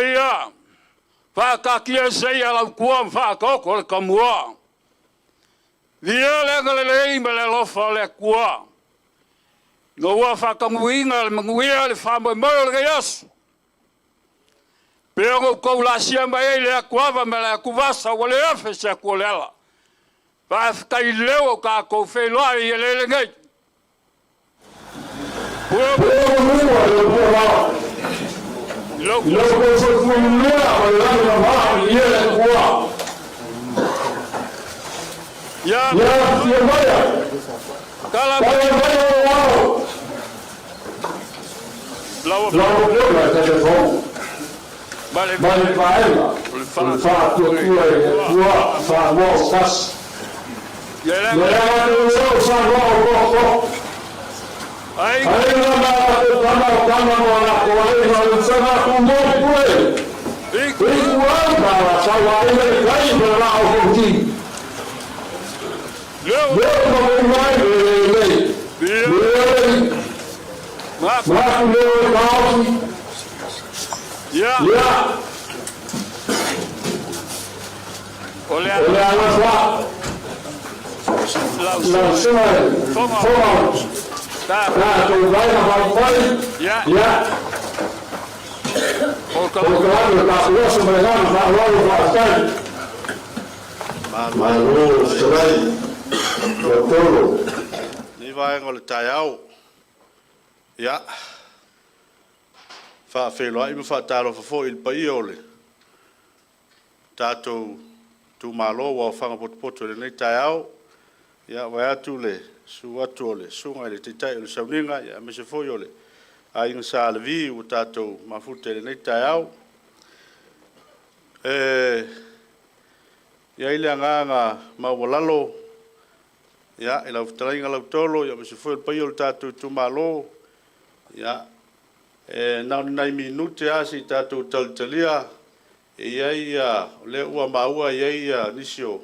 Ia faataatia ese ia lautua ma faataoto le tamua. Viia le agalelei ma le alofa o le Atua, ina ua faataunuuina le manuia le faamoemoe o lenei aso, pei ona outou laasia mai ai le atuava ma le atuvasa ua le afe se atu o le ala. Faafetai o lea ua tatou feiloai i eleele nei. I lou soifua manuia ma le lagi e mama, viia le Atua. Ia Ia afifio maia, tala tala mai o ao, lau lau Afioga i le Taitaifono ma le ma le vaega o le o le Faatuatua i le Atua Samoa ua Tasi. Ia Ia le agatogo o Samoa o tootoo, ai aiga ma latou tama, o tama ma latou aiga, o le usoga a Tumua ma Pule, Ituau Ituau ma Alataua, Aiga i le Tai ma le Vaa o Fonoti. Leo Leo ma mai le lelei. Via Lelei, ma manatu leo e taofi, ia ia, o le o le alofa, lau lau susuga i le fofoga Fofoga ta tatou vaega faaupufai, ia ia, o ka o le kalame o tatou aso ma le agaga faaaloalo faafetai. Malo fetalai, Lautolo. Lenei vaega o le taeao. Ia, faafeiloai ma faatalofa foi i le paia o le tatou itumalo ua aofaga potopoto i lenei taeao. Ia, vaeatu le susu atu o le susuga i le Taitai o le Sauniga, aemaise foi o le Aiga Sa Levi ua tatou mafuta i lenei taeao. E i ai le agaga maualalo ia, i lau fetalaiga Lautolo aemaise foi o le paia o le tatou itumalo, ia, e na o ni nai minute lava se i tatou talitalia. E i ai o lea ua maua e i ai nisi o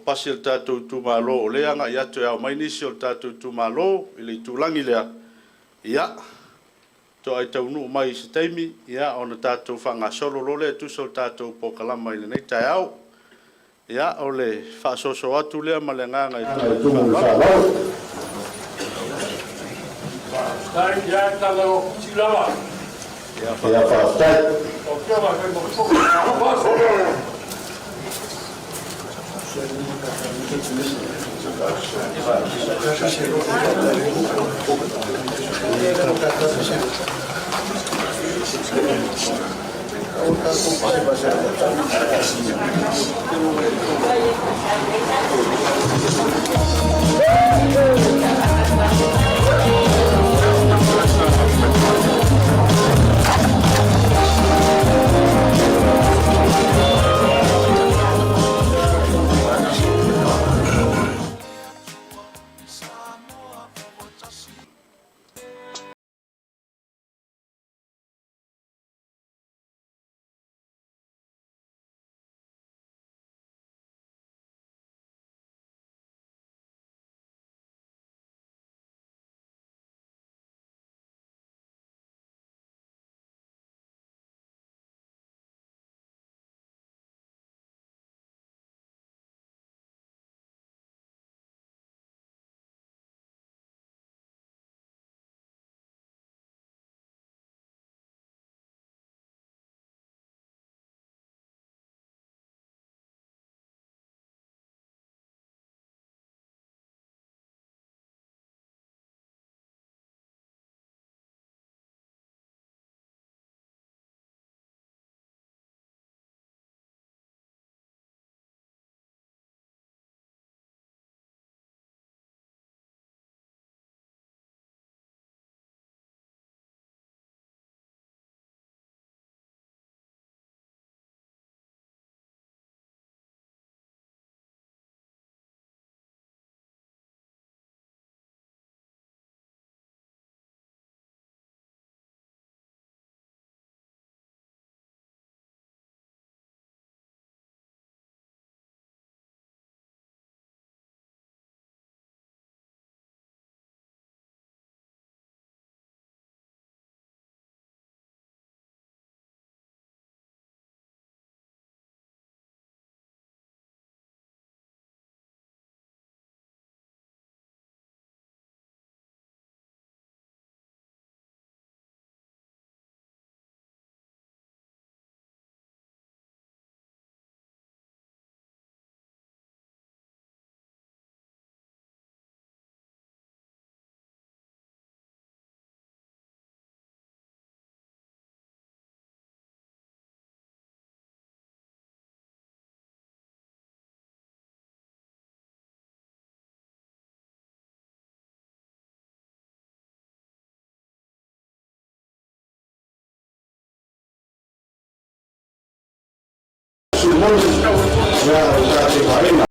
pasi a le tatou itumalo o lea e agai atu e ao mai nisi o le tatou itumalo i le itulagi lea, ia, toai taunuu mai i se taimi, ia, ona tatou faagasolo loa lea e tusa o le tatou polokalama i lenei taeao. Ia, o le faasoso atu lea ma le agaga i I tumu le faaaloalo. Tai ia tala o lava. Ia faafetai. O ke ma he mo fo. momoli ia o le tatou aiga.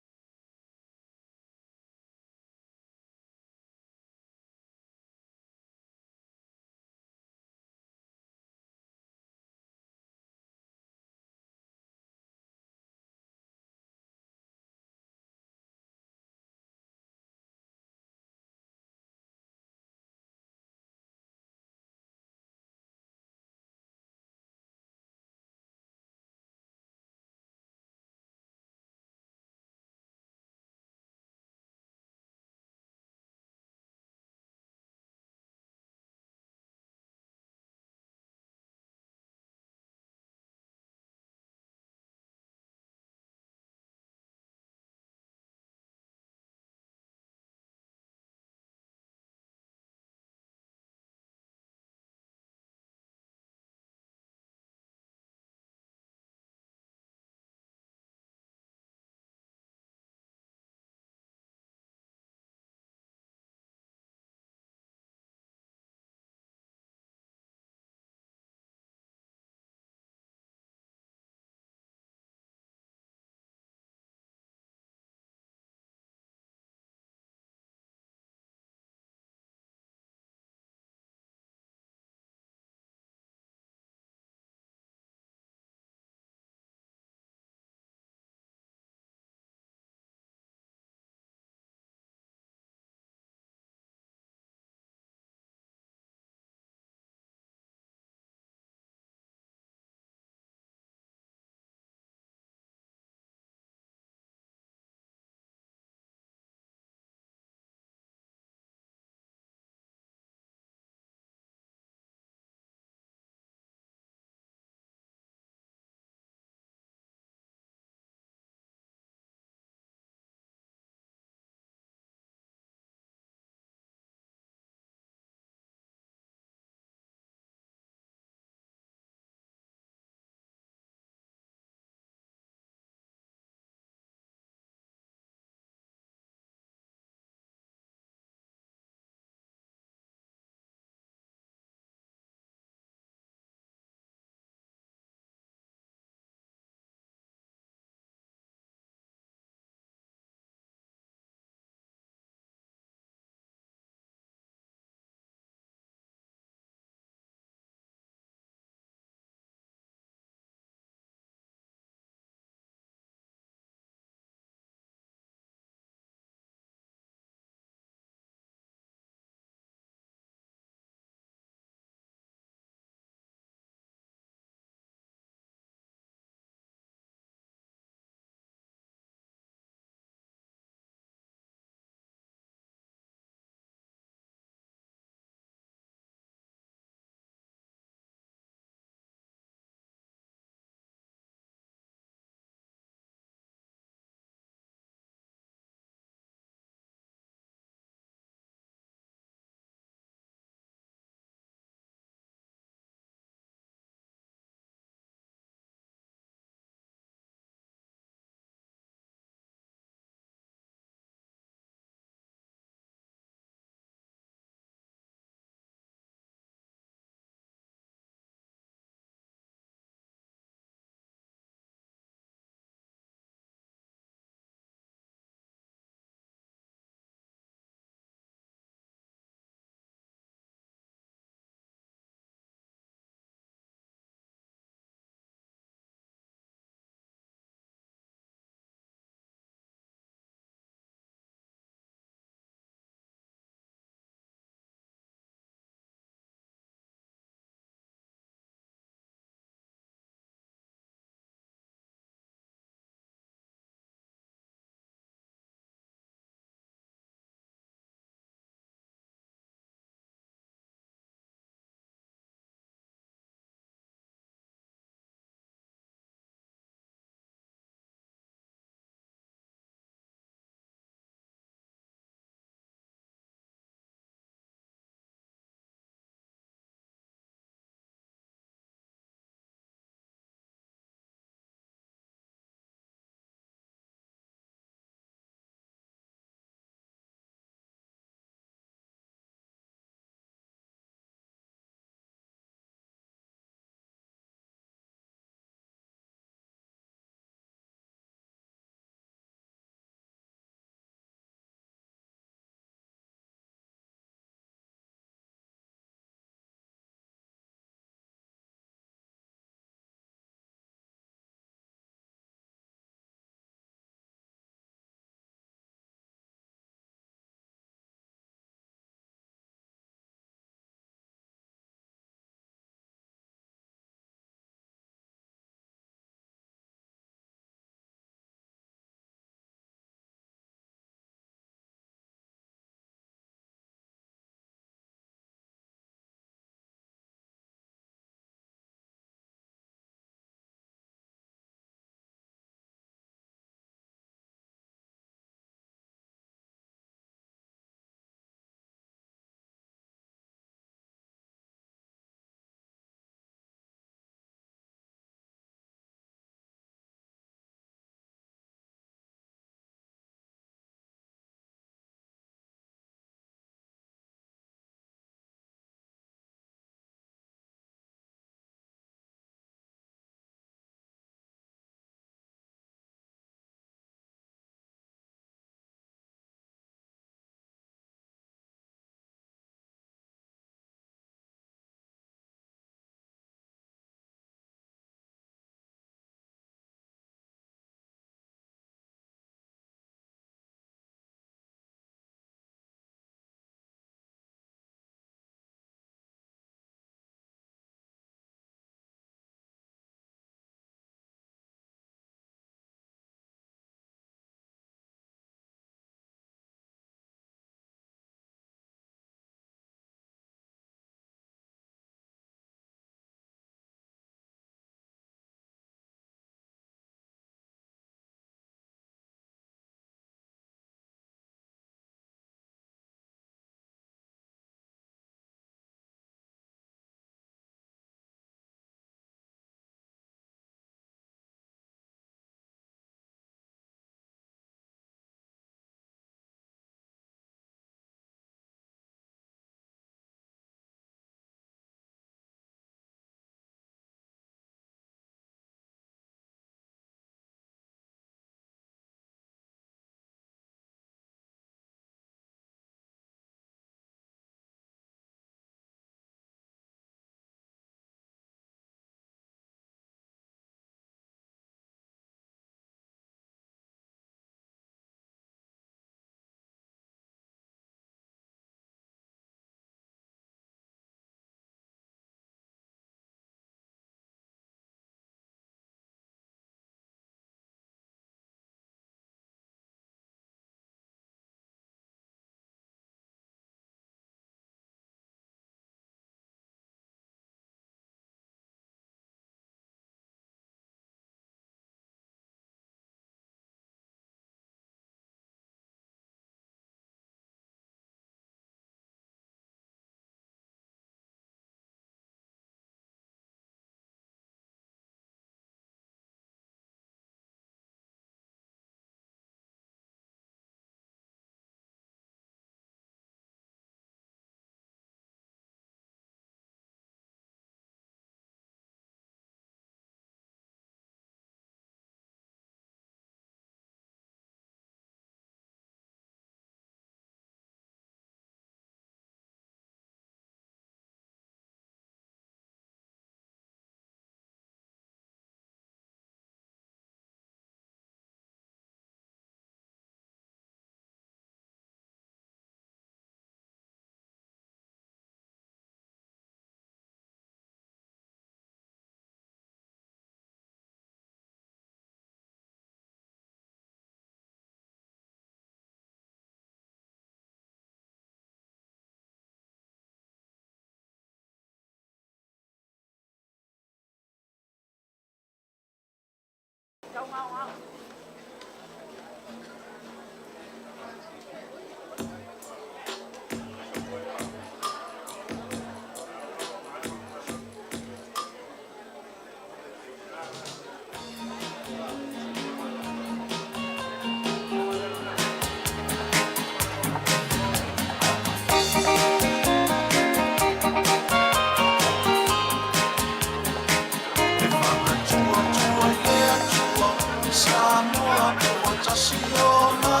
tasi o ma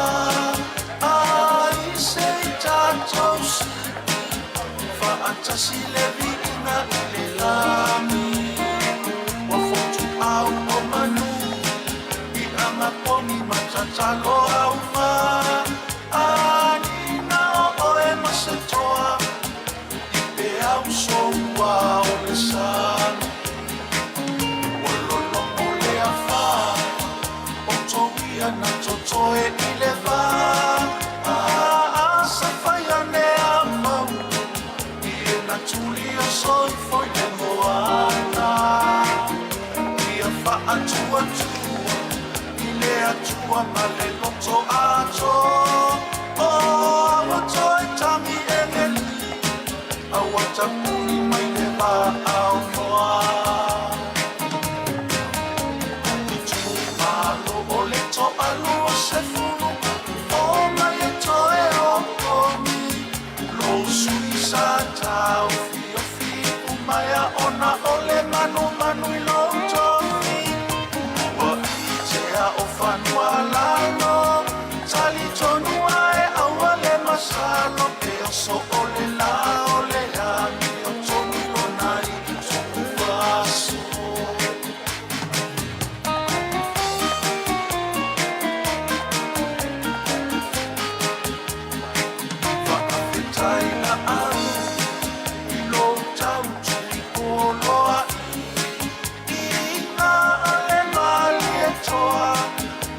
ai se i tatou sii faatasi le viiga i le lagi. Ua fotuau o manu i agaponi ma tatalo auma anina o oe ma se toa i peau soua o le sami. Ua lologo le afā o touia na totoe i le vā. Asa fai ane a mau i e na tuli o soifo i le moana. Ia faatuatua i le Atua ma le loto ato. O aua toe tagi egeli aua tapuni mai le vaao noa. Itumalo o le toalua sefulu o mai e toe okogi. Lou sui sa taofiofi umaea ona o le manumanu i lou tofi. Ua itea o fanua lalo talitonu ae aua le masalo pe oso o le la o le amio tonu lona i tuuaso. Faafetai la au i lou tau tuipoloa iga ale malie toa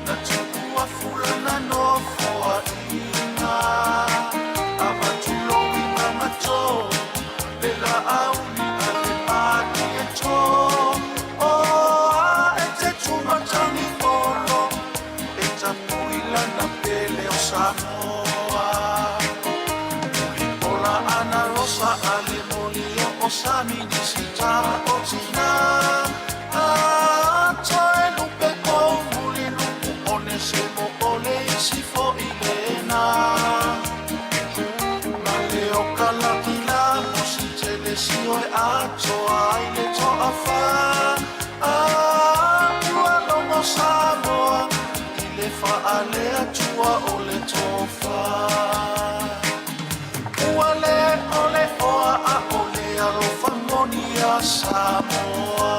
na tuua fulana nofoa iga avatulou i magato le laauli ale malie to o a e te tumatagi olo e tapui lana pele o Samoa. Ola ana rosa ale moli o sami ni sita o tina. A toe lupe ko muli lupu one se mo ole isi fo i lena. Ma le o kalakila mo si tele si oe atoa ai le toa fa. A ua logo Samoa i le whaalea tua o le tofa. Ua le ole oa a ole alofa moni a Samoa.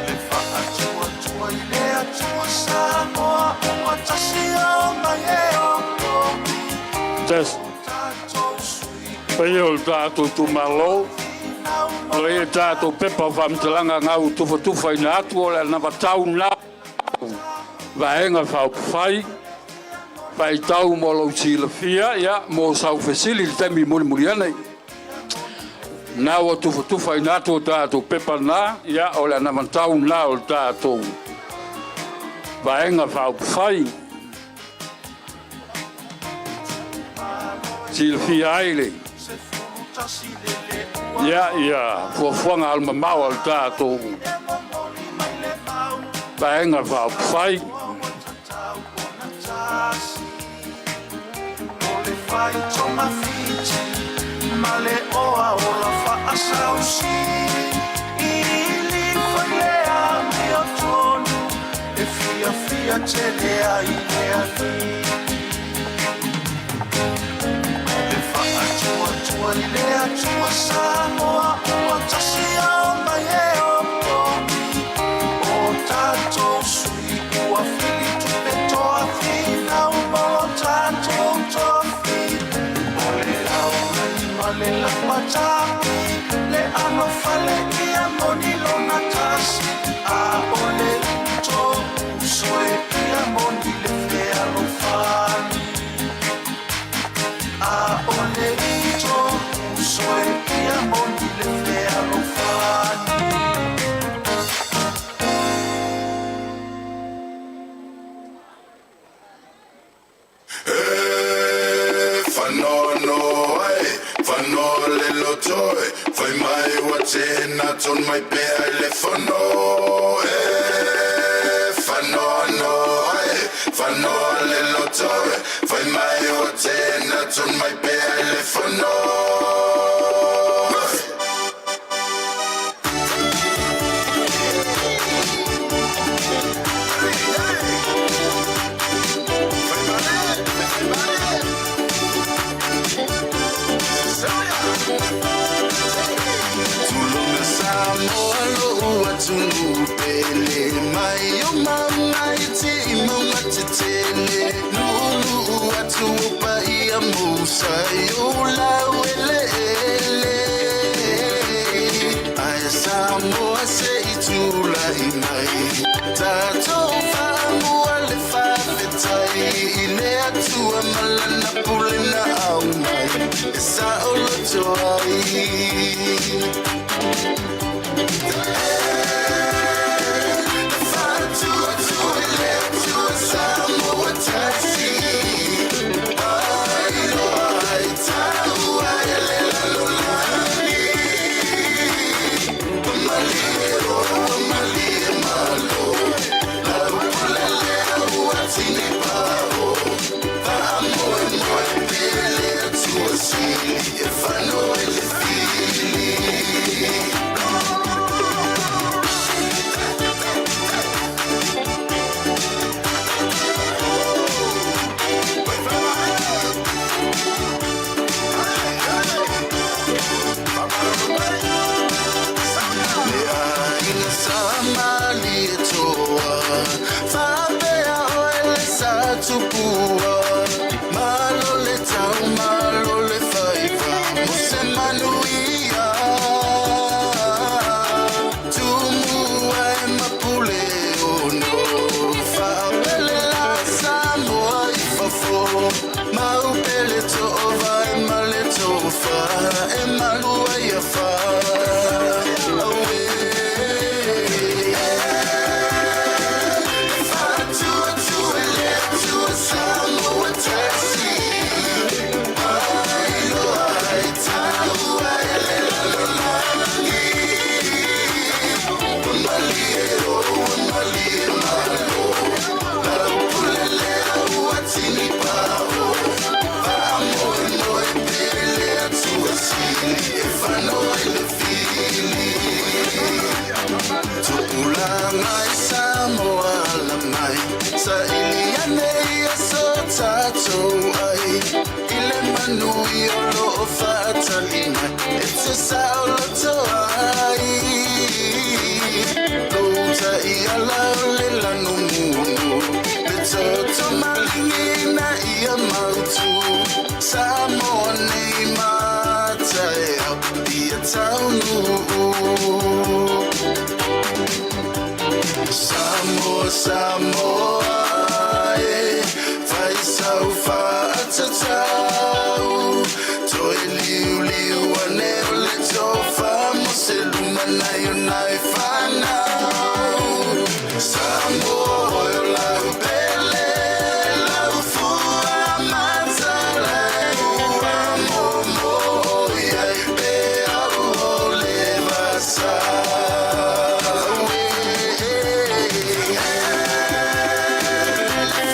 Le faatuatua i le Atua Samoa ua tasi o mai e okogi. Test. Tatou sui Paia o le tatou itumalo, finau o le tatou pepa o faamatalaga gau tufatufaina atu o le anavatau na vaega faaupufai faitau mo lou silafia ia mo sau fesili i le taimi mulimuli ane. Na ua tufatufaina atu o tatou pepa na, ia o le anavatau na o le tatou vaega faaupufai. Silafia ai le se fulu tasi le le ua ia fuafuaga alumamao a le tatou e momoli mai le mau vaega faaupufai. Ua tatau ona tasi o le faitogafiti ma le oa ola faasausi ili failea miotonu e fiafia tele ai le alii. Le faatuatua i le Atua Samoa ua tasi o mai e okogi. O tatou sui ua filitupe toa finau mo lo tatou tofi. O le aulani ma le lapatapi le alofale ia moni lona tasi. A o le uto uso e ia moni le fealofani. A o le ito uso e ia moni le fealofani. Whanono ai, whano le lotoi, whai mai wa tēnā ton mai pea i le whano. E, whanono ai, whano le lotoi, whai mai wa tēnā ton mai pea i le whano. atunuu pele mai o mauga e te i mauga tetele Nuunuu atu o paia mousa i o lau eleele Ae Samoa se i tulai mai Tatou faamua le faafetai i le Atua ma lana pule na aumai e saoloto ai. Faatuatua i le Atua Samoa tasi Ailoa ai taua e le lalolagi Ua malie ua malie malo Lau ua tini pao Faamoemoe pea le Atua sili e fano i le fili. Le aiga sa Malietoa faapea oe le sa Tupua malo le tau malo le faiva mo se manuia Tumua e mapule ono faapele la Samoa i fafo maupele toova e male tofa e malua ia fa Aue. Faatuatua i le Atua Samoa tasi Ailoa ai taua e le lalolagi Ua malie ua malie malo Lau pule lea ua tini pao Faamoemoe pea i le Atua sili e fano ai le fili Tupulaga i Samoa ala mai Saili ane ia so tatou ai I le manuia o loo faatali mai E te saoloto ai Lou taiala o le lanumumu Le toto maligi na ia mautu Samoa nei mataeao ia taunuu Samoa, Samoa, e fai sau faatatau Toe liuliu ane o le tofa mo se lumanai o nai fanau Samoa oe o lau pele lau fua matalai Ua momo i ai peau o le vasa Aue.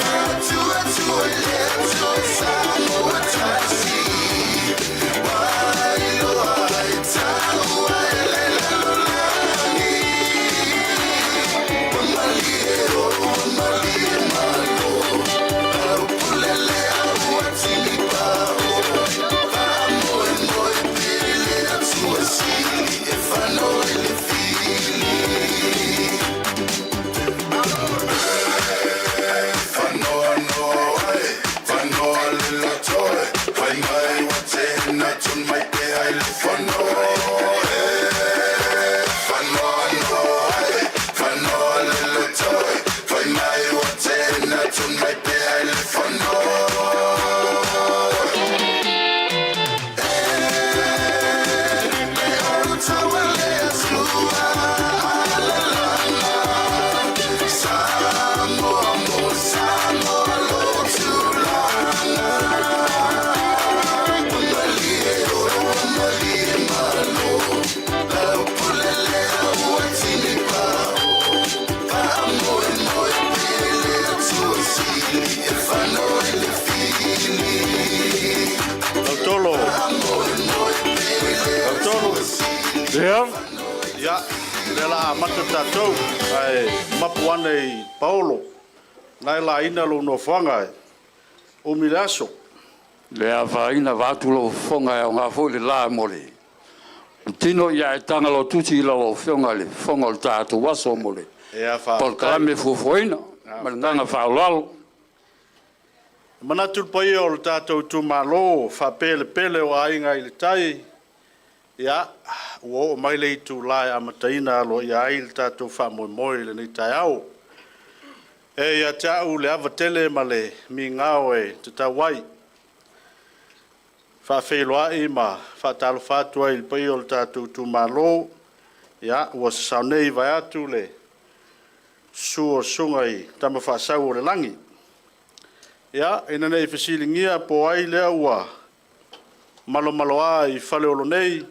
Faatuatua i le Atua Samoa tasi Wailoa ai taua e le lalolagi Ua malie ua malie malo Lau pule lea ua tini pao Faamoemoe pea i le Atua sili e fano i le fili Fanoa noa e, fanoa le loto e, fai mai ua tena tun mai pea i le fono e. Fanoa noa e, fanoa le loto e, fai mai ua tena tun mai pea i le fono. Le olu taua le Atua, la la la. Samoa mo Samoa lo tulaga. Ua malie ua malie malo Lau pule lea ua tini pao Faamoemoe pea i le Atua sili e fano i le fili Lautolo. Lautolo. Ia. Ia, lea la amata tatou, ae mapu ane i Paolo. Na e laina lou nofoaga e. Umi le aso. Le afaina vaatu lou fofoga e aoga foi le la mo le Tino ia e taga lotusi i lau Afioga i le fofoga o le tatou aso mo le Ia, faafetai. polokalame fuafuaina. Ma le agaga faaaloalo. E manatu le paia o le tatou itumalo faapelepele o Aiga i le Tai, ia, ua oo mai le itula e amataina aloaia ai le tatou faamoemoe i lenei taeao. E ia te au le ava tele ma le migao e tatau ai, faafeiloai ma faatalofa atu ai i le paia o le tatou itumalo, ia, ua sasao nei vaeatu le susu o susuga i Tama Faasau o le Lagi. Ia, ina ne i fesiligia po o ai lea ua malomaloa i Faleolo nei,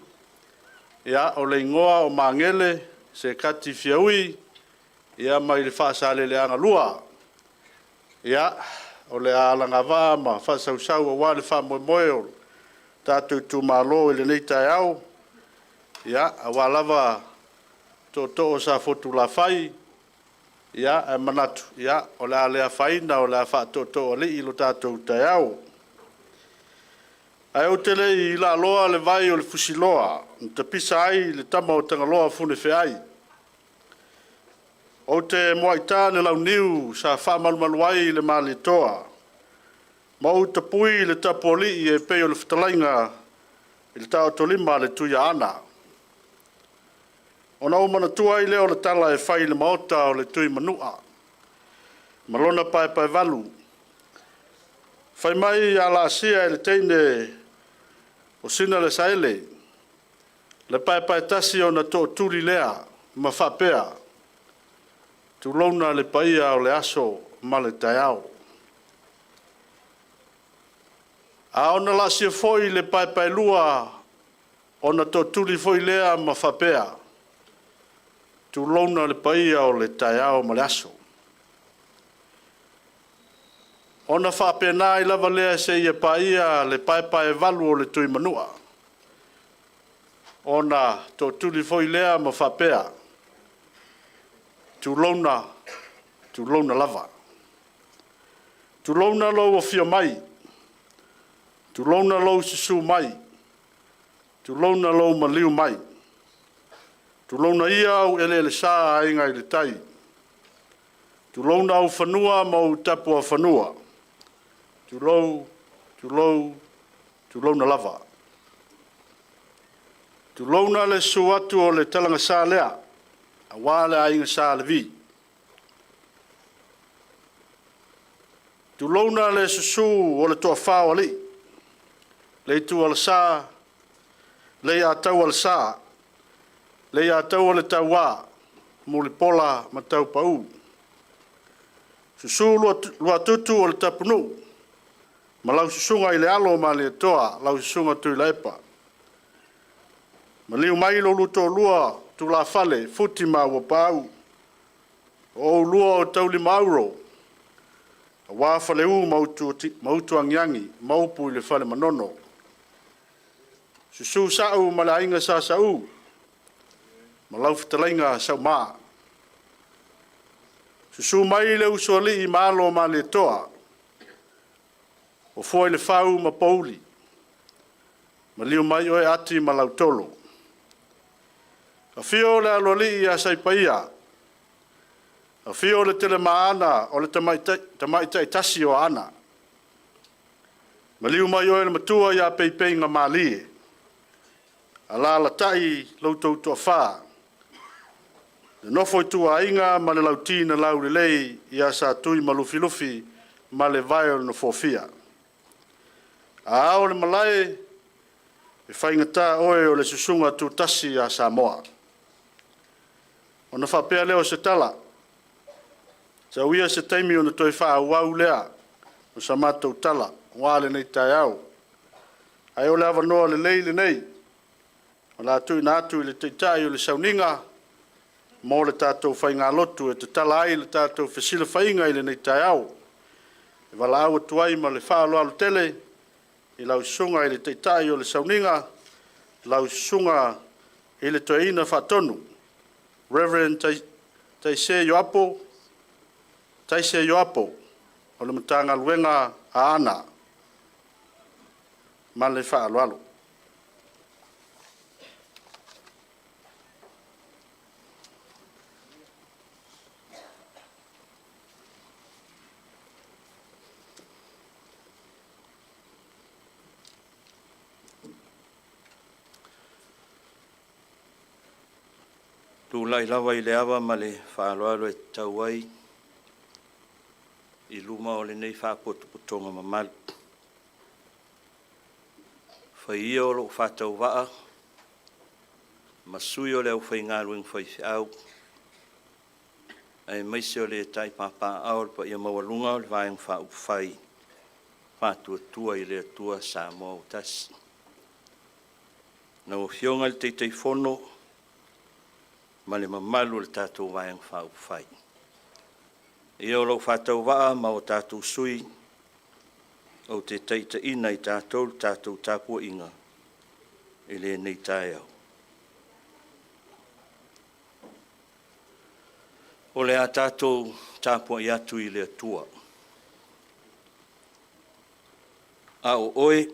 ia, o le igoa o Magele Sekati Fiaui, ia mai le Faasaleleaga 2. Ia, o le a alagavaa ma faasausau aua le faamoemoe o le tatou itumalo i lenei taeao, ia, aua lava tootoo o Safotulafai, ia, ae manatu, ia, o le a le afaina o le a faatootooalii lo tatou taeao. Ae ou te le i laaloa le vai o le fusiloa na tapisa ai le tama o Tagaloa Funefeai, ou te muai ta le launiu sa faamalumalu ai le Malietoa, ma ou tapui le tapualii e pei o le fetalaiga i le taotolima a le Tuiaana. Ona ou manatua ai lea o le tala e fai i le maota o le Tuimanua ma lona paepaevalu, fai mai a laasia e le teine o Sinalesaele le paepaetasi ona tootuli lea ma faapea, tulouna le paia o le aso ma le taeao. A ona laasia foi le paepaelua ona tootuli foi lea ma faapea, tulouna le paia o le taeao ma le aso. Ona faapena ai lava lea seia paia le paepaevalu o le Tuimanua, ona tootuli foi lea ma faapea, tulouna, tulouna lava. Tulouna lou afio mai, tulouna lou susu mai, tulouna lou maliu mai, tulouna ia ou eleelesa Aiga i le Tai, tulouna ou fanua ma ou tapuafanua, tulou, tulou, tulouna lava. Tulouna le susu atu o le Talagasa lea, aua le Aiga Sa Levi. Tulouna le susu o le Toafa o Alii, le Itualasa, Leiataualesa, Leiataualetaua, Mulipola ma Taupau. Susu Luatutu o le Tapunuu ma lau susuga i le Alo o Malietoa, lau susuga Tuilaepa. Maliu mai lo oulua toalua tulafale Futi ma Auuapaau, o oulua o Taulimauro aua Faleu ma Utuagiagi ma upu i le Fale Manono. Susu Sau ma le Aiga Sa Sau ma lau fetalaiga Sauma. Susu mai le Usoalii ma alo o Malietoa, o Fuailefau ma Pouli, maliu mai oe Ati ma Lautolo. Afio le Aloalii ia Saipaia, afio le Telemaana o le tamaitai tasi o Aana, maliu mai oe le matua ia Peipeiga malie, alaalatai lo outou toafa, le nofo a ituaiga ma le lauti na laulelei ia Satui ma Lufilufi ma le vae o le Nofoafia. A ao le malae, e faigata oe o le susuga tutasi a Samoa. Ona faapea lea o se tala, sau ia se taimi ona toe faaauau lea o sa matou tala aua lenei taeao. Ae o le avanoa lelei lenei o le a tuuina atu i le Taitai o le sauniga mo le tatou faigalotu e tatala ai le tatou fesilafaiga i lenei taeao. E valaau atu ai ma le faaaloalo tele i lau Susuga i le Taitai o le Sauniga, lau Susuga i le Toeaina Faatonu, Rev. Taise Ioapo o le Matagaluega a Aana. Ma le faaaloalo. Tulai lava i le ava ma le faaaloalo e tatau ai i luma o lenei faapotopotoga mamalu. Fai ia o lou faatauvaa ma sui o le aufaigaluega faifeau aemaise o le taitai papaaao o le paia maualuga o le Vaega Faaupufai Faatuatua i le Atua Samoa ua Tasi. Lau Afioga i le Taitaifono ma le mamalu o le tatou Vaega Faaupufai. Ia o lou faatauvaa ma o tatou sui, ou te taitaiina i tatou le tatou tapuaiga i lenei taeao. O le a tatou tapuai atu i le Atua, a o oe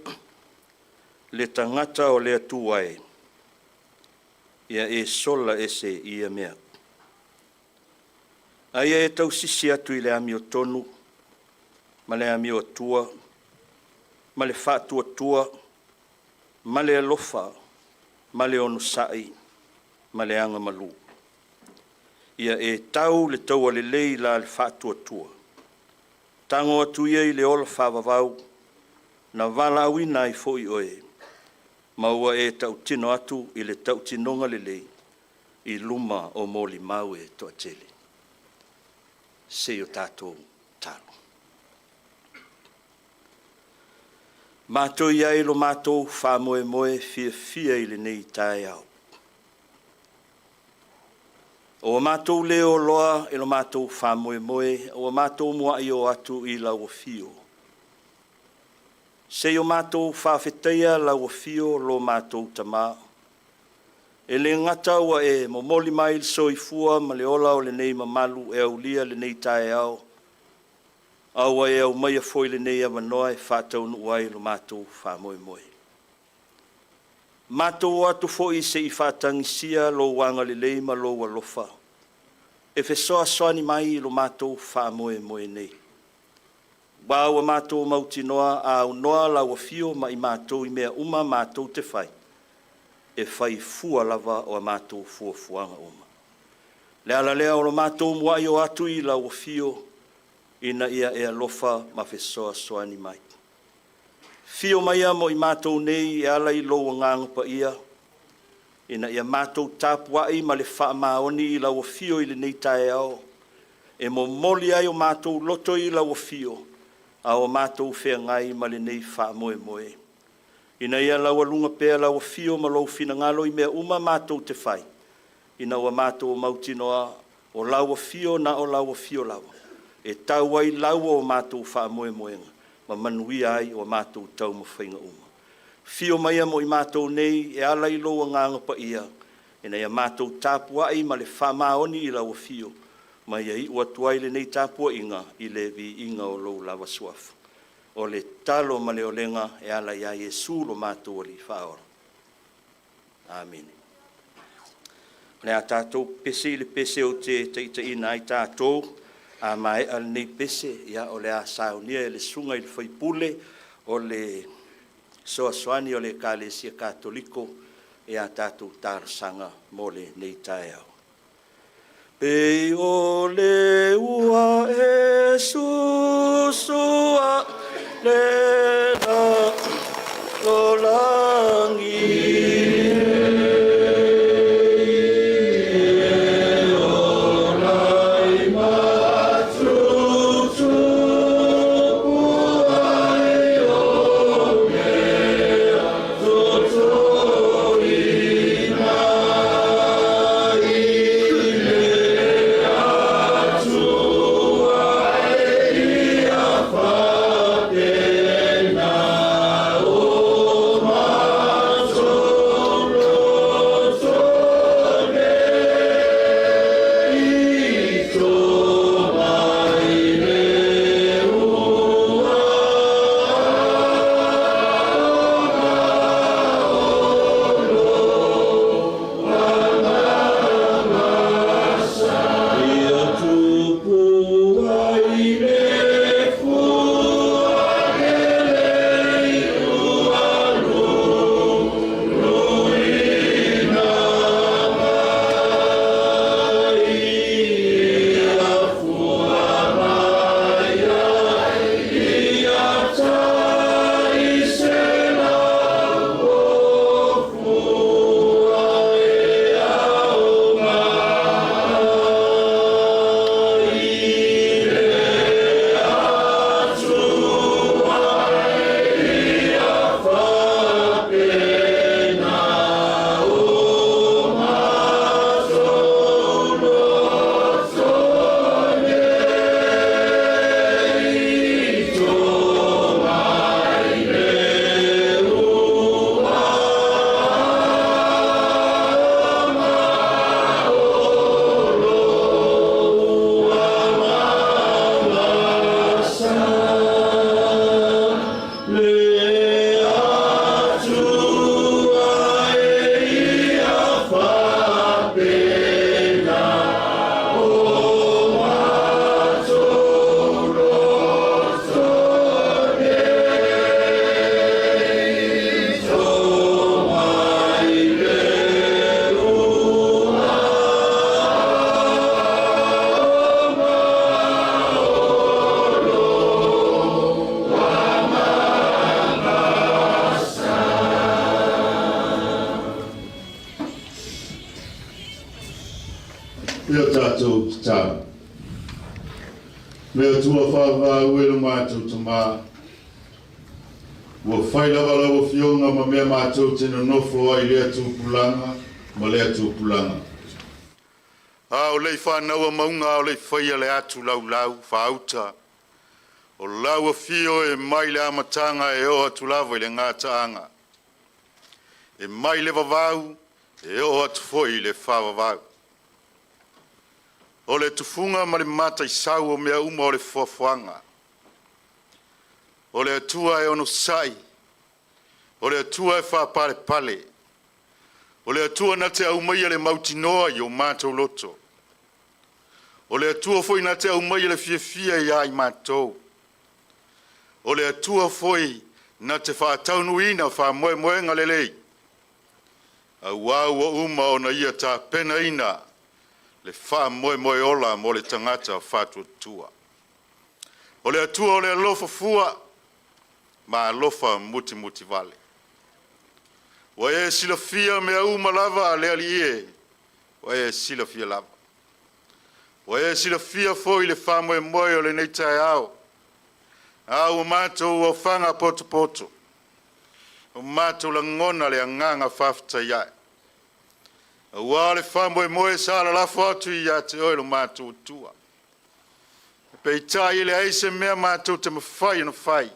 le tagata o le Atua e, ia e sola ese i ia mea. A ia e tausisi atu i le amiotonu ma le amioatua ma le faatuatua ma le alofa ma le onosai ma le agamalu. Ia e tau le taua lelei la le faatuatua, tago atu ia i le ola faavavau na valaauina ai foi oe, ma ua e tautino atu i le tautinoga lelei i luma o molimau e toatele. Se i o tatou tatalo. Matou i ai lo matou faamoemoe fiafia i lenei taeao, ua matou le oloa i lo matou faamoemoe, a ua matou muai o atu i lau afio, seia o matou faafetaia lau afio lo matou Tama, e le gata ua e momoli mai le soifua ma le ola o lenei mamalu e aulia lenei taeao, a ua e aumaia foi lenei avanoa e faataunuu ai lo matou faamoemoe. Matou o atu foi se i faatagisia lou agalelei ma lou alofa e fesoasoani mai i lo matou faamoemoe nei, aua ua matou mautinoa a aunoa lau afio ma i matou i mea uma matou te fai, e fai fua lava o a matou fuafuaga uma. O le ala lea o lo matou muai o atu i lau afio ina ia e alofa ma fesoasoani mai. Afio maia mo i matou nei e ala i lou Agaga Paia, ina ia matou tapuai ma le faamaoni i lau afio i lenei taeao, e momoli ai o matou loto i lau afio a o matou feagai ma lenei faamoemoe, ina ia laualuga pea lau afio ma lou finagalo i mea uma matou te fai, ina ua matou mautinoa o lau afio, na o lau afio lava, e tau ai lau o matou faamoemoega ma manuia ai o matou taumafaiga uma. Afio maia mo i matou nei e ala i lou Agaga Paia, ina ia matou tapuai ma le faamaoni i lau afio, ma ia iu atu ai lenei tapuaiga i le viiga o lou lava Suafa. O le tatalo ma le olega e ala ia Iesu lo matou Alii Faaola. Amene. O le a tatou pepese i le pese ou te taitaiina ai tatou. A maea lenei pese, ia o le a saunia e le Susuga i le Faipule o le Fesoasoani o le Ekalesia Katoliko a tatou talosaga mo lenei taeao. Pei o le ua e susua le lalolagi e ola ai ma tutupu ai o mea totoina i le matou tatalo. Le Atua faavavau e lo matou Tamā, ua fai lava lau Afioga ma mea matou te nonofo ai i lea tupulaga ma lea tupulaga. A o le i fanaua mauga, a o le i faia le atu laulau faauta, o lau afio e mai le amataga e oo atu lava i le gataaga, e mai le vavau e oo atu foi i le faavavau. O le tufuga ma le mataisau o mea uma o le foafoaga. O le Atua e onosai, o le Atua e faapalepale, o le Atua na te aumaia le mautinoa i o matou loto, o le Atua foi na te aumaia le fiafia ia i matou, o le Atua foi na te faataunuuina faamoemoega lelei, aua ua uma ona Ia tapenaina le faamoemoe ola mo le tagata faatuatua. O le Atua o le alofa fua ma alofa mutimutivale. Ua e silafia mea uma lava le Alii e, ua e silafia lava. Ua e silafia foi le faamoemoe o lenei taeao, a ua matou aofaga potopoto, ua matou lagona le agaga faafetai ae, aua o le faamoemoe sa lalafo atu ia te Oe lo matou Atua. Peitai e leai se mea matou te mafai ona fai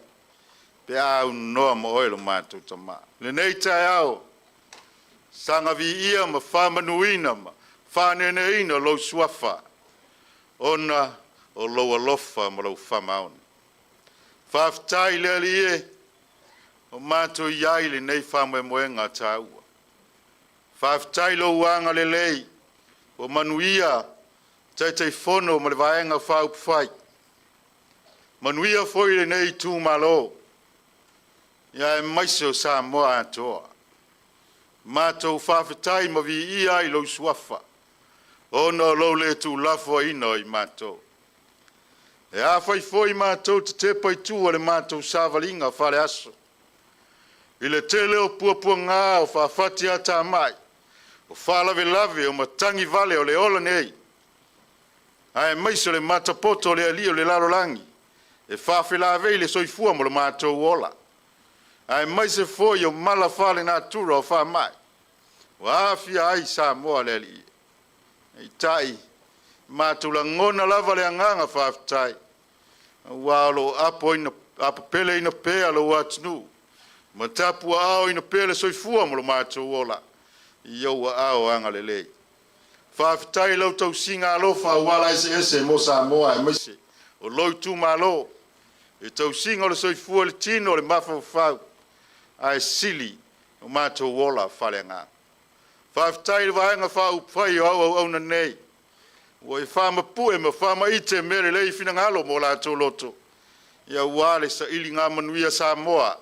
pe a aunoa ma Oe lo matou Tama. I lenei taeao, saga viia ma faamanuina ma faaneneina lou Suafa ona o lou alofa ma lou faamaoni. Faafetai le Alii e, ua matou i ai i lenei faamoemoega taua. Faafetai i lou agalelei ua manuia Taitaifono ma le Vaega Faaupufai, manuia foi lenei itumalo, aemaise o Samoa atoa. Matou faafetai ma viia ai lou Suafa ona o lou le tuulafoaiina o i matou. E afai foi matou te tepa i tua i le matou savaliga faaleaso, i le tele o puapuaga o faafatiatamai, o faalavelave o matagi vale o le ola nei, aemaise o le matapoto o le alii o le lalolagi e faafelavei le soifua ma lo matou ola, aemaise foi o mala faalenatura o faamai ua aafia ai Samoa le Alii. Eitai, matou lagona lava le agaga faafetai, aua o lo o apo peleina pea lou atunuu ma tapuaaoina pea le soifua ma lo matou ola i ou aao agalelei. Faafetai i lau tausiga alofa auala eseese mo Samoa aemaise o lou itumalo, i le tausiga o le soifua, le tino, le mafaufau, ae sili o matou ola faaleagaga. Faafetai i le Vaega Faaupufai o au auauna nei, ua e faamapue ma faamaite mea lelei i finagalo ma o latou loto, aua le sailiga manuia o Samoa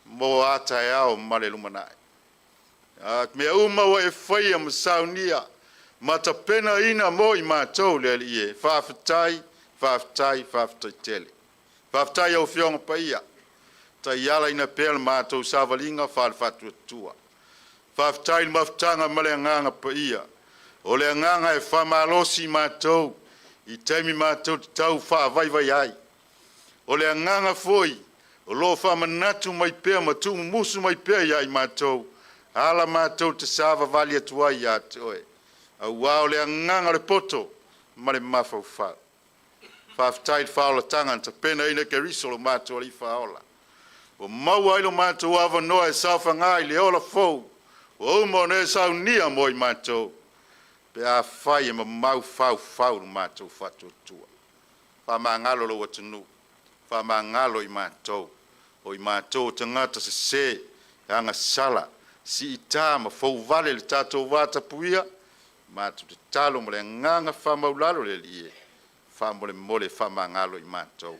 mo a taeao ma le lumanai. A mea uma ua e faia ma saunia ma tapenaina mo i matou le Alii e, faafetai, faafetai, faafetai tele. Faafetai i lau Afioga Paia, taialaina pea le matou savaliga faale-Faatuatua. Faafetai i le mafutaga ma le Agaga Paia, o le Agaga e faamalosi i matou i taimi matou te tau faavaivai ai. O le Agaga foi o lo o faamanatu mai pea ma tuumumusu mai pea ia i matou, ala matou te savavali atu ai ia te Oe, aua o le agaga o le poto ma le mafaufau. Faafetai i le faaolataga na tapenaina e Keriso lo matou Alii Faaola, ua maua ai lo matou avanoa e saofaga i le ola fou ua uma ona e saunia mo i matou, pe afai e mamau faufau lo matou faatuatua. Faamagalo lou atunuu, faamagalo i matou, o i matou o tagata sese, agasala, siita ma fouvale i le tatou vatapuia, matou tatalo ma le agaga faamaualalo le Alii e, faamolemole faamagalo i matou.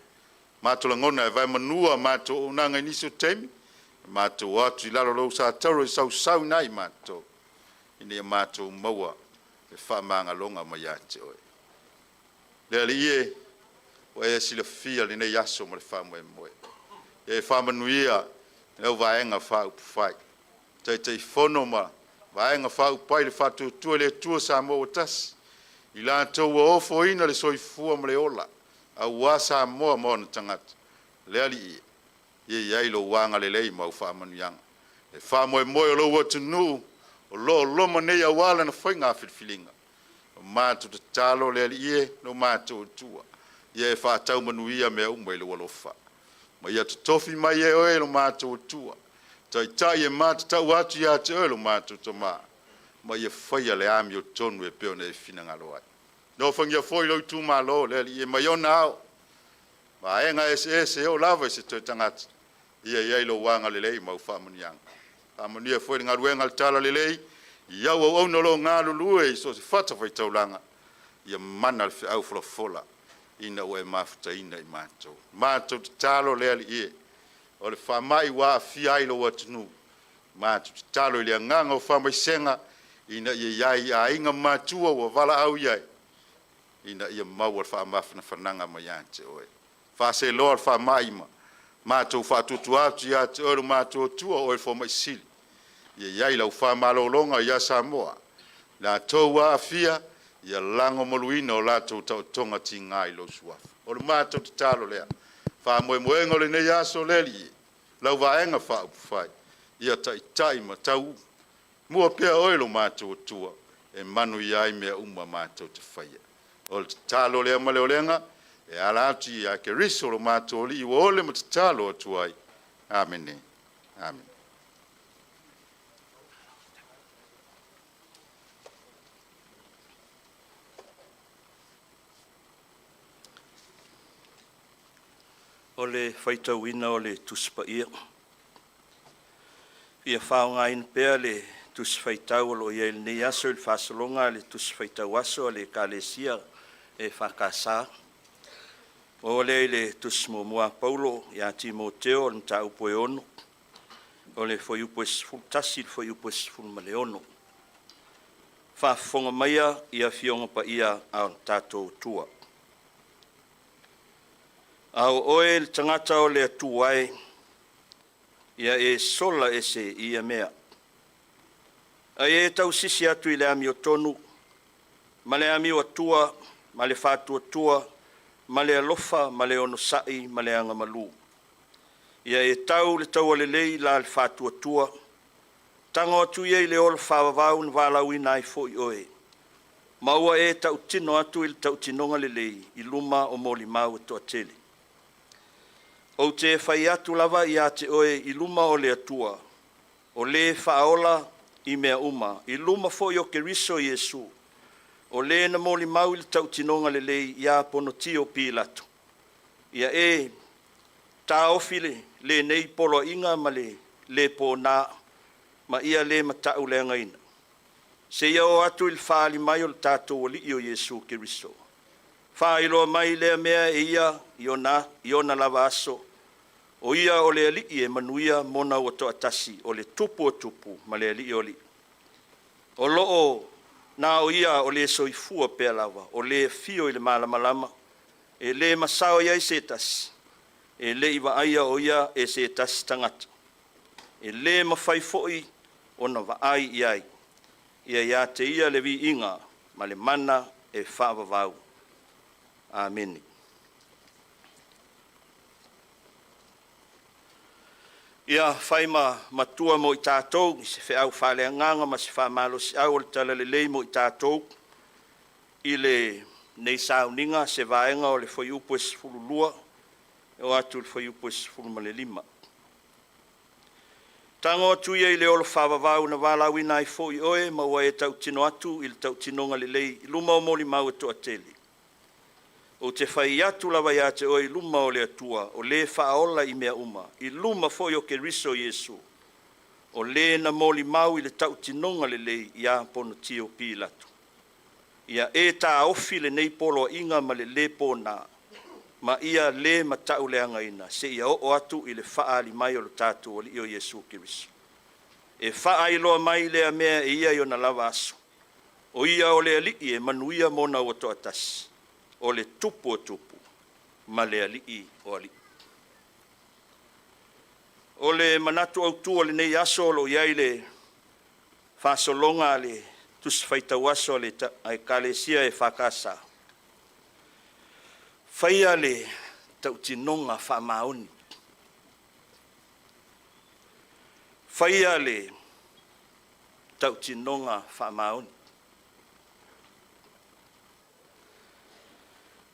Matou lagona e vaemanua a matou auaunaga i nisi o taimi, matou o atu i lalo o lou satauro e sausauina ai matou, ina ia matou maua le faamagaloga mai ia te Oe. Le Alii e, ua e silafia lenei aso ma le faamoemoe. Ia e faamanuia i lau Vaega Faaupufai, Taitaifono ma Vaega Faaupufai le Faatuatua i le Atua Samoa ua Tasi, i latou ua ofoina le soifua ma le ola aua Samoa ma ona tagata. Le Alii e, ia i ai lou agalelei ma au faamanuiaga. E faamoemoe o lou atunuu o lo o loma nei aua lana faiga filifiliga. O matou tatalo le Alii e, lo matou Atua, ia e faataumanuia mea uma i lou alofa, ma ia totofi mai e Oe lo matou Atua, Taitai e matatau atu ia te Oe lo matou Tama, ma ia faia le amiotonu e pei ona e finagalo ai. Alofagia foi lou itumalo le Alii e mai ona ao, vaega eseese e oo lava i se toe tagata, ia i ai lou agalelei ma au faamanuiaga. Faamanuia foi i le galuega a le Talalelei i au auauna o lo o galulue i so o se fatafaitaulaga, ia mana le feau folafola ina ua e mafutaina i matou. Matou tatalo le Alii e, o le faamai ua aafia ai lou atunuu, matou tatalo i le agaga o faamaisega ina ia i ai i aiga ma matua ua valaau i ai, ina ia maua le faamafanafanaga mai ia te Oe. Faaseloa le faamai ma matou faatuatua atu ia te Oe lo matou Atua, o Oe o le fomai sili, ia i ai lau faamalologa ia Samoa, latou ua aafia, ia lagomaluina o latou taotoga tiga i lou Suafa. O le matou tatalo lea, faamoemoega o lenei aso le Alii, lau Vaega Faaupufai, ia taitai ma taumua pea Oe lo matou Atua e manuia ai mea uma matou te faia. O le tatalo lea ma le olega e ala atu ia Keriso lo matou Alii ua ole ma tatalo atu ai. Amene. Amene. O le faitauina o le Tusi Paia. Ia faaaogaina pea le Tusi Faitau o lo o i ai i lenei aso i le faasologa a le Tusi Faitau Aso a le Ekalesia EFKS. Oo lea i le Tusi Muamua a Paulo ia Timoteo o le mataupu e 6, o le fuaiupu e 11 i le fuaiupu e 16. Faafofoga maia i Afioga Paia a lo tatou Atua. A o oe le tagata o le Atua e, ia e sola ese i ia mea. A ia e tausisi atu i le amiotonu, ma le amio Atua, ma le faatuatua, ma le alofa, ma le onosai ma le agamalu. Ia e tau le taua lelei la le faatuatua, tago atu ia i le ola faavavau na valaauina ai foi oe, ma ua e tautino atu i le tautinoga lelei i luma o molimau e toatele. Ou te fai atu lava ia te oe i luma o le Atua, o le faaola i mea uma, i luma foi o Keriso Iesu, o le na molimau i le tautinoga lelei ia Ponitio Pilato, ia e taofi lenei poloaiga ma le lē pona ma ia lē matauleagaina, seia oo atu i le fa'aali mai o le tatou Alii o Iesu Keriso. Faailoa mai lea mea e ia i ona lava aso, o Ia o le Alii e manuia mona ua toatasi, o le Tupu o tupu ma le Alii o alii. O lo o na o Ia o le soifua pea lava, o le afio i le malamalama, e le masao i ai se tasi, e le i vaaia o Ia e se tasi tagata, e le mafai foi ona vaai i ai. Ia ia te Ia le viiga ma le mana e faavavau. Amene. Ia fai ma matua mo i tatou i se feau faaleagaga ma se faamalosiau o le Talalelei mo i tatou i lenei sauniga se vaega o le Fuaiupu e 12 e oo atu i le Fuaiupu e 15. Tago atu ia i le ola faavavau na valaauina ai foi oe ma ua e tautino atu i le tautinoga lelei i luma o molimau e toatele. Ou te fai atu lava ia te oe i luma o le Atua, o le faaola i mea uma, i luma foi o Keriso Iesu, o le na molimau i le tautinoga lelei ia Ponitio Pilato, ia e taofi lenei poloaiga ma le lē pona ma ia lē matauleagaina seia oo atu i le faaali mai o le tatou Alii o Iesu Keriso. E faailoa mai lea mea e ia i ona lava aso, o Ia o le Alii e manuia mona ua toatasi, o le Tupu o tupu ma le Alii o alii. O le manatu autu o lenei aso o lo o i ai le faasologa a le Tusi Faitau Aso a le Ekalesia EFKS, faia le tautinoga faamaoni. Faia le tautinoga faamaoni.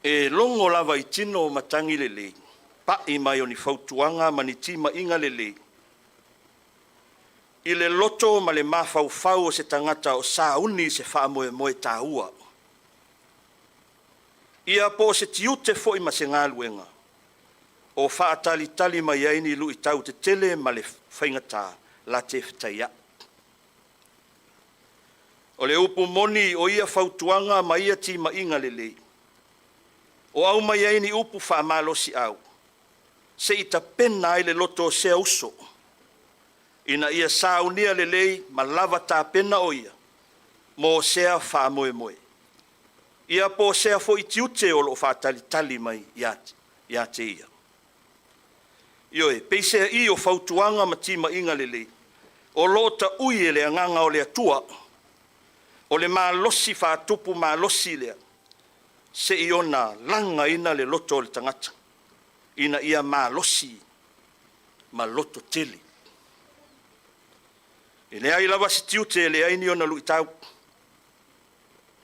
E logo lava i tino matagi lelei, pa'i mai o ni fautuaga ma ni timaiga lelei i le loto ma le mafaufau o se tagata o sauni se faamoemoe taua. Ia po o se tiute foi ma se galuega o faatalitali mai ai ni luitau tetele ma le faigata late fetaiai. O le upu moni o ia fautuaga ma ia timaiga lelei, o aumai ai ni upu faamalosiau se i tapena ai le loto o sea uso ina ia saunia lelei ma lava tapena o ia mo sea faamoemoe, ia po o sea foi tiute o lo o faatalitali mai ia te ia. Ioe, peiseai o fautuaga ma timaiga lelei o lo o taui e le Agaga o le Atua, o le malosi faatupu malosi lea seia ona lagaina le loto o le tagata ina ia malosi ma loto tele. E leai lava se tiute e leai ni ona luitau.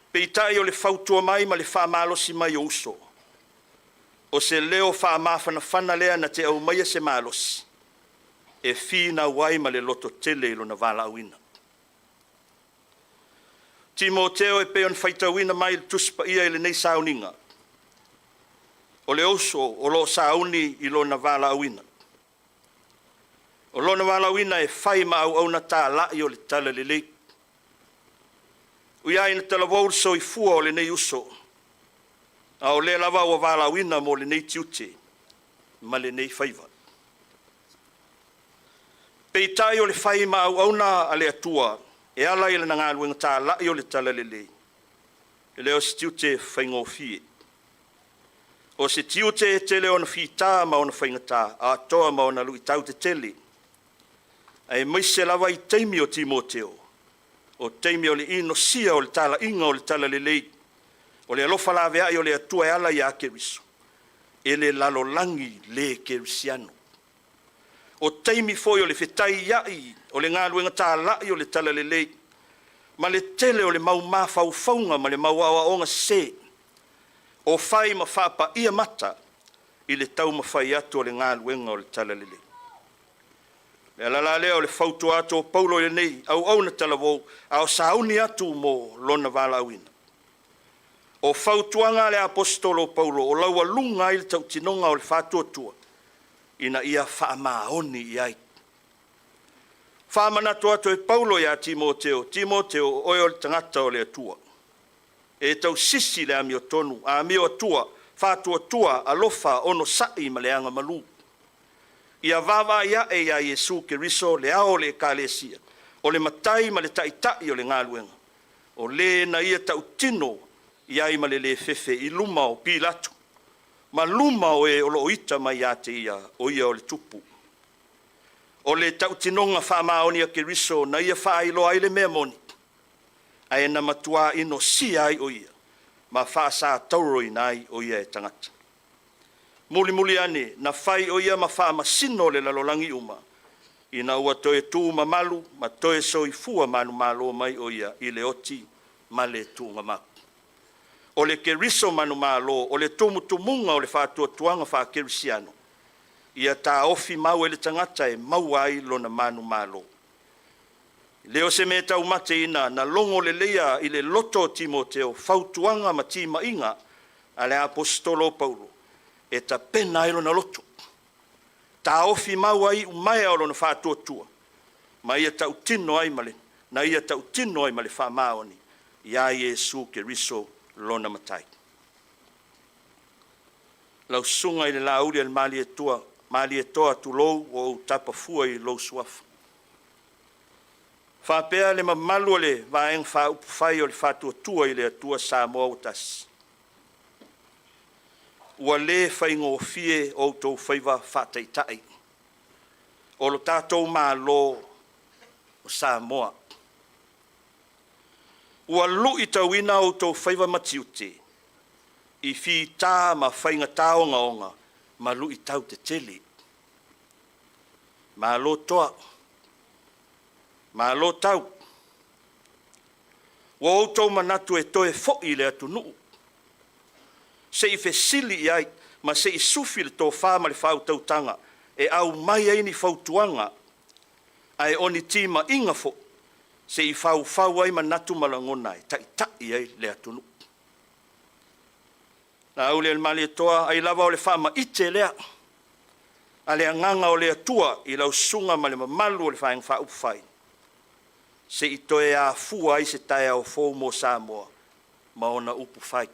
Peitai o le fautua mai ma le faamalosi mai o uso, o se leo faamafanafana lea na te aumaia se malosi e finau ai ma le lototele i lona valaauina. Timoteo e pei ona faitauina mai i le Tusi Paia i lenei sauniga, o le uso o lo o sauni i lona valaauina. O lona valaauina e fai ma auauna talai o le Talalelei. Ui lava ina talavou le soifua o lenei uso, a o lea lava ua valaauina mo lenei tiute ma lenei faiva. Peitai o le fai ma auauna a le Atua e ala i lana galuega talai o le Talalelei, e le o se tiute faigofie. O se tiute e tele ona fita ma ona faigata, atoa ma ona luitau tetele, aemaise lava i taimi o Timoteo, o taimi o le inosia o le talaiga o le Talalelei, o le alofa laveai o le Atua e ala ia Keriso e le lalolagi le kerisiano. O taimi foi o le fetaiai o le galuega talai o le Talalelei ma le tele o le mau mafaufauga ma le mau aoaoga sese o fai ma faapaia mata i le taumafai atu o le galuega o le Talalelei. O le ala la lea o le fautua atu o Paulo i lenei auauna talavou a o sauni atu mo lona valaauina. O fautuaga a le Aposetolo o Paulo o laualuga ai le tautinoga o le faatuatua ina ia faamaoni i ai. Faamanatu atu e Paulo ia Timoteo, Timoteo o oe o le tagata o le Atua, e tausisi le amiotonu, amio atua, faatuatua, alofa, onosai ma le agamalu. Ia vaavaai ae ia Iesu Keriso le ao o le Ekalesia, o le Matai ma le Taitai o le galuega, o le na ia tautino i ai ma le le fefe i luma o Pilato ma luma o e o lo o ita mai ia te ia, o ia o le Tupu. O le tautinoga faamaoni a Keriso na ia faailoa ai le mea moni, ae na matua inosia ai o ia ma faasatauroina ai o ia e tagata. Mulimuli ane na fai o ia ma faamasino o le lalolagi uma, ina ua toe tu mamalu ma toe soifua manumalo mai o ia i le oti ma le tuugamau. O le Keriso manumalo, o le tumutumuga o le faatuatuaga faakerisiano, ia taofi mau e le tagata e maua ai lona manumalo. E le o se mea taumateina na logo leleia i le loto o Timoteo fautuaga ma timaiga a le Aposetolo o Paulo e tapena ai lona loto, taofi mau ai iumaea o lona faatuatua, ma ia tautino ai ma le na ia tautino ai ma le faamaoni ia Iesu Keriso lona Matai. Lau Susuga i le Lauli a le Malietoa, Malietoa tulou, ua ou tapa fua i lou suafa. Faapea le mamalu o le Vaega Faaupufai o le Faatuatua i le Atua Samoa ua Tasi, ua le faigofie outou faiva faataitai o lo tatou Malo o Samoa. Ua lu'itauina outou faiva ma tiute i fitā ma faigata ogaoga ma lu'itau tetele. Malo toa, malo tau. Ua outou manatu e toe fo'i i le atunuu se i fesili i ai ma se i sufi le tofa ma le faautautaga e aumai ai ni fautuaga, ae o ni timaiga foi se i faufau ai manatu ma lagona e taita'i ai le atunuu. Laaulialemalietoa, ai lava o le faamaite lea a le Agaga o le Atua i lau susuga ma le mamalu o le Vaega Faaupufai, se i toe afua ai se taeao fou mo Samoa ma ona upufai.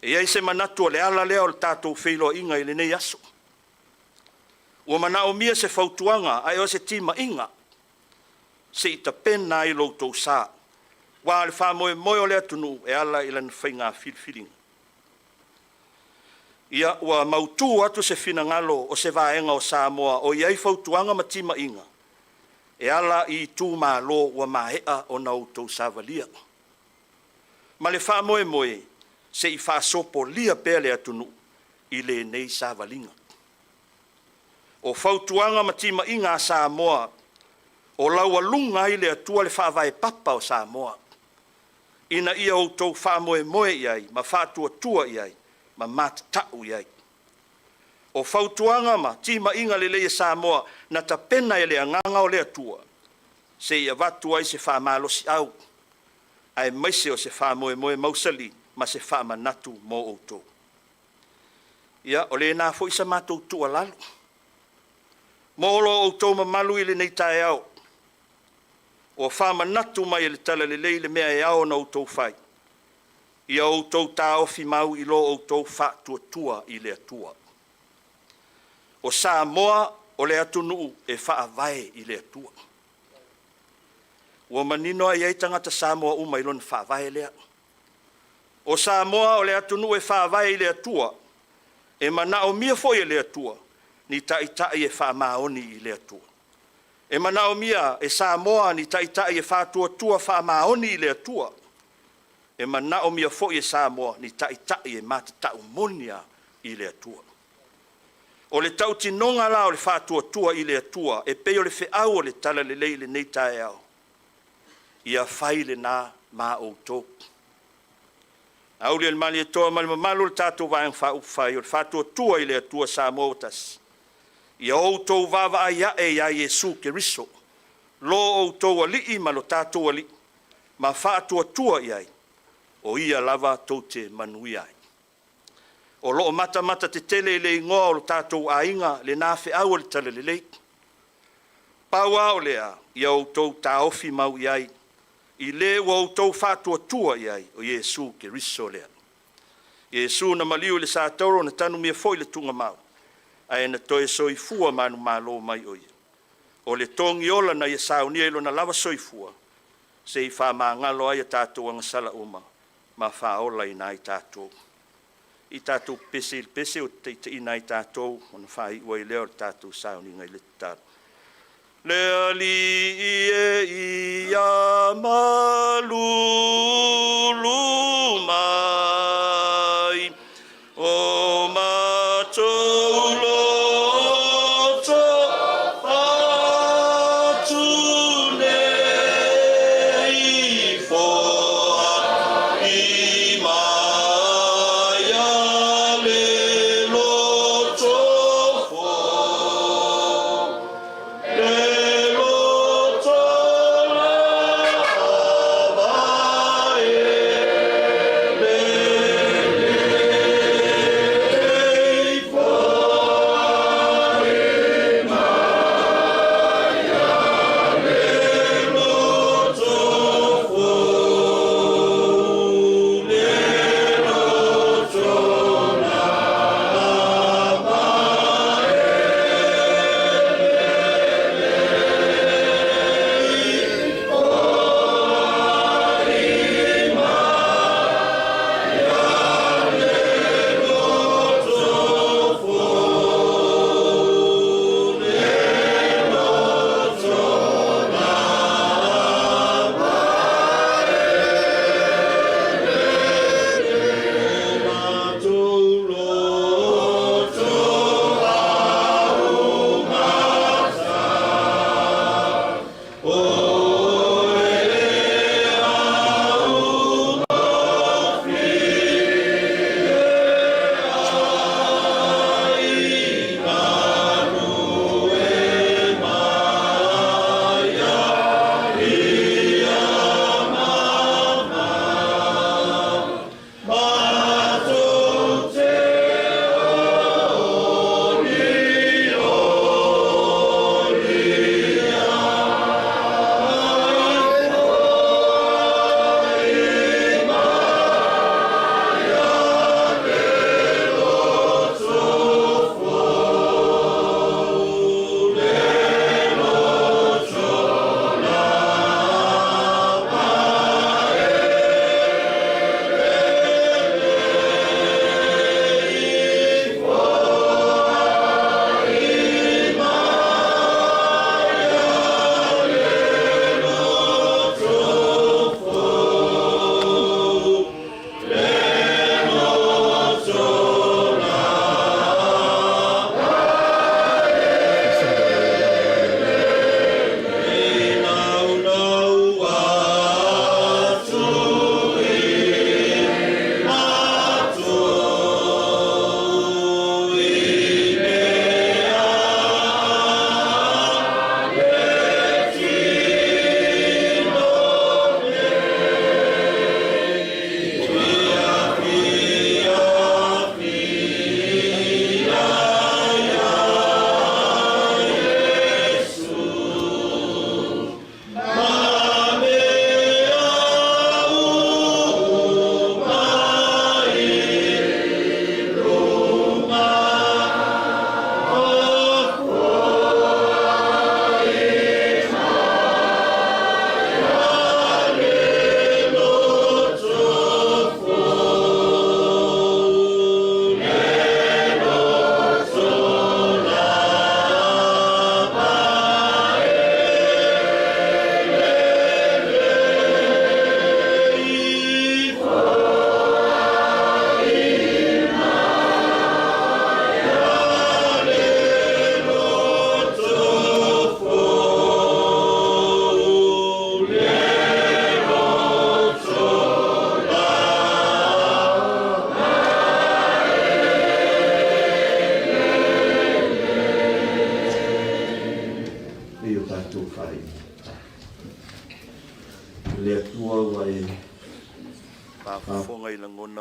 E i ai se manatu o le ala lea o le tatou feiloaiga i lenei aso. Ua manaomia se fautuaga ae o se timaiga se i tapena ai lo outou sa, aua o le faamoemoe o le atunuu e ala i lana faiga filifiliga. Ia ua mautu atu se finagalo o se vaega o Samoa o i ai fautuaga ma timaiga e ala i itumalo ua maea ona outou savalia, ma le faamoemoe se i faasopolia pea le atunuu i lenei savaliga. O fautuaga ma timaiga a Samoa o laualuga ai le Atua le faavae papa o Samoa, ina ia outou faamoemoe i ai ma faatuatua i ai ma matata'u i ai. O fautuaga ma timaiga lelei a Samoa na tapena e le Agaga o le Atua se i avatu ai se faamalosi'au, aemaise o se faamoemoe mausali ma se faamanatu mo outou. Ia, o lena foi sa matou tuualalo mo lo outou mamalu i lenei taeao, ua faamanatu mai e le Talalelei le mea e ao ona outou fai, ia outou taofi mau i lo outou faatuatua i le Atua. O Samoa o le atunuu e faavae i le Atua. Ua manino lava i ai tagata Samoa uma i lona faavae lea. O Samoa o le atunuu e faavae i le Atua, e manaomia foi e le Atua ni taitai e faamaoni i le Atua. E manaomia e Samoa ni taitai e faatuatua faamaoni i le Atua. E manaomia foi e Samoa ni taitai e matatau moni lava i le Atua. O le tautinoga la o le faatuatua i le Atua e pei o le feau o le Talalelei i lenei taeao, ia fai lena ma outou. Auliilimalietoa ma le mamalu o le tatou Vaega Faaupufai o le Faatuatua i le Atua Samoa ua Tasi, ia outou vaavaai ae ia Iesu Keriso, lo outou Alii ma lo tatou Alii, ma faatuatua i ai, o Ia lava tou te manuia ai. O lo o matamata tetele i le igoa o lo tatou aiga lena feau o le Talalelei. Pau lava o lea, ia outou taofi mau i ai, i le ua outou faatuatua i ai, o Iesu Keriso lea. Iesu na maliu i le satauro na tanumia foi le tuugamau, ae na toe soifua manumalo mai o ia. O le togiola na ia saunia i lona lava soifua, seia faamagalo ai a tatou agasala uma ma faaolaina ai tatou. I tatou pepese i le pese ua taitaiina ai tatou ona faaiu ai lea o le tatou sauniga i le tatalo. Le Alii e ia malulu mai, o matou loto atu nei, foai mai a le loto fou, le loto lava e le.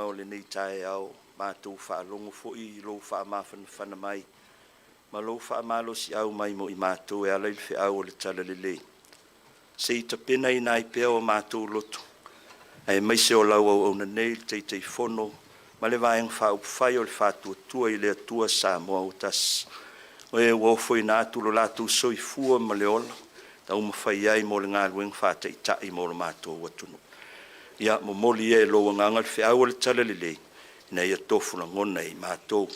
o lenei taeao, matou faalogo foi i lou faamafanafana mai ma lou faamalosiau mai mo i matou e ala i le feau o le Talalelei, se i tapenaina ai pea o matou loto aemaise o lau auauna nei, le Taitaifono ma le Vaega Faaupufai o le Faatuatua i le Atua Samoa ua Tasi, o e ua ofoina atu lo latou soifua ma le ola e taumafai ai mo le galuega faataitai mo lo matou atunuu. Ia momoli ia e lou Agaga le feau o le Talalelei ina ia tofu lagona e i matou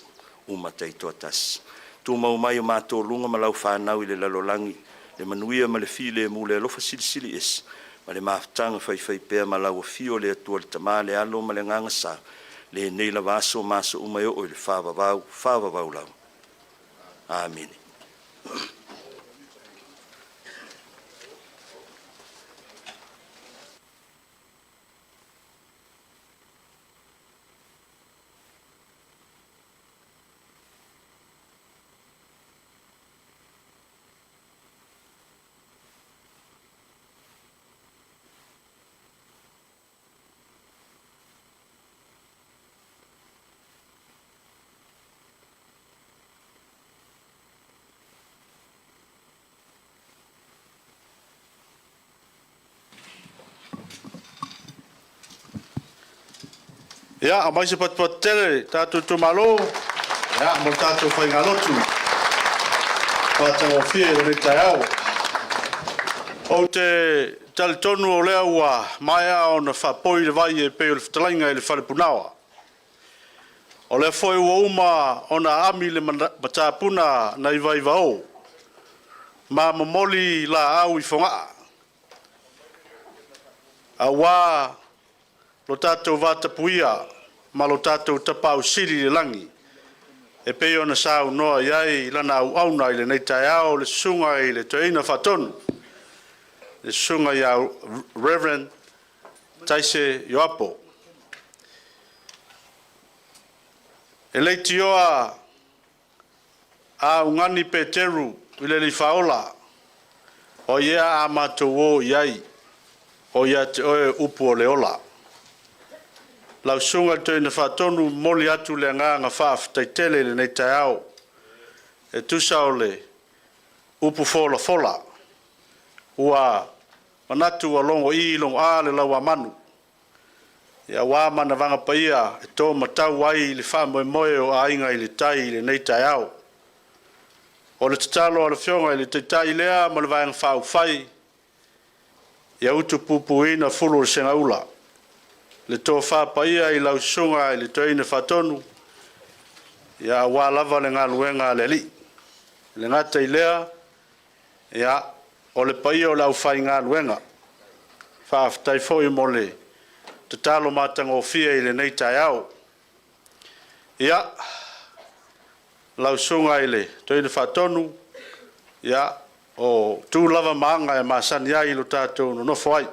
uma taitoatasi. Tumau mai o matou luga ma lau fanau i le lalolagi le manuia ma le filemu, le alofa silisili ese ma le mafutaga faifaipea ma lau afio le Atua le Tama le Alo ma le Agaga Sa, lenei lava aso ma aso uma e oo i le faavavau, faavavau lava. Amene. Ia, aumai se patupatu tele le tatou itumalo, ia, mo le tatou faigalotu matagofie i lenei taeao. Ou te talitonu o lea ua maea ona faapoi le vai e pei o le fetalaiga i le Falepunaoa. O lea foi ua uma ona aami le matapuna nai vaivao ma momoli laau i Fogaa aua lo tatou vatapuia ma lo tatou Tapaau Sili i le lagi e pei ona saunoa i ai lana auauna i lenei taeao, le susuga i le Toeaina Faatonu, le susuga ia Reverend Taise Ioapo. E leitioa a ugani Peteru i le Alii Faaola, o ia a matou o i ai, o ia te oe upu o le ola. Lau Susuga i le Toeaina Faatonu, e momoli atu le agaga faafetai tele i lenei taeao e tusa o le upu folafola ua manatu ua logo'i logo'a le lauamanu, aua manavaga paia e to matau ai le faamoemoe o Aiga i le Tai i lenei taeao. O le tatalo a le Afioga i le Taitai lea ma le Vaega Faaupufai, ia utupupuina fulu o le segaula, le tofa paia i lau Susuga i le Toeaina Faatonu, ia aua lava le galuega a le Alii. E le gata i lea, ia, o le paia o le aufaigaluega, faafetai foi mo le tatalo matagofie i lenei taeao. Ia, lau Susuga i le Toeaina Faatonu, ia, o tu lava ma aga e masani ai lo tatou nonofo ai.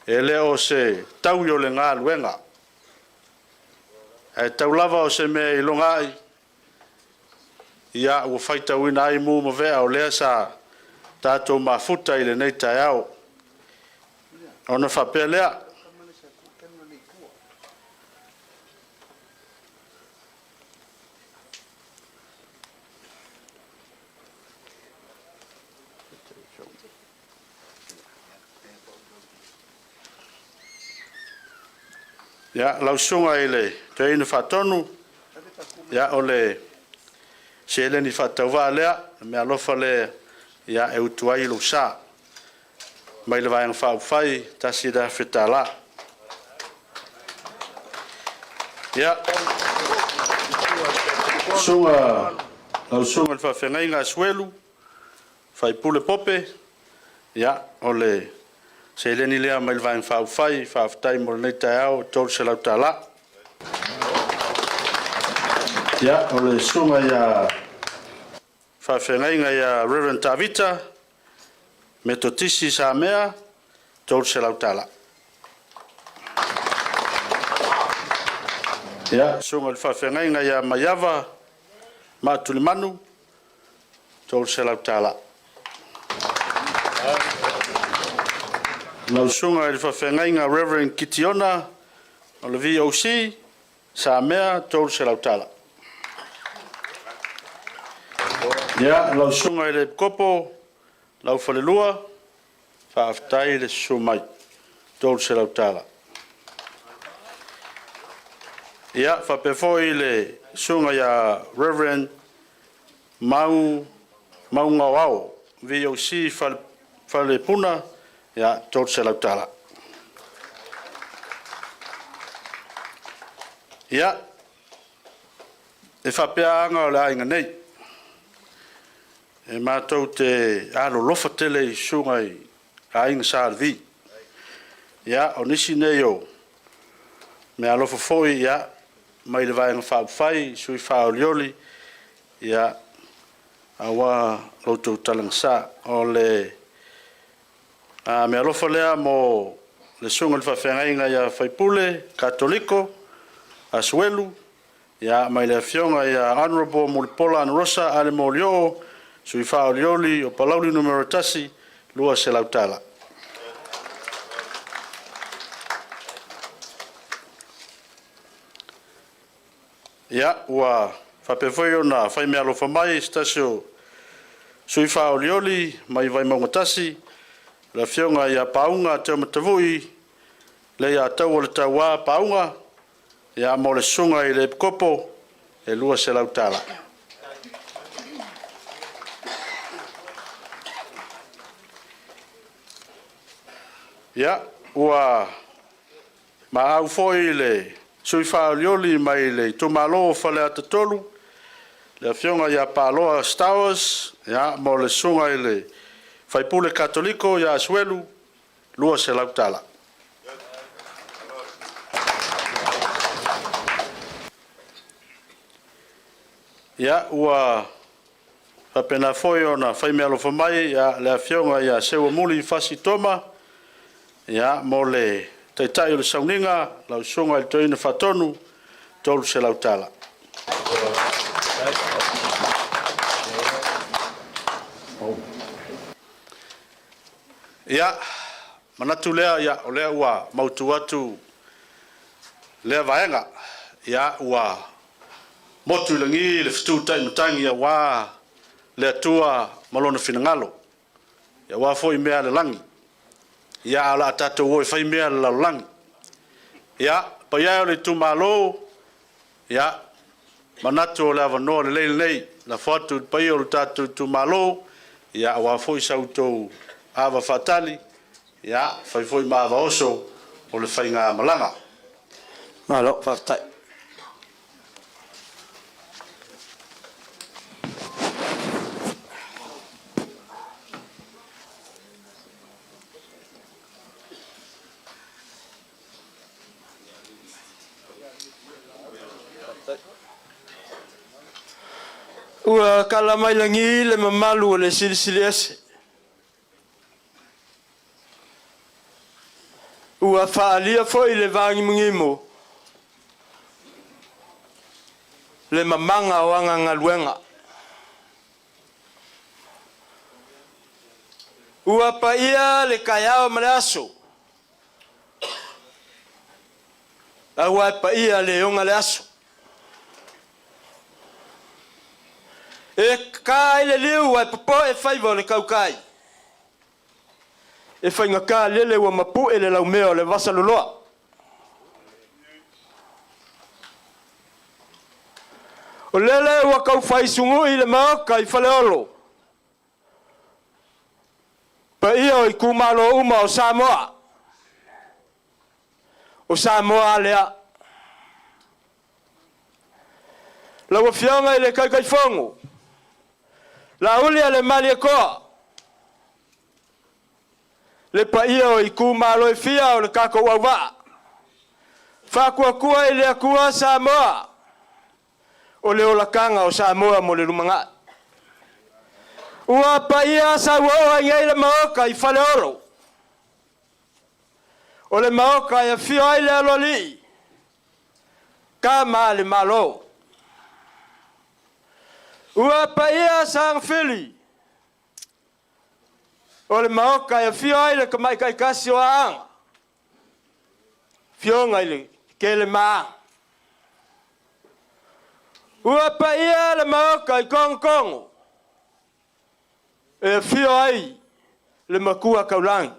E le o se taui o le galuega, ae tau lava o se mea e iloga ai, ia ua faitauina ai mu ma vea o lea sa tatou mafuta i lenei taeao. Ona faapea lea, ia, lau Susuga i le Toeaina Faatonu, ia, o le seleni faatauvaa lea, le meaalofa lea ia e utu ai lou sa mai le Vaega Faaupufai, $1,000. Ia, susuga, lau susuga i le faafeagaiga a Suelu Faipule Pope, ia, o le seleni lea mai le Vaega Faaupufai, faafetai mo lenei taeao, e $300. Ia, o le susuga ia faafeagaiga ia Reverend Tavita Metotisi Samea, $300. Ia, susuga i le faafeagaiga ia Maiava Maatulemanu, $300. Lau susuga i le faafeagaiga Reverend Kitiona O le VOC, Sa Mea, $300. Ia, lau Susuga i le Epikopo Laufalelua, faafetai le susu mai, $300. Ia, faapea foi le Susuga ia Reverend Mau Maugaoao, VOC Falepuna, ia, $300. Ia, e faapea aga o le aiga nei, e matou te alolofa tele i susuga i aiga Sa Levi. Ia, o nisi nei o meaalofa foi ia, mai le Vaega Faaupufai, sui faaolioli, ia, aua lo outou talagesa. O le meaalofa lea mo le susuga i le faafeagaiga ia Faipule Katoliko Asuelu, ia, mai le afioga ia Honourable Mulipola Anarosa Ale Molioo, sui faaolioli o Palauli Nu.1, $200. Ia, ua faapea foi ona fai meaalofa mai se tasi o sui faaolioli mai Vaimauga 1, le afioga ia Pauga Teomatavui Leiataua le Taua Pauga, ia mo le susuga i le Epikopo, e $200. Ia, ua maau foi le sui faaolioli mai le itumalo o Faleata 3, le afioga ia Paloa Stowers, ia, mo le susuga i le faipule Katoliko ia Asuelu, $200. Ia, ua faapena foi ona fai meaalofa mai ia, le afioga ia Seuamuli Fasi Toma, ia, mo le taitai o le sauniga, lau susuga i le Toeaina Faatonu, $300. Ia, manatu lea, ia, o lea ua mautu atu lea vaega. Ia, ua motu i lagi le fetu taimatagi aua le Atua ma lona finagalo, aua foi mea a le lagi. Ia, ae o le a tatou o e fai mea a le lalolagi. Ia, paia e o le itumalo, ia, manatu o le avanoa lelei lenei, lafo atu i le paia o le tatou itumalo, ia aua foi sa outou ava faatali, ia, fai foi ma ava oso o le faigamalaga. Malo faafetai. Ua tala mai lagi le mamalu o le Silisili Ese. Ua faaalia foi le vāgimogimo le mamaga o aga galuega. Ua paia le taeao ma le aso, aua e paia le oga le aso. E ka ai le liu ae popoe faiva o le tautai. E faigata lele ua mapu'e le laumea o le vasaloloa. O lele ua taufai sugu'i le Maota i Faleolo, paia o itumalo uma o Samoa. O Samoa a lea. Lau Afioga i le Taitaifono, Laaulialemalietoa, le paia o itumalo e fia o le tatou auvaa, Faatuatua i le Atua Samoa, o le olataga o Samoa mo le lumanai. Ua paia sauoo ai nei le Maota i Faleolo, o le Maota e afio ai le Aloalii, Tama a le Malo. Ua paia Sagafili, o le Maota e afio ai le Tamaitai tasi o Aana, Afioga i le Kele ma. Ua paia le maoka i Kongokongo e afio ai le makua kaulagi.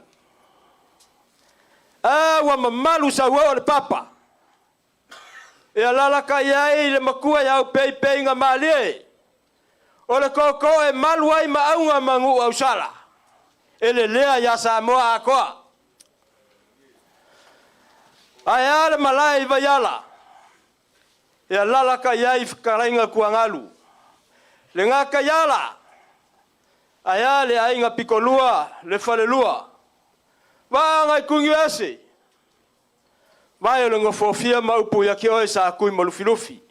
A ua mamalu sauoo le papa e alalakai ai le makua i aupeipeiga malie o le tootoo e malu ai maauga ma nuu ausala e lelea iā Samoa atoa. Ae a le malae i Vaiala e alalakai ai fetalaiga Tuagalu, le Gataiala, ae a le aiga pitolua le falelua, vaa nai Tuniese, vae o le Nofoafia ma upu ia te oe Satui ma Lufilufi.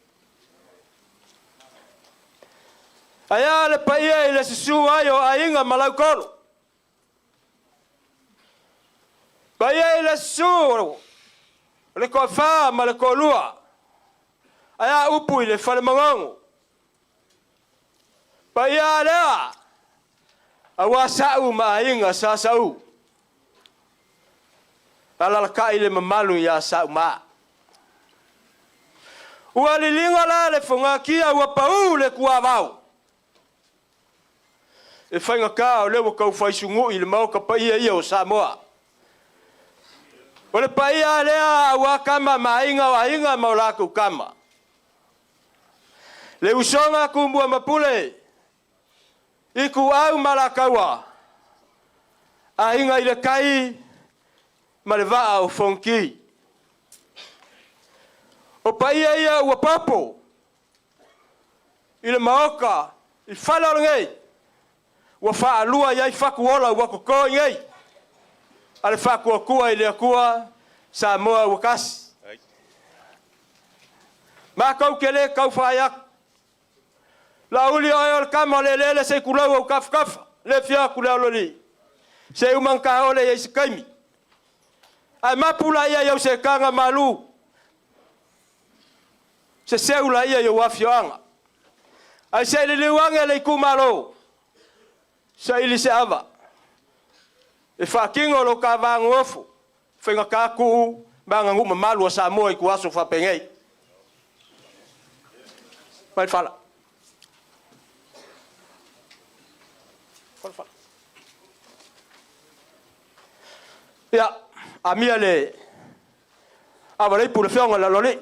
Ae a le paia i le susu ai o aiga ma Lautolo, paia i le susu o le toafa ma le toalua, ae a upu i le Falemanono. Paia a lea, aua Sa'u ma aiga Sa Sa'u, alalakai le mamalu ia Sa'uma. Ua liliga la le fogatia ua pau le tuavao, e faigata o lea ua tau fai sunu'i le maota paia ia o Samoa. O le paia lea aua tama ma aiga o aiga ma o latou tama. Le usoga a Tumua ma Pule, Ituau ma Alataua, Aiga i le Tai ma le Vaa o Fonoti. O paia ia ua popo i le maota i fale o lenei, ua faalua i ai fatuola ua toto i nei, a le Faatuatua i le Atua Samoa ua tasi. Matou te le tau fai atu. Laauli oe o le tama o le eleele se i tulou ou tafatafa, le afio atu le Aloalii, se uma ona ta ole i ai se taimi. Ae mapu laia i au setaga malu, seseu laia i ou afioaga. Ae se i liliu ane le itumalo, saili se ava e faatino lo ta va nonofo, faigata tu ma aganuu mamalu a Samoa i ituaso faapenei. Mai le fala. Ia, amia le ava le ipu le fioga le aloalii.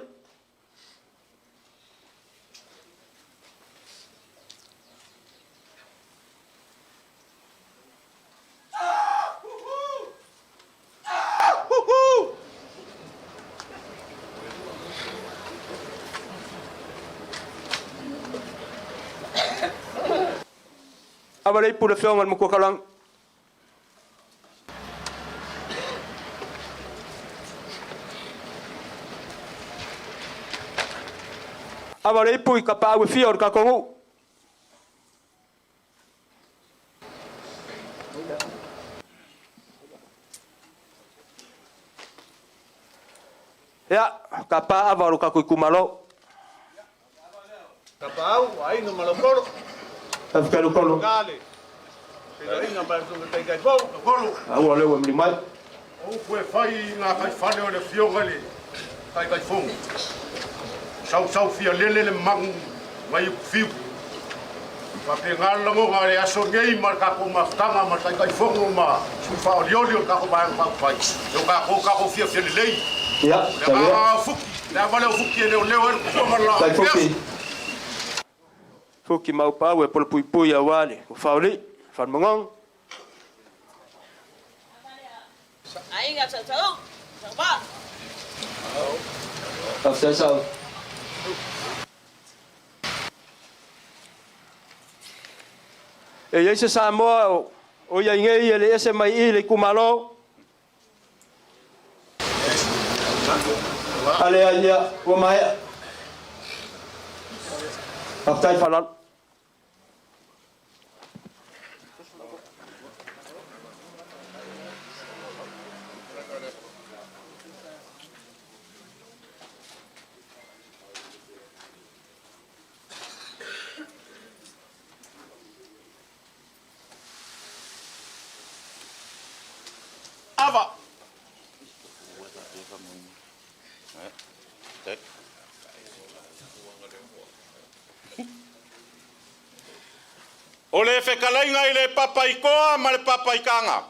Ava le ipu le afioga i le Matua Taulagi. Ava le ipu i tapaau e fia o le tatou nuu. Ia, tapa ava o lo tatou itumalo. Tapaau, aiga ma Lautolo. Faafetai Lautolo. Kale. Feiloaiga ma le Susuga Taitaifou, Lautolo. Aua lea ua muli mai. O upu e fai i gataifale o le Afioga i le Taitaifono, sausau fialele le magu mai Utufiu. Faapena le lagona i le aso nei ma le tatou mafutaga ma le Taitaifono ma sui faaolioli o le tatou Vaega Faaupufai, e o tatou tatou fiafia lelei. Ia, Le agaga o Fuki, le ava lea o Fuki e leoleo ai le tupua ma le Tai laau. Fuki. Fuki maupau e polapuipui aua le faoli, Falemanono. Aiga Tautau, Tauva. Faafetai Sao. E i ai se Samoa o i ai nei e le ese mai i le itumalo? A leai, ia, ua maea. Faafetai faaaloalo. Ava. Faafetai. O le fetalaiga i le Papaikoa ma le Papaikaga,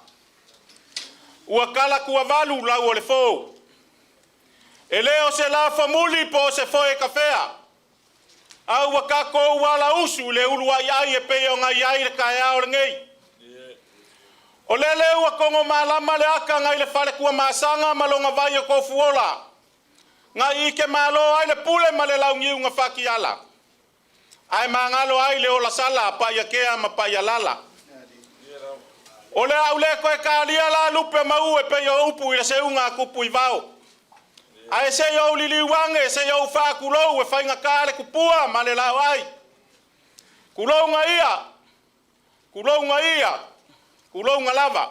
ua talaatuavalu lau o le fou. E le o se lafamuli po o se foe tafea, a ua tatou alausu i le uluai ai e pei ona i ai le taeao lenei. O lele ua togo malama le ata nai le fale Tuamasaga ma lona vai o Tofuola, na ike malo ai le pule ma le launiu na fatiala, ae magalo ai le olasala a Paiakea ma Paialala. O le au le koe kalia la lupe mau e pei o upu i le seuga a tupu i vao. Ae se i ou liliu ane, se i ou faakulou e faigata le tupua ma le laoai. Kulouga ia, kulouga ia, kulouga lava.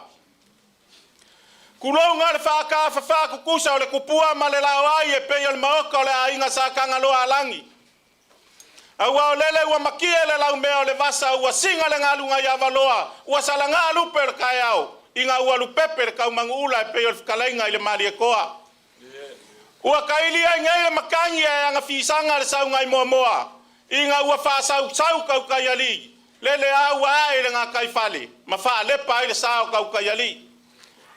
Kulouga le faatafafa tutusa o le tupua ma le laoai e pei o le maota o le aiga sa Tagaloa Alagi. Aua o lele ua matie le laumea o le vasa ua siga le galuga i Avaloa, ua salaga lupe o le taeao, ina ua lupepe le taumanuula e pei o le fetalaiga i le Malietoa. Ua kaili ai nei le matagi ae agafisaga le sauga i Moamoa, ina ua faasausau tautaialii, lele a ua ae le gataifale ma faalepa ai le sa o tautaialii.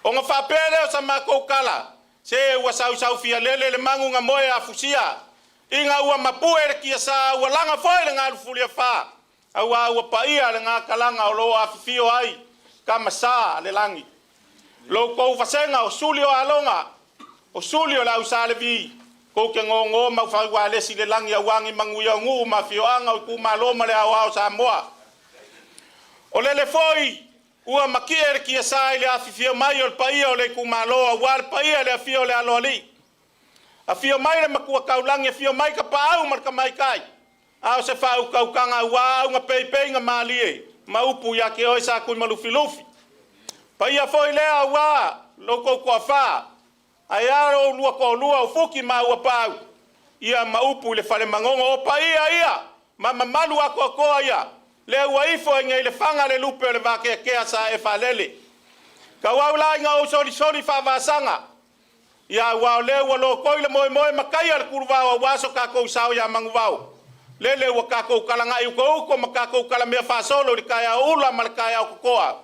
Ona faapea lea o sa matou tala, se ua sausaufia lele le magu na moe afusia, ina ua mapue le tiasa ua laga foi le galu fuliafa, aua ua paia le gatalaga o lo o afifio ai tama sa le lagi. Lo outou vasega o suli o aloga, o suli o le ausalevi, kou te gogo maufaualesi le lagi auā ni manuia o nuu ma afioaga o itumalo ma le aoao Samoa. O lele foi ua matie le tiasa i le afifio mai o le paia o le itumalo auā le paia i le afio o le Aloalii. Afio mai le Matua Taulagi, afio mai Tapaau ma le Tamaitai, a o se faautautaga auā auga peipeiga malie ma upu ia te oe Satuimalufilufi. Paia foi lea auā lo outou toafa, ae a lo oulua toalua o Fuki ma Auapaau, ia ma upu i le fale Manono. O paia ia ma mamalu atoatoa ia, lea ua ifo ai nei le faga le lupe o le vakeakea sa e faalele. Tauau la ina ou solisoli faavasaga, ia aua o lea ua lotoi le moemoe ma taia le kuluvao auā so tatou sao ia Manuvao. Lele ua tatou talaga'i utouto ma tatou talamea faasolo i le taeao ula ma le taeao totoa.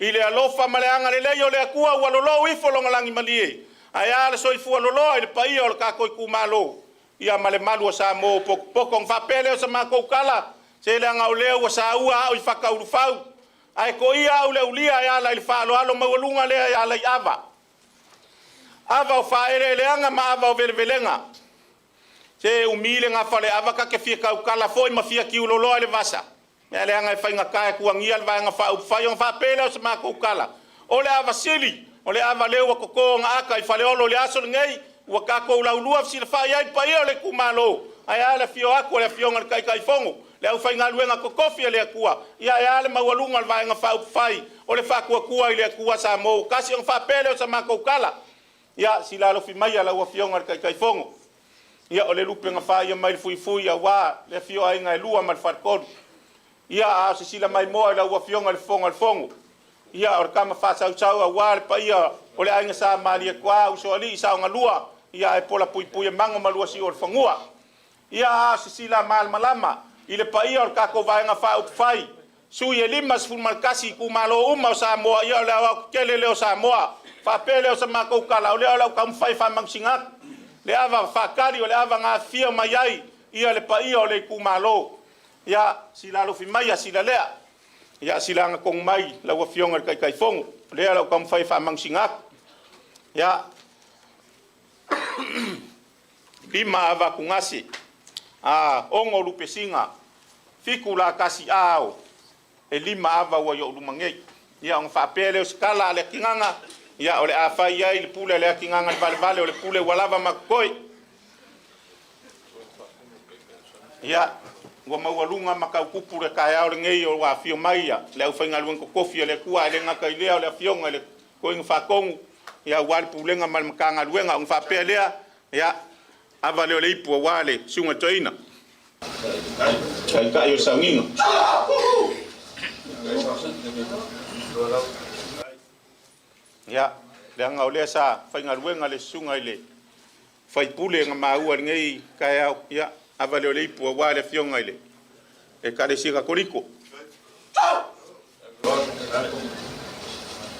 I le alofa ma le agalelei o le Atua ua lolou ifo lona lagimalie, ae a le soifua loloa i le paia o le tatou itumalo, ia ma le malu o Samoa ua potopoto. Ona faapea lea o sa matou tala, se leaga o lea ua saua au i fataulufau, ae toia au le aulia e ala i le faaaloalo maualuga lea e ala i ava. Ava o faaeleeleaga ma ava o velevelega. Se umi le gafa o le ava ta te fia tautala foi ma fia tiuloloa i le vasa, ae leaga e faigata e tuagia le Vaega Faaupufai. Ona faapea lea o sa matou tala, o le ava sili, o le ava lea ua toto ona ata i Faleolo i le aso lenei, ua tatou laulua fesilafai ai le paia o le itumalo, ae a le afio atu o le Afioga i le Taitaifono, le aufaigaluega totofi a le Atua, ia ae a le maualuga o le Vaega Faaupufai o le Faatuatua i le Atua Samoa ua Tasi. Ona faapea lea o sa matou tala, ia sila alofi maia lau Afioga i le Taitaifono, ia o le lupe na faia mai le fuifui auā le afioaiga e lua ma le faletolu. Ia a o se sila maimoa i lau Afioga i le Fofoga o le Fono, ia o le tama faasausau auā le paia o le aiga Sa Malietoa, Usoalii, Saogalua, ia ae pola puipui e mago ma lua siu o le fanua. Ia a o se sila malamalama i le paia o le tatou Vaega Faaupufai, sui e 51 itumalo uma o Samoa, ia o le aoaotetele lea o Samoa. Faapea lea o sa matou tala, o lea o le a ou taumafai e faamagosiga atu le ava faatali o le ava na afifio mai ai ia le paia o le itumalo. Ia sila alofi maia sila lea, ia sila agatonu mai lau Afioga i le Taitaifono, o lea o le a ou taumafai e faamagosiga atu. Ia 5 ava atugase, a 6 lupesiga, 7 latasi ao, e 5 ava ua i ou luma nei. Ia ona faapea lea o se tala a le atigaga, ia o le a fai ai le pule a le atigaga i le valevale o le pule ua lava ma totoe. Ia, ua maualuga ma tautupu le taeao lenei o ua afio mai ia le aufaigaluega totofi a le Atua, ae le gata i lea o le afioga i le Toeaina Faatonu, ia aua le pulega ma le Matagaluega. Ona faapea lea, ia, ava lea o le ipu auā le susuga i le toeaina. Taitai o le sauniga. Ia, leaga o lea sa faigaluega le susuga i le Faipule na maua i lenei taeao, ia, ava lea o le ipu aua le afioga i le Ekalesia Katoliko.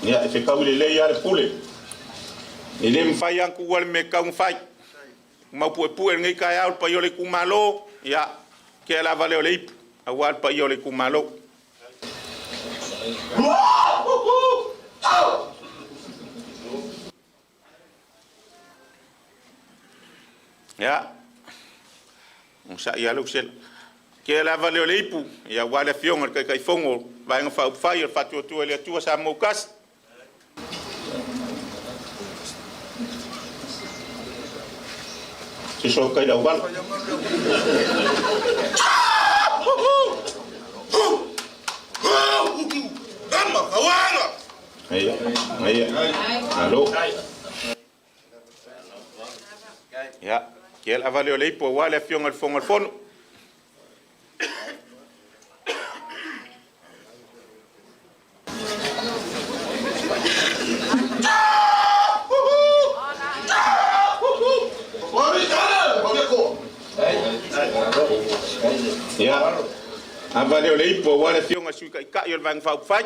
Ia, e fetaui lelei lava le pule. E le mafai lava ona tuua le mea e tatau ona fai. Maupuepue i lenei taeao le paia o le itumalo, ia, tea le ava lea o le ipu aua le paia o le itumalo. Ia, onosai lava lau sela. Tea le ava lea o le ipu, ia, aua le afioga i le Taitaifono o Vaega Faaupufai o le Faatuatua i le Atua Samoa ua Tasi. Susu atu i le auala. Aia, aia. Alo. Ia, kia le ava lea o le ipu aua le afioga i le Fofoga o le Fono. Ia, ava lea o le ipu aua le afioga i le Sui Taitai o le Vaega Faaupufai.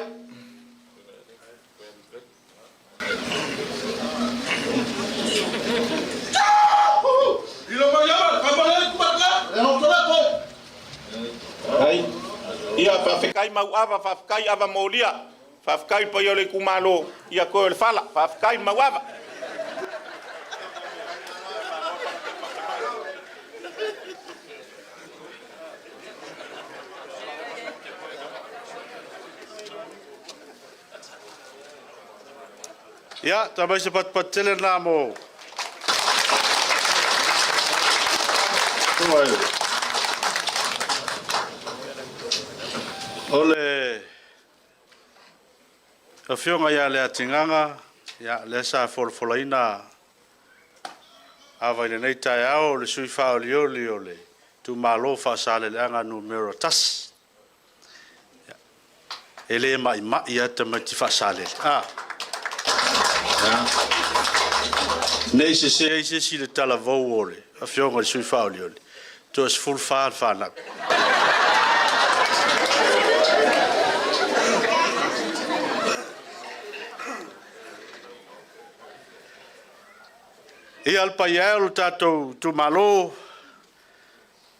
Ai. Ia, faafetai Mauava, faafetai Ava Molia, faafetai le paia o le itumalo, ia toe o le fala, faafetai Mauava. Ia, taumai se patupatu tele lena mo o le Afioga ia Leatigaga, ia, lea sa folafolaina ava i lenei taeao, o le sui faaolioli o le itumalo Faasaleleaga Nu.1. E le maimai lava tamaiti Faasalele. A. Ne i sese ai se isi i le talavou o le afioga i le sui faaolioli, toe 14 le fanau. Ia, le paia e o le tatou itumalo,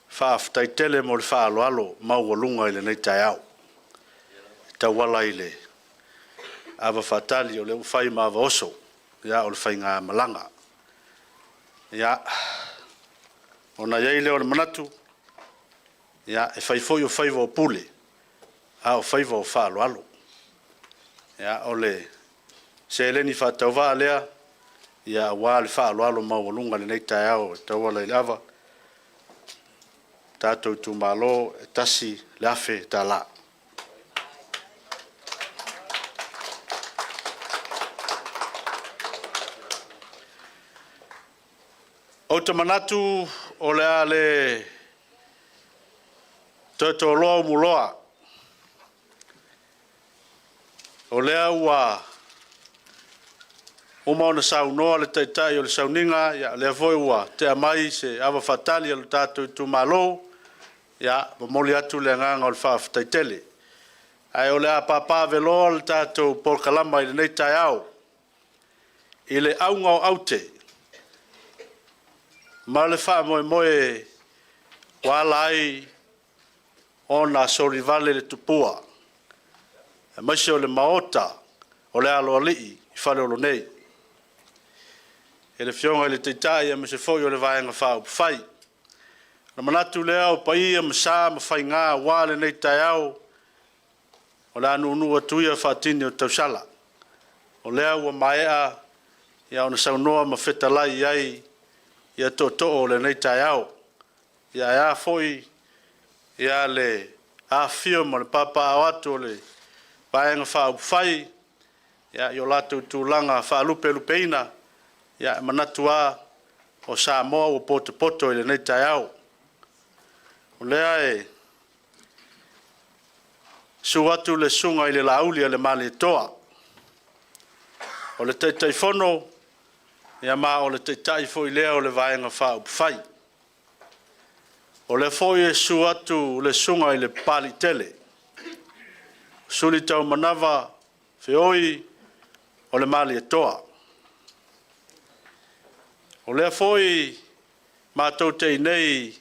faafetai tele mo le faaaloalo maualuga i lenei taeao e tauala i le ava faatali o lea ua fai ma ava oso, ia, o le faigamalaga. Ia, ona i ai lea o le manatu, ia, e fai foi o faiva o pule, a o faiva o faaaloalo. Ia, o le seleni faatauvaa lea, ia, aua le faaaloalo maualuga i lenei taeao e tauala i le ava, tatou itumalo, e $1,000. Ou te manatu o le a le toe toloa umuloa, o lea ua uma ona saunoa le taitai o le sauniga, ia o lea foi ua tea mai se ava faatali a le tatou itumalo, ia momoli atu le agaga o le faafetai tele. Ae o le a papaaveloa le tatou polokalama i lenei taeao i le auga o aute ma le faamoemoe ua ala ai ona solivale le tupua aemaise o le Maota o le Aloalii i Faleolo nei e le Afioga i le Taitai aemaise foi o le Vaega Faaupufai. Ona manatu lea o paia ma sa ma faiga aua lenei taeao, o le a nuunuu atu ia faatini o tausala, o lea ua maea ona saunoa ma fetalai i ai ia tootoo o lenei taeao. Ia ae a foi ia le afifio ma le papaaao atu o le Vaega Faaupufai i o latou tulaga faalupelupeina, ia e manatu lava o Samoa ua potopoto i lenei taeao. O lea e susu atu le susuga i le Laauli a le Malietoa, o le Taitaifono Ia ma o le Taitai foi lea o le Vaega Faaupufai. O lea foi e susu atu le Susuga i le Papaliitele, Sulitaumanava Feoi o le Malietoa. O lea foi matou te i inei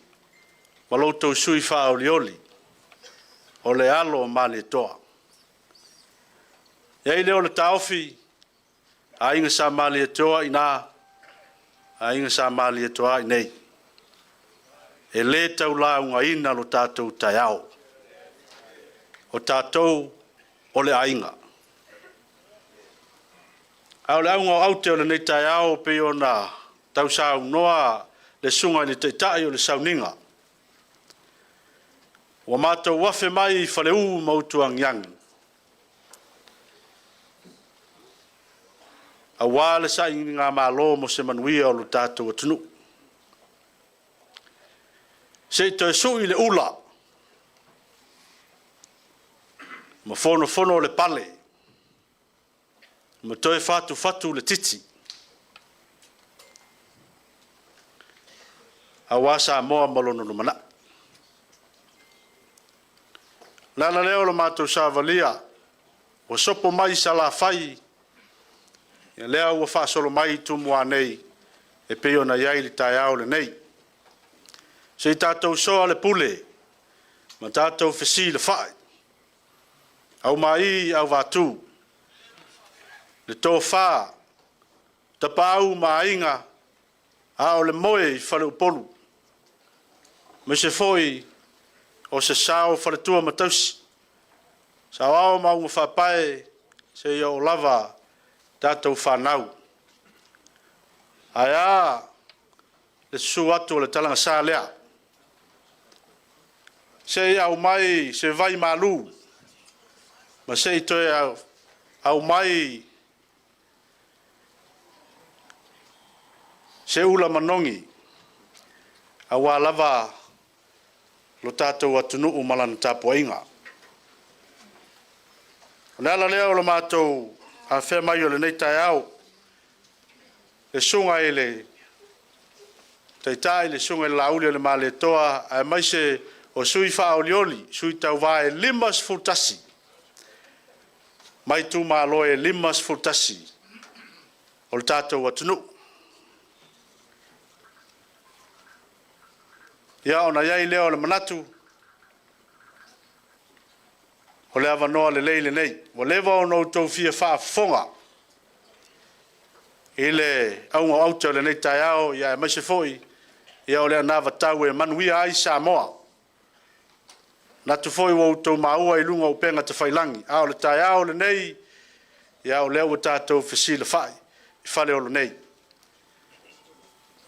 ma lo outou sui usufono faaolioli, o le alo o Malietoa. E i ai lea o le taofi, Aiga Sa Malietoa i ina, Aiga Sa Malietoa i inei. E le tau laugaina lo tatou taeao. O tatou o le aiga. A o le auga o aute o lenei taeao pei ona tausaunoa le susuga i le Taitai o le sauniga, ua matou afe mai i Faleu ma Utuagiagi aua le sailigamalo mo se manuia o lo tatou atunuu. Se i toe sui le ula ma fonofono le pale ma toe fatufatu le titi aua Samoa ma lona lumanai. O le ala lea o le matou savalia ua sopo mai i Salafai, ia lea ua faasolo mai i Tumua nei e pei ona i ai le taeao lenei. Se i tatou soa le pule ma tatou fesilafai, aumai auvatu, le tofa Tapaau ma Aiga, a o le moe i faleupolu, aemaise foi o se sao o faletua ma tausi, saoao ma augafaapae seia oo lava i tatou fanau. Ae a le susu atu o le talagasa lea, se i aumai se vai malu ma se i toe aumai se ula manogi aua lava lo tatou atunuu ma lana tapuaiga. O le ala lea o le matou afea mai o lenei taeao, le susuga i le Taitai, le susuga i le Lauli o le Malietoa, aemaise o sui faaolioli, sui tauva e 51 mai itumalo e 51 o le tatou atunuu. Ia ona i ai lea o le manatu, o le avanoa lelei lenei. Ua leva ona outou fia faafofoga i le auga o aute o lenei taeao, aemaise foi o le anavatau e manuia ai Samoa. E manatu foi ua outou maua i luga o upega tafailagi, a o le taeao lenei, ia o lea ua tatou fesilafai i Faleolo nei. E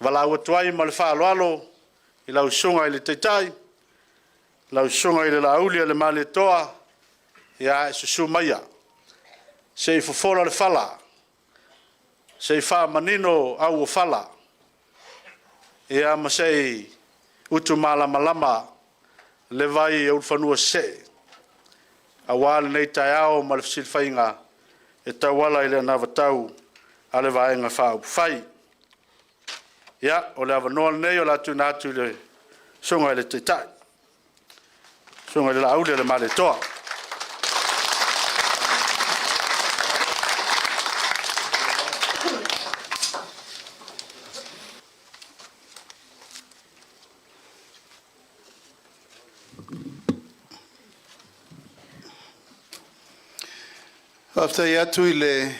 valaau atu ai ma le faaaloalo i lau Susuga i le Taitai, lau Susuga i le Lauli o le Malietoa, ia e susu maia se i fofola le fala, se i faamanino auofala, ia ma se i utumalamalama le vai o Ulufanua Sisee aua lenei taeao ma le fesilafaiga e tauala i le anavatau a le Vaega Faaupufai. Ia, o le avanoa lenei o le a tuuina atu i le Susuga i le Taitai, le Susuga i le Laauli o le Malietoa. Faafetai atu i le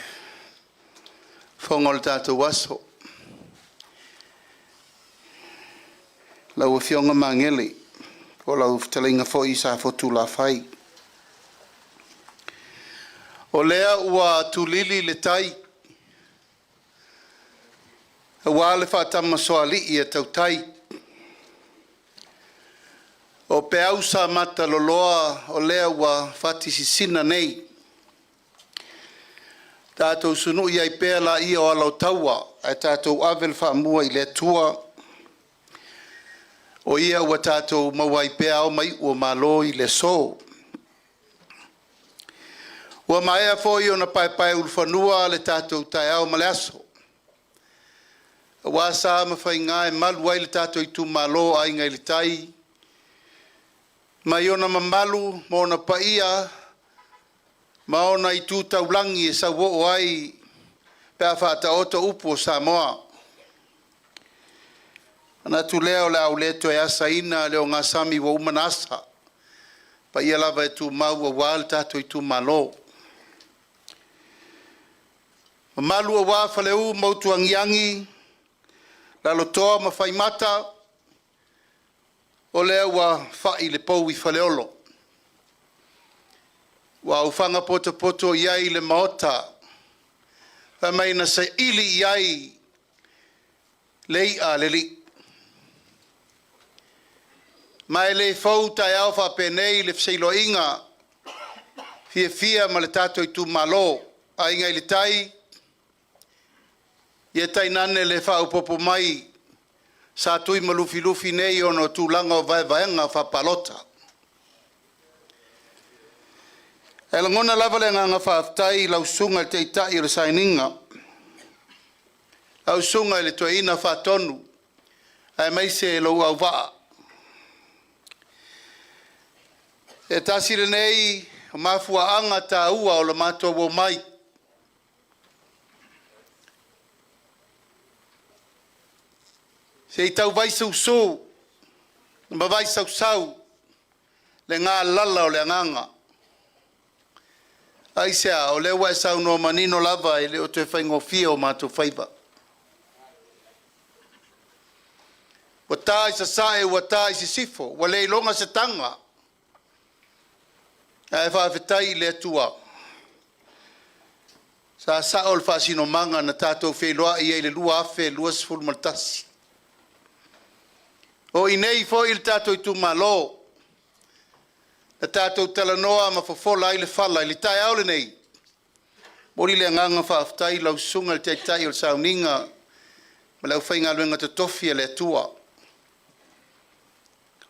fofoga o le tatou aso, lau Afioga Magele po o lau fetalaiga foi Safotulafai. O lea ua tulili le tai aua le faatamasoalii a tautai, o peau samata loloa o lea ua fati sisina nei. Tatou sunui ai pea laia o ala o taua ae tatou ave le faamua i le Atua, o Ia ua tatou maua ai pea ao ma iu o malo i le aso. Ua maea foi ona paepaeulufanua le tatou taeao ma le aso. Aua sa ma faiga e malu ai le tatou itumalo o Aiga i le Tai, mai ona mamalu ma ona paia ma ona itu taulagi e sauoo ai pe a faataoto upu o Samoa. Ona manatu lea o le a ou le toe asaina le ogasami ua uma ona asa, o paia lava e tumau aua le tatou itumalo. Mamalu aua Faleu ma Utuagiagi, Lalotoa ma Faimata, o lea ua fai le pou i Faleolo, ua aofaga potopoto i ai le Maota fai mai na saili i ai le i'a a le Alii. Ma e le fou taeao faapenei i le feiloaiga fiafia ma le tatou itumalo Aiga i le Tai, ia tainane le faaopoopo mai sa Tuimalealiifano nei ona o tulaga o vaevaega faapalota. E lagona lava le agaga faafetai i lau Susuga i le Taitai o le Sainiga, lau Susuga i le Toeaina Faatonu aemaise lou auvaa. E tasi lenei o mafuaaga taua o le matou omai se i tau vaisusu ma vaisausau le galala o le agaga. Aisea? O lea ua e saunoa manino lava, e le o toe faigofie o matou faiva. Ua ta i sasae ua ta i sisifo, ua le iloga se taga, ae faafetai i le Atua sa sao le faasinomaga na tatou feiloai ai i le 2021. O i inei foi i le tatou itumalo na tatou talanoa ma fofola ai le fala. I le taeao lenei, e momoli le agaga faafetai i lau Susuga i le Taitai o le Sauniga ma le aufaigaluega totofi a le Atua.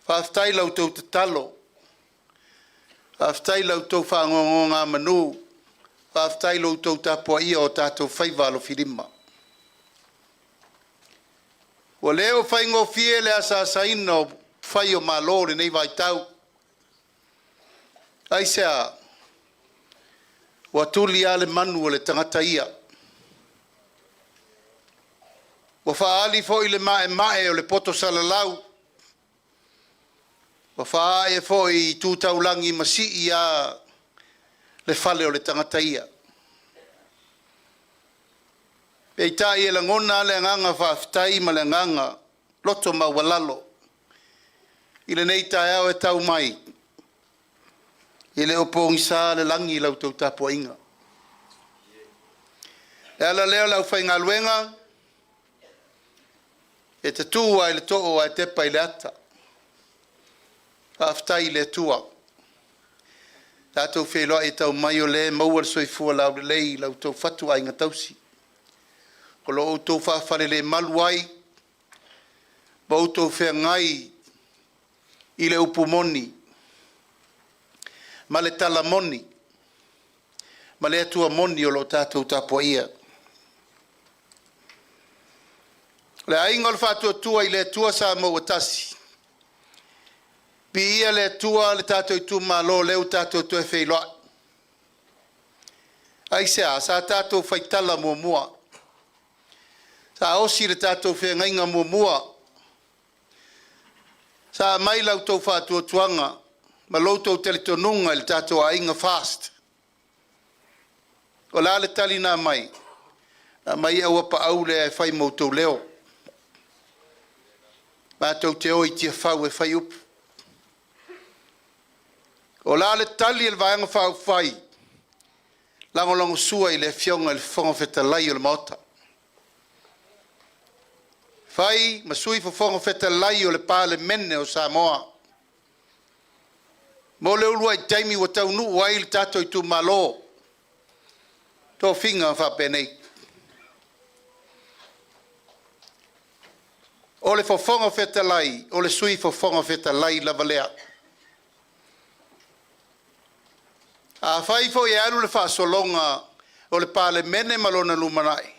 Faafetai i la outou tatalo, faafetai i la outou faanonogamanu, faafetai i lo outou tapuaia o tatou faiva alofilima. Ua le o faigofie le asaasaina o upufai o Malo i lenei vaitau. Aisea? Ua tuli lava le manu a le tagata ia. Ua faaali foi le maemae o le poto salalau, ua faaee foi i tu taulagi ma sii lava le fale o le tagata ia. Peitai e lagona lava le agaga faafetai ma le agaga loto maualalo i lenei taeao e tau mai, e le o pogisa le lagi i la outou tapuaiga. O le ala lea o le aufaigaluega e tatu lava i le too ae tepa i le ata. Faafetai i le Atua ua tatou feiloai e tau mai o lea e maua le soifua laulelei i la outou fatuaiga tausi, o lo o outou faafalelemalu ai ma outou feagai i le upu moni ma le tala moni ma le Atua moni o lo o tatou tapuaia. O le Aiga o le Faatuatua i le Atua Samoa ua Tasi, viia le Atua lo tatou itumalo o lea ua tatou toe feiloai. Aisea? Sa tatou faitala muamua, sa osi le tatou feagaiga muamua, sa aumai la outou faatuatuaga ma lo outou talitonuga i le tatou aiga FAST. O le a le tali na aumai? Na aumai auapaau lea e fai ma outou leo. Matou te o i Tiafau e fai upu. O le a le tali a le Vaega Faaupufai? Lagolagosua i le Afioga i le Fofoga Fetalai o le Maota, fai ma sui Fofoga Fetalai o le Palemene o Samoa mo le uluai taimi ua taunuu ai le tatou itumalo, tofiga faapenei. O le Fofoga Fetalai, o le Sui Fofoga Fetalai lava lea. Afai foi e alu le faasologa o le Palemene ma lona lumanai,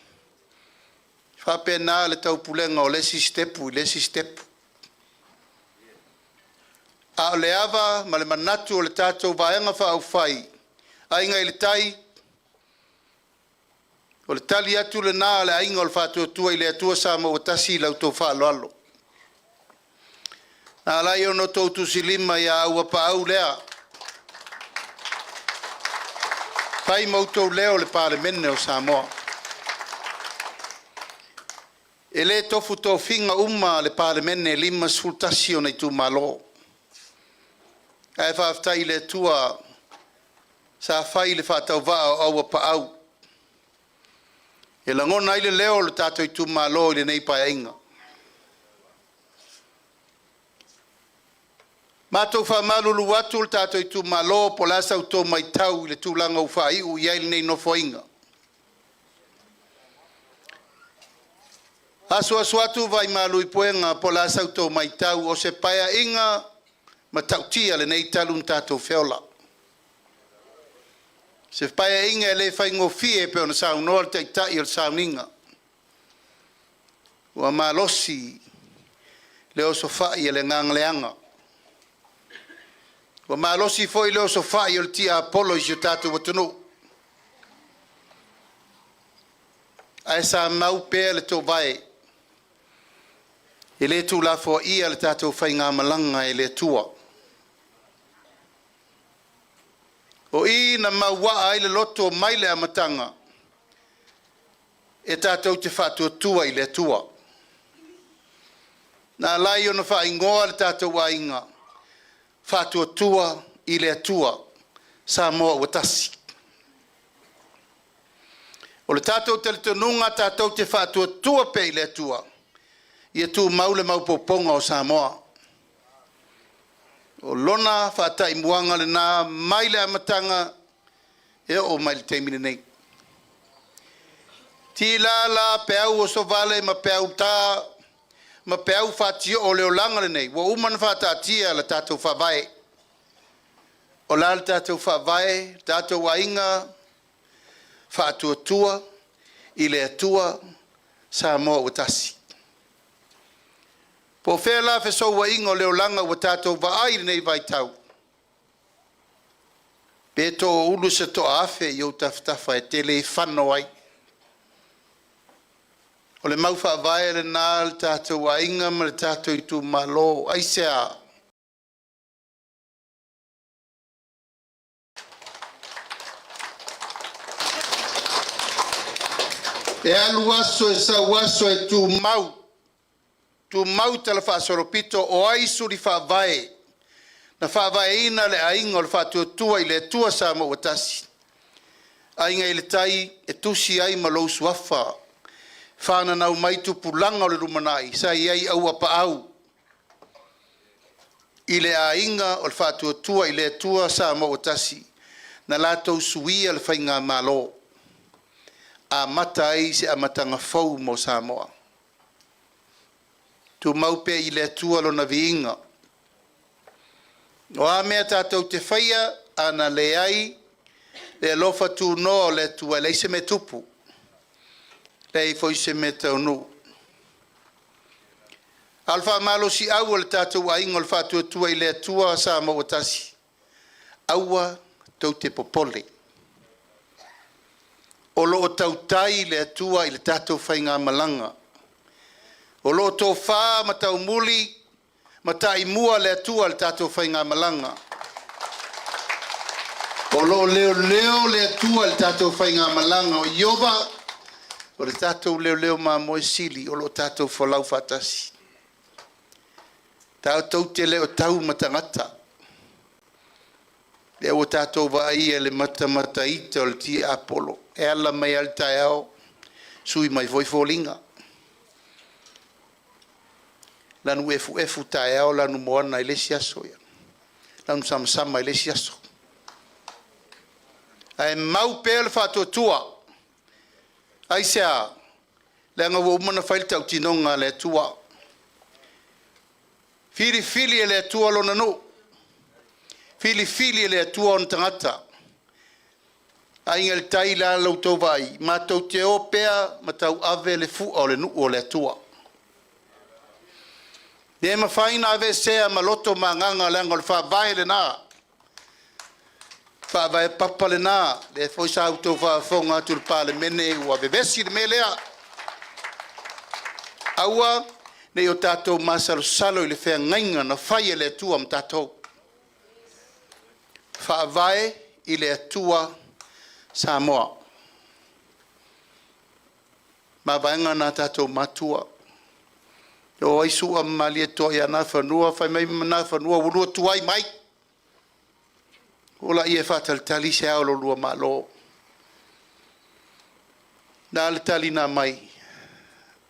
Faapena le taupulega o le isi sitepu i le isi sitepu. A o le ava ma le manatu o le tatou Vaega Faaupufai Aiga i le Tai, o le tali atu lena a le Aiga o le Faatuatua i le Atua Samoa ua tasi i la outou faaaloalo. Na ala ai ona outou tusilima ia Auapaau lea, fai ma outou leo i le Palemene o Samoa. E le tofu tofiga uma le Palemene e 51 ona itumalo. Ae faafetai i le Atua sa fai le faatauvaa o Auapaau e lagona ai le leo o le tatou itumalo i lenei Paeaiga. Matou faamalulu atu le tatou itumalo po o le a sa outou matau i le tulaga ua faaiu i ai lenei Nofoaiga. Asuasu atu vaimalu i puega po o le a sa outou matau, o se Paeaiga matautia lenei talu ona tatou feola. Se Paeaiga e le faigofie e pei ona saunoa le Taitai o le sauniga. Ua malosi le osofai a le agaga leaga, ua malosi foi le osofai o le tiapolo i si o tatou atunuu, ae sa mau pea le toovae, e le tuulafoaia le tatou faigamalaga e le Atua. O i na mauaa ai le loto mai le amataga e tatou te faatuatua i le Atua. Na ala ai ona faaigoa le tatou aiga Faatuatua i le Atua Samoa ua Tasi. O le tatou talitonuga tatou te faatuatua pea i le Atua, ia tumau le maopoopoga o Samoa. O lona faataimuaga lena mai le amataga e oo mai i le taimi lenei. Tilala peau osovale ma peau ta ma peau fatioo o le olaga lenei ua uma ona faataatia le tatou faavae. O le a le tatou faavae, le tatou aiga Faatuatua i le Atua Samoa ua tasi. Po o fea la fesouaiga o le olaga ua tatou vaai i lenei vaitau, pe toulu se toaafe i ou tafatafa e te le fano ai. O le mau faavae lena a le tatou aiga ma le tatou itumalo. Aisea? E alu aso e sau aso e tumau, tumau talafaasolopito o ai suli faavae na faavaeina le aiga o le Faatuatua i le Atua Samoa ua tasi, Aiga i le Tai e tusi ai ma lou suafa fananau mai tupulaga o le lumanai sa i ai Auapaau i le aiga o le Faatuatua i le Atua Samoa ua tasi, na latou suia le faigamalo, amata ai se amataga fou mo Samoa. Tumau pea i le Atua lona viiga. O a mea tatou te faia, a na leai le alofa tunoa o le Atua, e leai se mea e tupu, leai foi se mea e taunuu. A o le faamalosiau a le tatou aiga o le Faatuatua i le Atua Samoa ua tasi, aua tou te popole, o lo o tautai le Atua i le tatou faigamalaga. O lo o tofa ma taumuli ma taimua le Atua i le tatou faigamalaga. O lo o leoleo le Atua i le tatou faigamalaga. O Ieova, o le tatou leoleo mamoe sili o lo o tatou folau faatasi. Tatou te le o tau ma tagata. Lea ua tatou vaaia le matamataita o le tiapolo, e ala mai lava le taeao, sui mai foi foliga. Lanu efuefu taeao, lanu moana i le isi aso, ia lanu samasama i le isi aso. Ae mau pea le faatuatua. Aisea? Leaga ua uma ona fai le tautinoga a le Atua. Filifili e le Atua lona nuu, filifili e le Atua ona tagata. Aiga i le Tai, o le a la outou vaai, matou te o pea ma tauave le fua o le nuu o le Atua. E le mafai ona aveesea ma loto ma agaga leaga o le faavae lena, faavae papa lena, lea foi sa outou faafofoga atu i le Palemene ua vevesi le mea lea. Aua ne i o tatou masalosalo i le feagaiga na fai e le Atua ma tatou. Faavae i le Atua Samoa. Mavaega na a tatou matua. E o ai Sua ma Malietoa ia Nafanua fai mai Nafanua ua lua tuai mai. O laia e faatalitali se ao o lo oulua Malo. Le a le tali na aumai?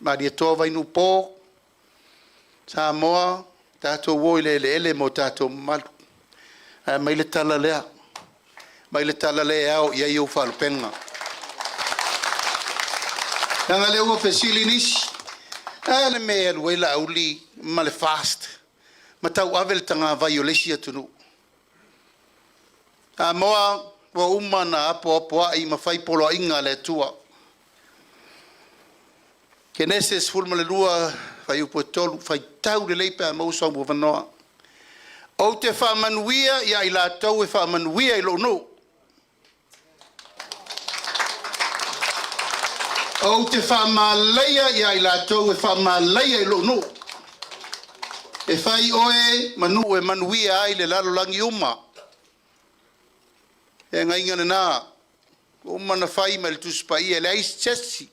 Malietoa Vainuupo, Samoa, tatou o i le eleele ma o tatou mamalu. Ae aumai le tala lea, aumai le tala lea e ao i ai ou faalupega. Leaga o lea ua fesili nisi, e a le mea e alu ai Laauli ma le FAST ma tauave le tagavai o le isi atunuu? Samoa ua uma ona apoapoai ma fai poloaiga a le Atua. Kenese 12 fuaiupu e 3, faitau lelei pe a maua sou avanoa. Ou te faamanuia ia i latou e faamanuia i lou nuu. Ou te faamalaia ia i latou e faamalaia i lou nuu. E fai oe ma nuu e manuia ai le lalolagi uma. Le feagaiga lena ua uma ona fai mai le Tusi Paia, e leai se isi e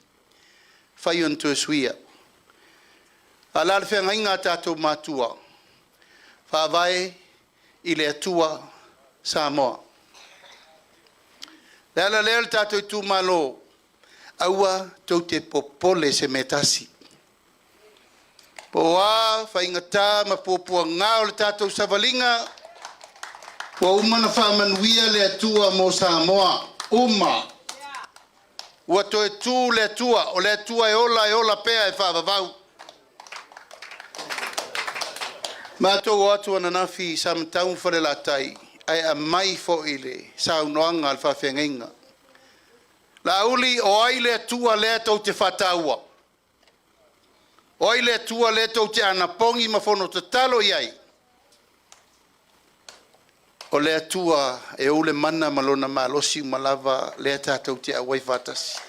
mafai ona toe suia. A o le a le feagaiga a tatou matua? Faavae i le Atua Samoa. O le ala lea le tatou itumalo, aua tou te popole i se mea e tasi. Po o a faigata ma puapuaga o le tatou savaliga, ua uma ona faamanuia le Atua mo Samoa uma. Ua toe tu le Atua, o le Atua e ola e ola pea e faavavau. Matou o atu ananafi i Samatau ma Falelatai, ae aumai foi le saunoaga a le faafeagaiga. Laauli, o ai le Atua lea tou te faataua? O ai le Atua lea tou te anapogi ma fono tatalo i ai? O le Atua e ou le mana ma lona malosi uma lava lea tatou te auai faatasi.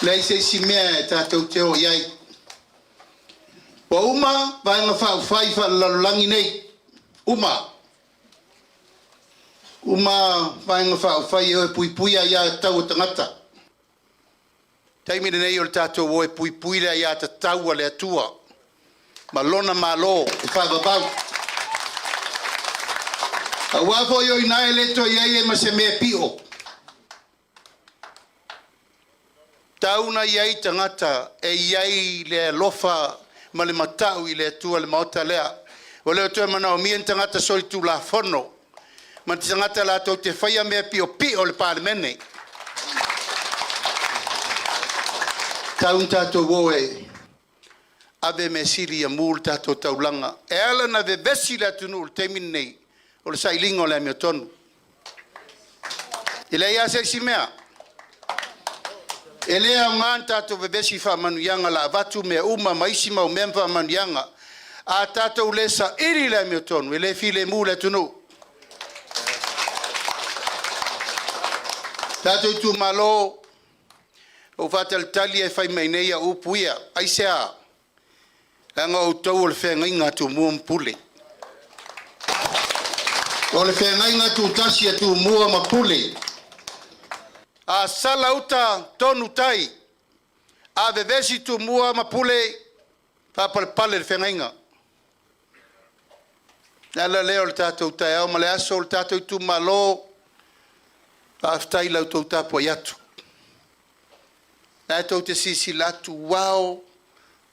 E leai se isi mea e tatou te o i ai. Ua uma Vaega Faaupufai Faalelalolagi nei, uma. Uma Vaega Faaupufai e o e puipui aia tatau a tagata. O le taimi lenei o le tatou o e puipui le aia tatau a le Atua ma Lona Malo e faavavau. Aua foi o i ina e le toe i ai ma se mea e pio. Tau na i ai tagata e i ai le alofa ma le matau i le Atua i le maota lea. Ua le o toe manaomia ni tagata solitulafono ma ni tagata latou te faia mea piopio i le Palemene. Tau na tatou o e ave mea sili ia mu le tatou taulaga. E ala ona vevesi le atunuu i le taimi lenei, o le sailiga o le amiotonu. E leai lava se isi mea. E le aoga ona tatou vevesi i faamanuiaga o le a avatu mea uma ma isi mau mea ma faamanuiaga. A tatou le saili le amiotonu, e le filemu le atunuu. Tatou itumalo, ua ou faatalitali e fai mai nei au upu ia. Aisea? Leaga o outou o le feagaiga a Tumua ma Pule. O le feagaiga tutasi a Tumua ma Pule. A sala uta, tonu tai. A vevesi Tumua ma Pule, faapalepale le feagaiga. Le ala lea o le tatou taeao ma le aso o le tatou itumalo, faafetai i la outou tapuai atu. La tou te silasila atu, ao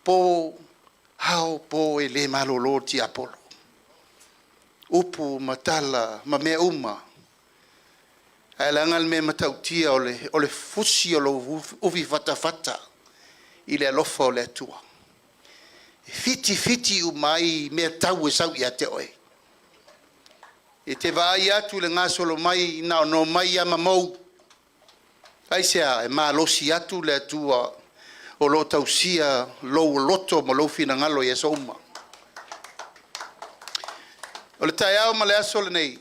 po, ao po, e le malolo le tiapolo. Upu ma tala ma mea uma. Ae leaga le mea matautia o le fusi o lou ufi fatafata i le alofa o le Atua. E fiti fiti uma ai mea tau e sau ia te oe. E te vaai atu i le gasolo mai na ono mai ia mamou. Aisea? E malosi atu le Atua o lo o tausia lou loto ma lou finagalo i aso uma. O le taeao ma le aso lenei,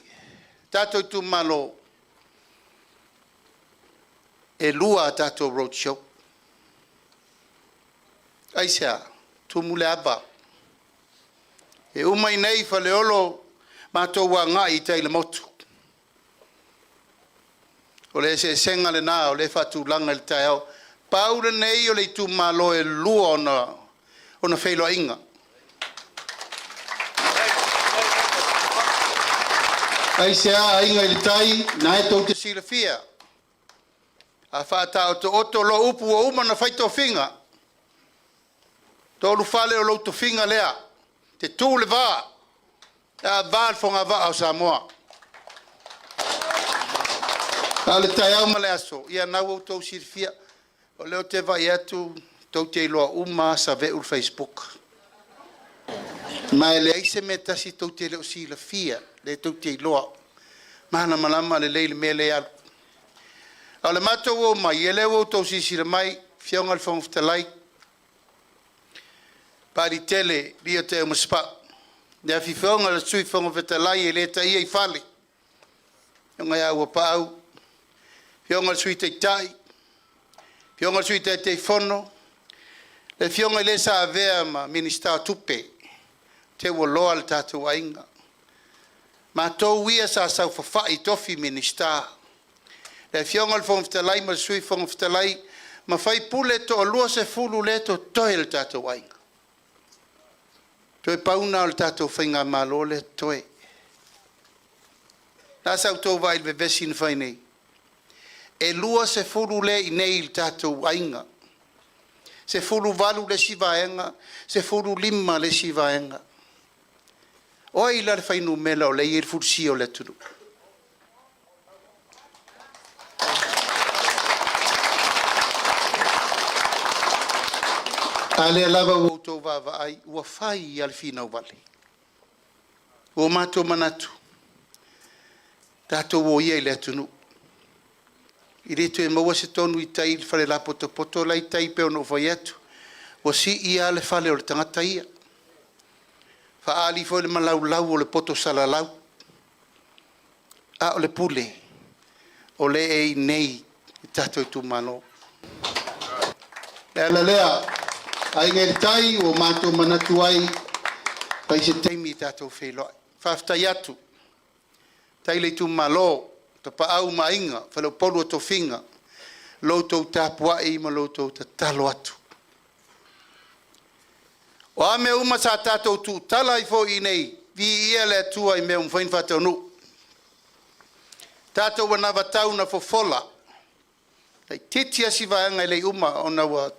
tatou itumalo, e 2 a tatou road show. Aisea? Tumu le ava. E uma i nei Faleolo, matou agai i tai i le motu. O le eseesega lena o le faatulaga i le taeao. Pau lenei o le itumalo e 2 ona feiloaiga. Aisea aiga i le tai, na e tou te silafia. A faataotooto lo upu ua uma na fai tofiga. Tolu fale o lou tofiga lea, te tu le va, a va le fogavaa o Samoa. A o le taeao ma le aso, ia na ua outou silafia. O lea ou te vaai atu, tou te iloa uma lava Saveu le Facebook. Ma e leai se mea tasi tou te le o silafia, le tou te iloa. Malamalama lelei le mea lea e alu. A o le matou omai, ia lea ua outou silasila mai, Afioga i le Fofoga Fetalai, Papaliitele Lia Teaumasapau, le afioga i le Sui Fofoga Fetalai e le taia i fale, Afioga ia Auapaau, Afioga i le Sui Taitai, Afioga i le Sui Taitaifono, le Afioga i le sa avea ma Minisita o Tupe, te ua loa le tatou aiga. Matou ia sa saofafai i tofi Minisita, le Afioga i le Fofoga Fetalai ma le Sui Fofoga Fetalai ma faipule e toa-20 lea e totoe o le tatou aiga. Toe pau lena o le tatou faigamalo lea e totoe. O le a sa outou vaai i le vevesi na fai nei? E 20 lea i inei i le tatou aiga, 18 le isi vaega, 15 le isi vaega. O ai la le fuainumera o lea e i ai le fulisia o le atunuu? A lea lava ua outou vaavaai ua fai lava le finau vale. Ua matou manatu, tatou o ia i le atunuu. E le toe maua se tonu i tai i le fale lapotopoto la e i tai pei ona ou fai atu, ua sii lava le fale o le tagata ia. Faaali foi le malaulau o le poto salalau, a o le pule, o lea e i inei i tatou itumalo. O le ala lea, Aiga i le Tai, ua matou manatu ai, fai se taimi tatou feiloai. Faafetai atu, faafetai i le itumalo, Tapaau ma Aiga, Faleupolu o Tofiga, lo outou tapuai ma lo outou tatalo atu. O a mea uma sa tatou tuutala ai foi i inei, viia le Atua i mea ua mafai ona faataunuu. Tatou anavatau na fofola, laitiiti lava si vaega e le i uma ona ua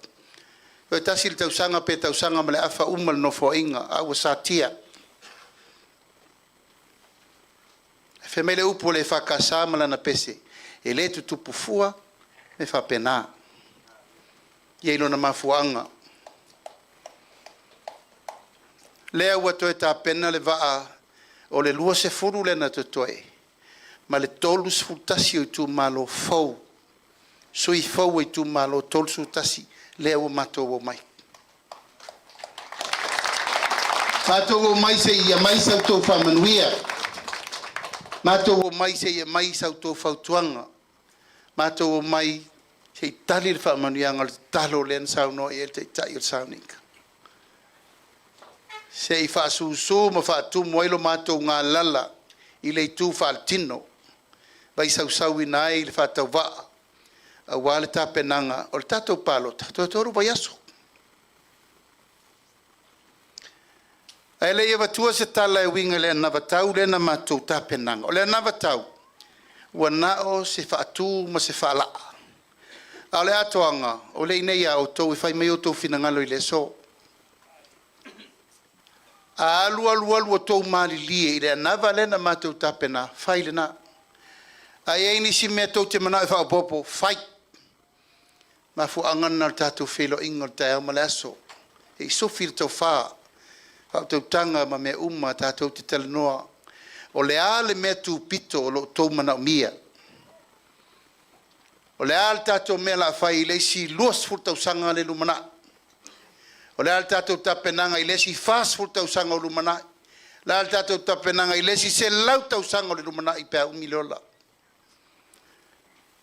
toe tasi le tausaga pe tausaga ma le afa uma le Nofoaiga, a ua satia. Ae fai mai le upu a le EFKS ma lana pese, e le tutupu fua, e faapena. E i ai lona mafuaaga. Lea ua toe tapena le vaa o le 20 lea na totoe ma le 31 o itumalo fou, sui fou o itumalo 31 lea ua matou omai. Matou omai se i aumai sa outou faamanuia, matou omai se i aumai sa outou fautuaga, matou omai se i tali le faamanuiaga o le tatalo lea na saunoa i ai le Taitai o le sauniga. Se i faasusu ma faatumu ai lo matou galala i le itu faaletino, vaisausauina ai le faatauvaa aua le tapenaga o le tatou palota toe 3 vaiaso. Ae le i avatua se tala e uiga i le anavatau lea na matou tapenaga, o le anavatau ua na o se faatu ma se faalaa, a o le atoaga o le i inei ia outou e fai mai outou finagalo i le aso. A alu alu alu ua outou malilie i le anava lea na matou tapena, fai lena. A i ai nisi mea tou te manao e faaopoopo, fai. Mafuaaga lena o le tatou feiloaiga o le taeao ma le aso, se i sufi le tofa, faautautaga ma mea uma tatou te talanoa. O le a le mea tupito o lo o outou manaomia? O le a le tatou mea o le a fai i le isi 20 tausaga le lumanai? O le a le tatou tapenaga i le isi 40 tausaga o lumanai? O le a le tatou tapenaga i le isi 100 tausaga o le lumanai pe a umi le ola?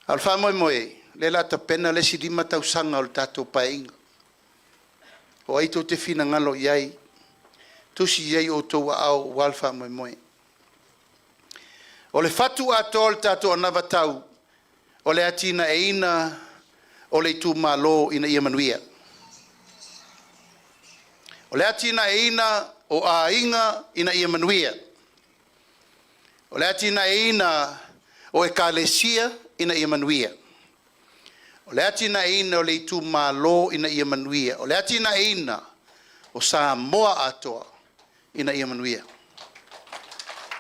A o le faamoemoe, o lea o le a tapena le isi 5 tausaga o le tatou Paeaiga. O ai tou te finagalo i ai, tusi i ai outou aao aua le faamoemoe. O le fatu atoa o le tatou anavatau, o le atinaeina o le itumalo ina ia manuia. O le atinaeina o aiga ina ia manuia. O le atinaeina o ekalesia ina ia manuia. O le atinaeina o le itumalo ina ia manuia. O le atinaeina o Samoa atoa ina ia manuia.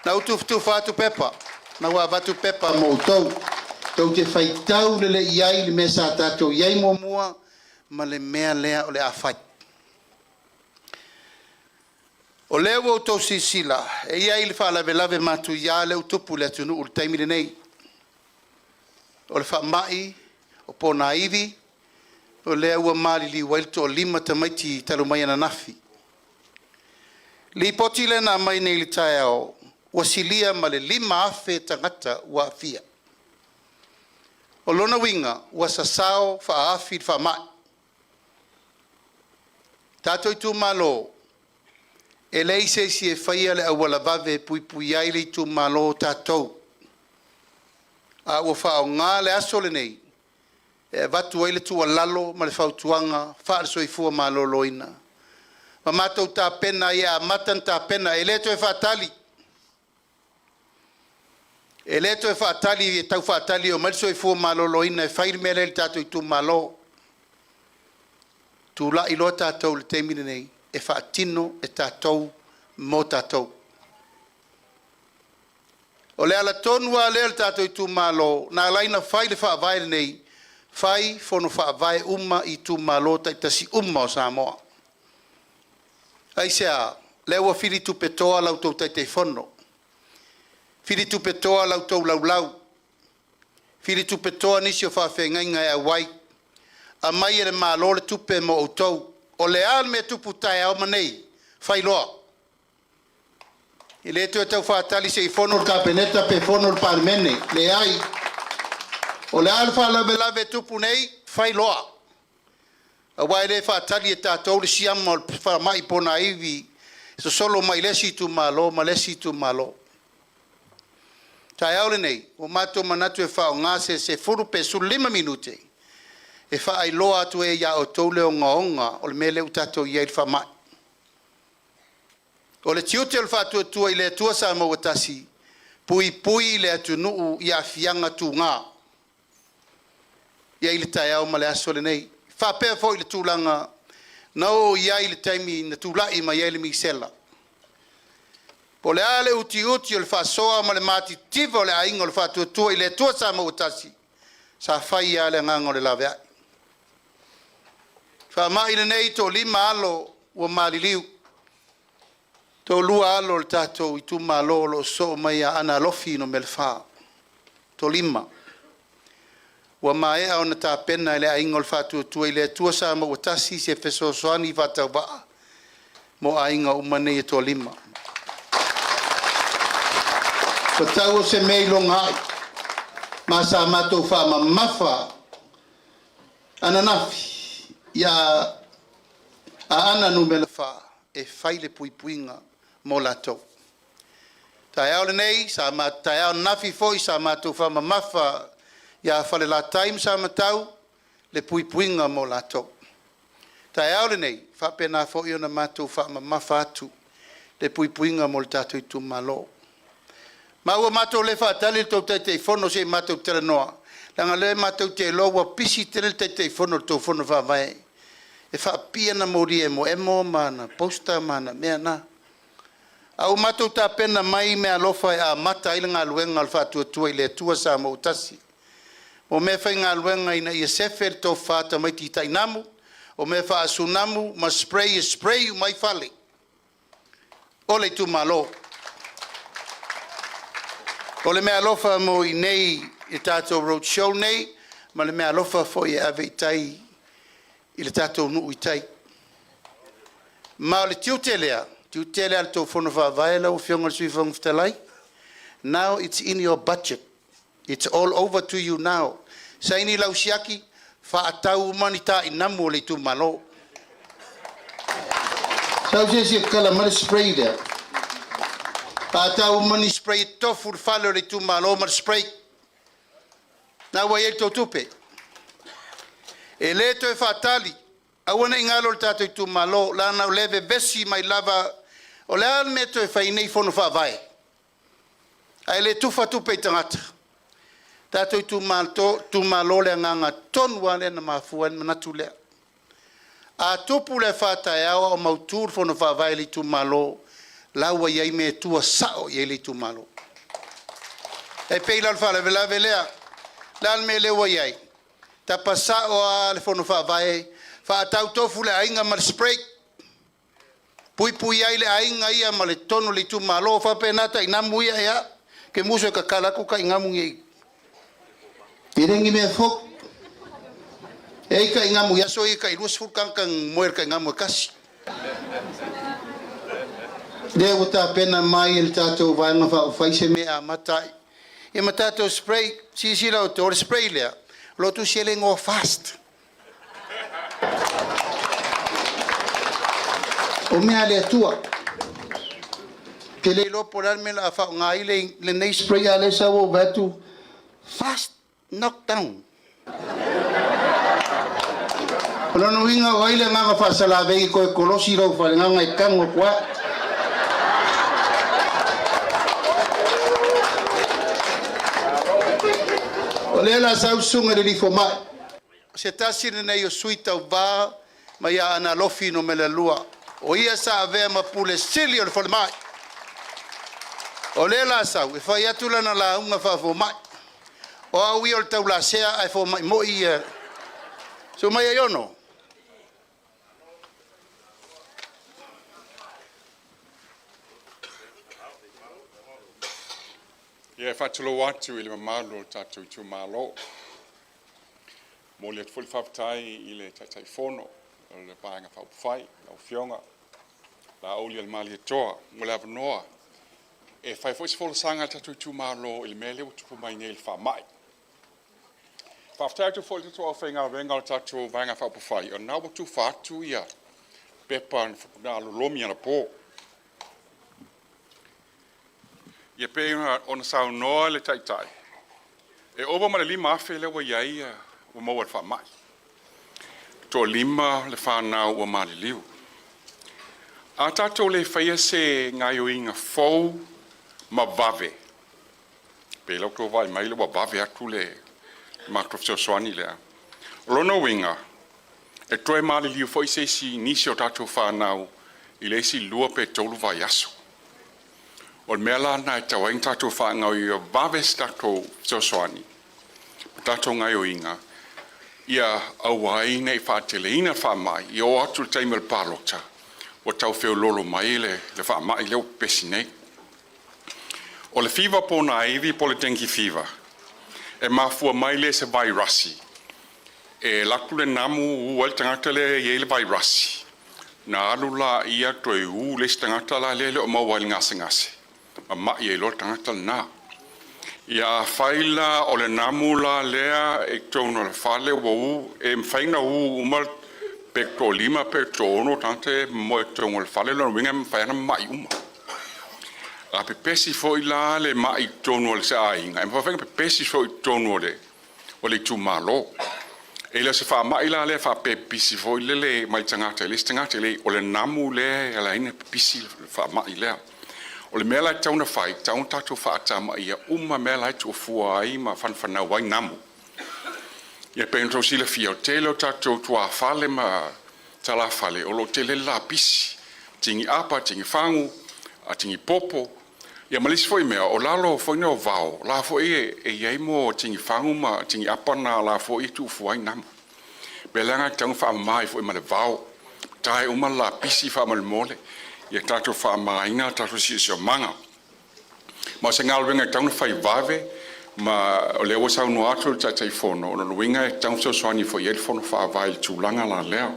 Na ou tufatufa atu pepa, na ua avatu pepa mo outou. Tou te faitau lelei i ai i le mea sa tatou i ai muamua ma le mea lea o le a fai. O lea ua outou silasila, e i ai le faalavelave matuia lea ua tupu i le atunuu i le taimi lenei. O le faamai o ponaivi, o lea ua maliliu ai le toalima tamaiti talu mai ananafi. Lipoti lea na aumai nei i le taeao, ua silia ma le 5,000 tagata ua aafia. O lona uiga ua sasao faaafi le faamai. Tatou itumalo, e leai se isi e faia le auala vave e puipuia ai le itumalo o tatou. A ua faaaoga le aso lenei e avatu ai le tuualalo ma le fautuaga faale-Soifua Maloloina ma matou tapena ai e amata ona tapena. E le toe faatali, e le toe faatali e tau faatali e omai le Soifua Maloloina e fai le mea lea i le tatou itumalo. Tulai loa tatou i le taimi lenei e faatino e tatou mo tatou. O le ala tonu lava lea o le tatou itumalo na ala ai ona fai le faavae lenei, fai fono faavae uma i itumalo taitasi uma o Samoa. Aisea? Lea ua filitupetoa la outou Taitaifono, filitupetoa la outou laulau, filitupetoa nisi o faafeagaiga e auai, aumai e le Malo le tupe mo outou. O le a le mea e tupu taeao ma nei, fai loa. E le toe tau faatali se i fono le Kapeneta pe fono le Palemene, leai. O le a le faalavelave e tupu nei, fai loa. Aua e le faatali e tatou le siama o le faamai ponaivi e sosolo mai le isi itumalo ma le isi itumalo. Taeao lenei, ua matou manatu e faaaoga se 10 pe 15 minute e faailoa atu ai ia outou le ogaoga o le mea lea ua tatou i ai i le faamai. O le tiute o le Faatuatua i le Atua Samoa ua Tasi, puipui le atunuu i aafiaga tuga i ai le taeao ma le aso lenei. Faapea foi i le tulaga na oo i ai le taimi na tulai mai ai le misela. Po o le a le utiuti o le faasoa ma le matitiva o le aiga o le Faatuatua i le Atua Samoa ua Tasi, sa fai lava le agaga o le laveai. Faamai lenei, toalima alo ua maliliu, toalua alo o le tatou itumalo o lo o sosoo mai ia Aana Alofi Nu.4, toalima. Ua maea ona tapena e le Aiga o le Faatuatua i le Atua Samoa ua Tasi se fesoasoani faatauvaa mo aiga uma nei e toalima. Ua tau o se mea iloga ai, ma sa matou faamamafa ananafi ia Aana Nu.4 e fai le puipuiga mo latou. Taeao lenei, sa taeao ananafi foi sa matou faamamafa ia Falelatai ma Samatau le puipuiga mo latou. Taeao lenei, faapena foi ona matou faamamafa atu le puipuiga mo le tatou itumalo. Ma ua matou le faatali le tou Taitaifono se i matou talanoa, leaga o lea matou te iloa ua pisi tele le Taitaifono i le tou Fono Faavae, e faapipii ana moli emoemo ma ana poster ma ana mea na. A ua matou tapena mai meaalofa e amata ai le galuega a le Faatuatua i le Atua Samoa ua Tasi. O meafaigaluega ina ia sefe le tofa a tamaiti tainamu, o mea faasunamu ma spray e spray uma ai fale o le itumalo. O le meaalofa mo i inei i le tatou road show nei, ma le meaalofa foi e ave i tai i le tatou nuu i tai. Ma o le tiute lea, tiute lea o le tou Fono Faavae lau Afioga i le Sui Fofoga Fetalai. Now it's in your budget. It's all over to you now. Saini lau siaki, faatau uma ni tainamu o le itumalo. Sau se isi e tatala mai le spray lea. Faatau uma ni spray e tofu le fale o le itumalo ma le spray. Na ua i ai le tou tupe. E le toe faatali, aua ne i galo le tatou itumalo, leaga o lea e vevesi mai lava, o le a le mea e toe fai ai nei fono faavae? Ae le tufa tupe i tagata. Tatou itumalo le agaga tonu lava lea na mafua ai le manatu lea. A tupu le afa taeao a o mautu le fono faavae i le itumalo, la ua i ai mea e tua sao i ai le itumalo. E pei la o le faalavelave lea, o le a le mea lea ua i ai? Tapa sao lava le fono faavae, faatau tofu le aiga ma le spray, puipui ai le aiga ia ma le totonu o le itumalo. Faapena tainamu ia, ia, ke musu e tatala atu tainamu nei. E le ni mea fou. E i ai tainamu i aso ia e tai 20 tagata na moe i le tainamu e tasi. Lea ua tapena mai e le tatou Vaega Faaupufai se mea e amata ai. Ia ma tatou spray, silasila outou, o le spray lea, o lo o tusi ai le igoa FAST. O mea a le Atua. Ou te le iloa po o le a le mea o le a faaaoga ai lenei spray, a o lea sa ou vaai atu, fast knock down. O lona uiga o ai le agaga faasalavei e toe kolosi lou falegaga e tanu atu lava. O lea o le a sau le susuga i le alii fomai, o se tasi lenei o sui tauva mai Aana Alofi Nu.2, o ia sa avea ma Pule Sili o le Falemai. O lea o le a sau e fai atu lana lauga faafomai. O au ia o le taulasea ae fomai moi ia. Susu mai Aiono. Ia, e faatulou atu i le mamalu o le tatou itumalo. E momoli atu foi le faafetai i le Taitaifono o le Vaega Faaupufai, lau Afioga Laaulialemalietoa, mo le avanoa e fai foi se folasaga a le tatou itumalo i le mea lea ua tupu mai nei i le faamai. Faafetai atu foi i le tatou aufaigaluega o le tatou Vaega Faaupufai, o lena ua tufa atu ia pepa na lolomi anapo. Ia pei ona saunoa le Taitai, e ova ma le 5,000 lea ua i ai ua maua i le faamai. E toa-5 le fanau ua maliliu. A tatou le faia se gaoioiga fou ma vave, pei la outou vaai mai ua vave atu le matou fesoasoani lea. O lona uiga, e toe maliliu foi se isi nisi o tatou fanau i le isi 2 pe 3 vaiaso. O le mea la lena e tatau ai ona tatou faagaoioi vave se tatou fesoasoani ma tatou gaoioiga ia aua ai ne i faateleina le faamai, ia oo atu i le taimi o le palota ua tau feoloolo mai le faamai lea ua pepesi nei. O le fiva ponaivi po o le dengue fever, e mafua mai lea i se vairasi. E alu atu le namu ua ai le tagata lea e i ai le vairasi, na alu lea toe ū le isi tagata la lea e le o maua ai le gasegase, mama'i ai loa le tagata lena. Ia afai la o le namu la lea i totonu o le fale ua ū, e mafai ona ū uma pe toalima pe toaono tagata e moe i totonu o le fale, lona uiga e mafai lava ona mama'i uma. A pepesi foi la le ma'i i totonu o se aiga, e mafai foi ona pepesi foi i totonu o le itumalo. E le o se faamai la lea faapea e pipisi foi lele mai le tagata i le isi tagata, e o le namu lea e ala ai ona pipisi le faamai lea. O le mea la e tatau ona fai, e tatau ona tatou faatamaia uma mea la e tuafua ai ma fanafanau ai namu. Ia pei ona outou silafia, o le tele o tatou tuafale ma talafale o lo o tele le lapisi, tigi apa, tigi fagu, tigi popo, ia ma le isi foi mea, o lalo foi nei o vao, la foi e i ai mo tigi fagu ma tigi apa na la foi e tuufua ai namu. Mea lea e tatau ona faamama ai foi ma le vao, tae uma le lapisi faamolemole, ia tatou faamamaina le tatou siosiomaga. Ma o se galuega e tatau ona fai vave, ma o lea ua saunoa atu le Taitaifono, o lona uiga e tatau ona fesoasoani foi i ai le Fono Faavae i le tulaga la lea.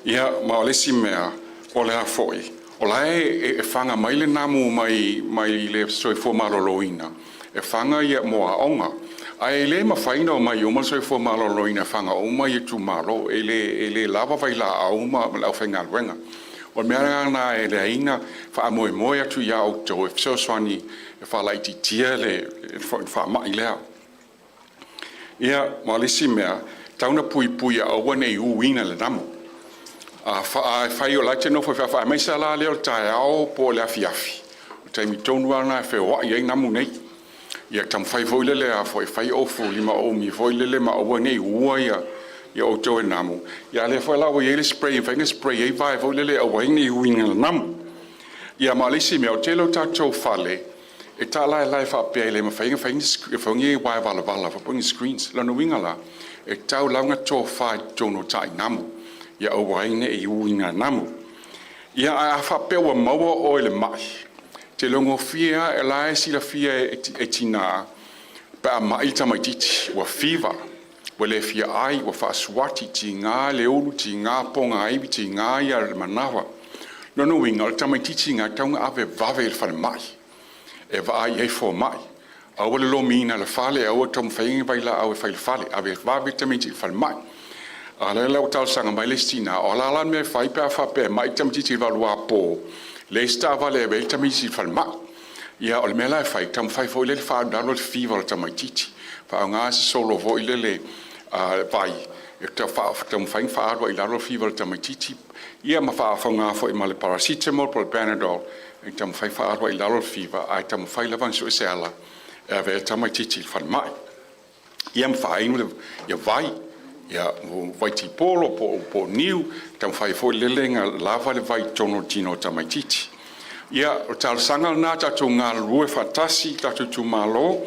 Ia, ma o le isi mea, o le a foi, o la e faga mai le namu mai le Soifua Maloloina e faga mo aoga, ae le mafai ona omai uma le Soifua Maloloina e faga uma itumalo, e le lava vailaau ma le aufaigaluega. O le mea la lena e ala ai ona faamoemoe atu ia outou e fesoasoani e faalaititia le faamai lea. Ia, ma o le isi mea, e tatau ona puipui ia aua ne i uina e le namu. Afai o la e te nofo i fafo, aemaise lava la lea o le taeao po o le afiafi, o le taimi tonu lava lena e feoai ai namu nei. Ia taumafai foi lele a foi fai ofu lima uumi foi lele ma aua ne i ua ia outou e namu. Ia a lea foi la ua i ai le spray e mafai ona spray ai vae foi lele e aua ai ne i uina e le namu. Ia ma o le isi mea, o le tele o tatou fale e taalaelae faapea e le mafai ona fai ni uaea valavala po o ni screens. Lona uiga la, e tatau lava ona tofa i totonu o tainamu ia aua ai ne i uina e namu. Ia, ae a faapea ua maua oe i le mai, te iloa gofie lava, o la e silafia e tina pe a mai le tamaitiiti, ua fiva, ua le fia ai, ua faasuati, tiga le ulu, tiga pogaivi, tiga ia le manava. Lona uiga o le tamaitiiti lena e tatau ona ave vave i le falemai e vaai i ai fomai. Aua le lomiina i le fale, aua le taumafai ni vailaau e fai i le fale, ave vave le tamaiti i le falemai. A o lea la ua talosaga mai le isi tina, o le a la le mea e fai pe a faapea e mai le tamaitiiti i le 8 apo, leai se taavale e ave ai le tamaitiiti i le falemai? Ia, o le mea la e fai, taumafai foi lele faaalu i lalo le fiva o le tamaitiiti, faaaoga se solo foi lele vai e taumafai ona faaalu ai i lalo le fiva o le tamaitiiti, ia ma faaaoga foi ma le paracetamol po o le Panadol e taumafai e faaalu ai i lalo le fiva, ae taumafai lava ona sue se ala e ave ai le tamaitiiti i le falemai. Ia ma faainu ia vai, ia vai tipolo po o niu, taumafai foi lele na lava le vai i totonu o le tino o le tamaitiiti. Ia, o le talosaga lena, tatou galulue faatasi tatou itumalo,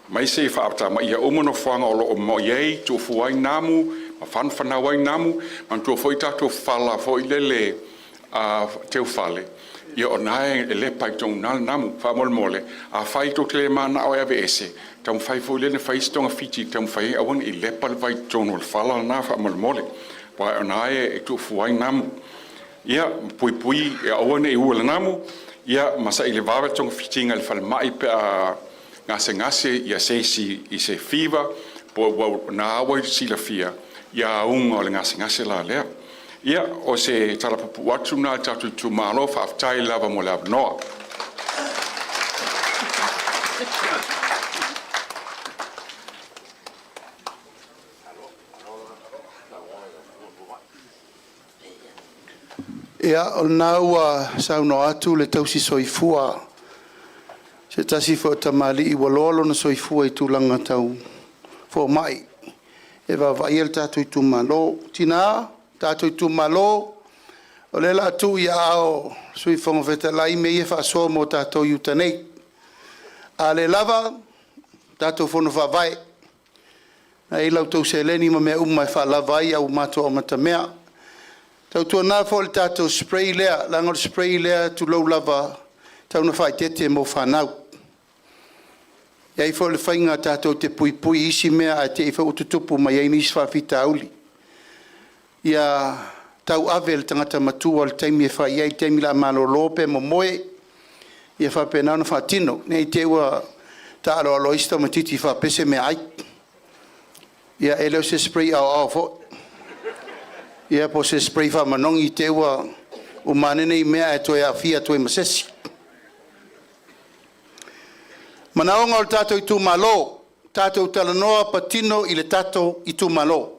mai se faatamaia uma nofoaga o lo o i ai tuufua ai namu ma fanafanau ai namu. Manatua foi tatou fala foi lele teufale, ia o na e lepa i totonu i ina le namu. Faamolemole, afai tou te le mananao e aveese, taumafai foi lele fai se togafiti taumafai ai aua ne i lepa le vai i totonu o le fala lena faamolemole, aua o na e tuufua ai namu. Ia puipui ia aua ne i ua le namu, ia ma saili vave togafitiga i le falemai pe a gasegase ia se isi i se fiva po ua na ua silafia ia auga o le gasegase la lea. Ia, o se tala puupuu atu lena i le tatou itumalo. Faafetai lava mo le avanoa. Ia, o lena ua saunoa atu le tausi soifua, se tasi foi o tamalii ua loa lona soifua i tulaga tau fomai e vaavaaia le tatou itumalo. Tina, tatou itumalo, o lea o le a tuu i aao o le Sui Fofoga Fetalai mea ia e faasoa mo tatou i uta nei. A le lava, tatou fono faavae, na e i ai la outou seleni ma mea uma e faalava ai, a ua matou amatamea. Tautuana foi le tatou spray lea, leaga o le spray lea, tulou lava, e tatau ona faaeteete mo fanau. E i ai foi le faiga tatou te puipui i isi mea ae te i foi ua tutupu mai ai nisi faafitauli. Ia tauave e le tagata matua le taimi e fai ai, le taimi o le a malolo pe momoe, ia faapena ona faatino. Ne i te i ua taaloaloa ai si tamaitiiti faapea se meaai. Ia e le o se spray aoao foi, ia po o se spray faamanogi te i ua uma ane nei mea ae toe aafia atu ai ma se isi. Manaoga o le tatou itumalo, tatou talanoa patino i le tatou itumalo.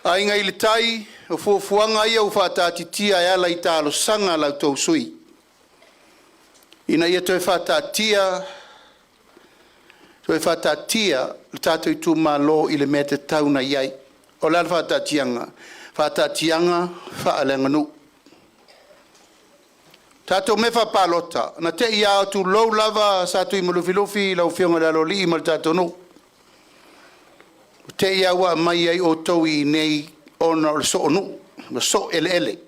Aiga i le Tai, o fuafuaga ia ua faataatitia e ala i talosaga a la outou sui usufono ina ia toe faataatia le tatou itumalo i le mea e tatau ona i ai. O le a le faataatiaga? Faataatiaga faaleaganuu. Tatou mea faapalota, na te i lava, tulou lava Satuimalufilufi lau afioga i le Aloalii ma le tatou nuu, ua te i lava ua aumai ai outou i inei ona o le soonuu ma soo eleele.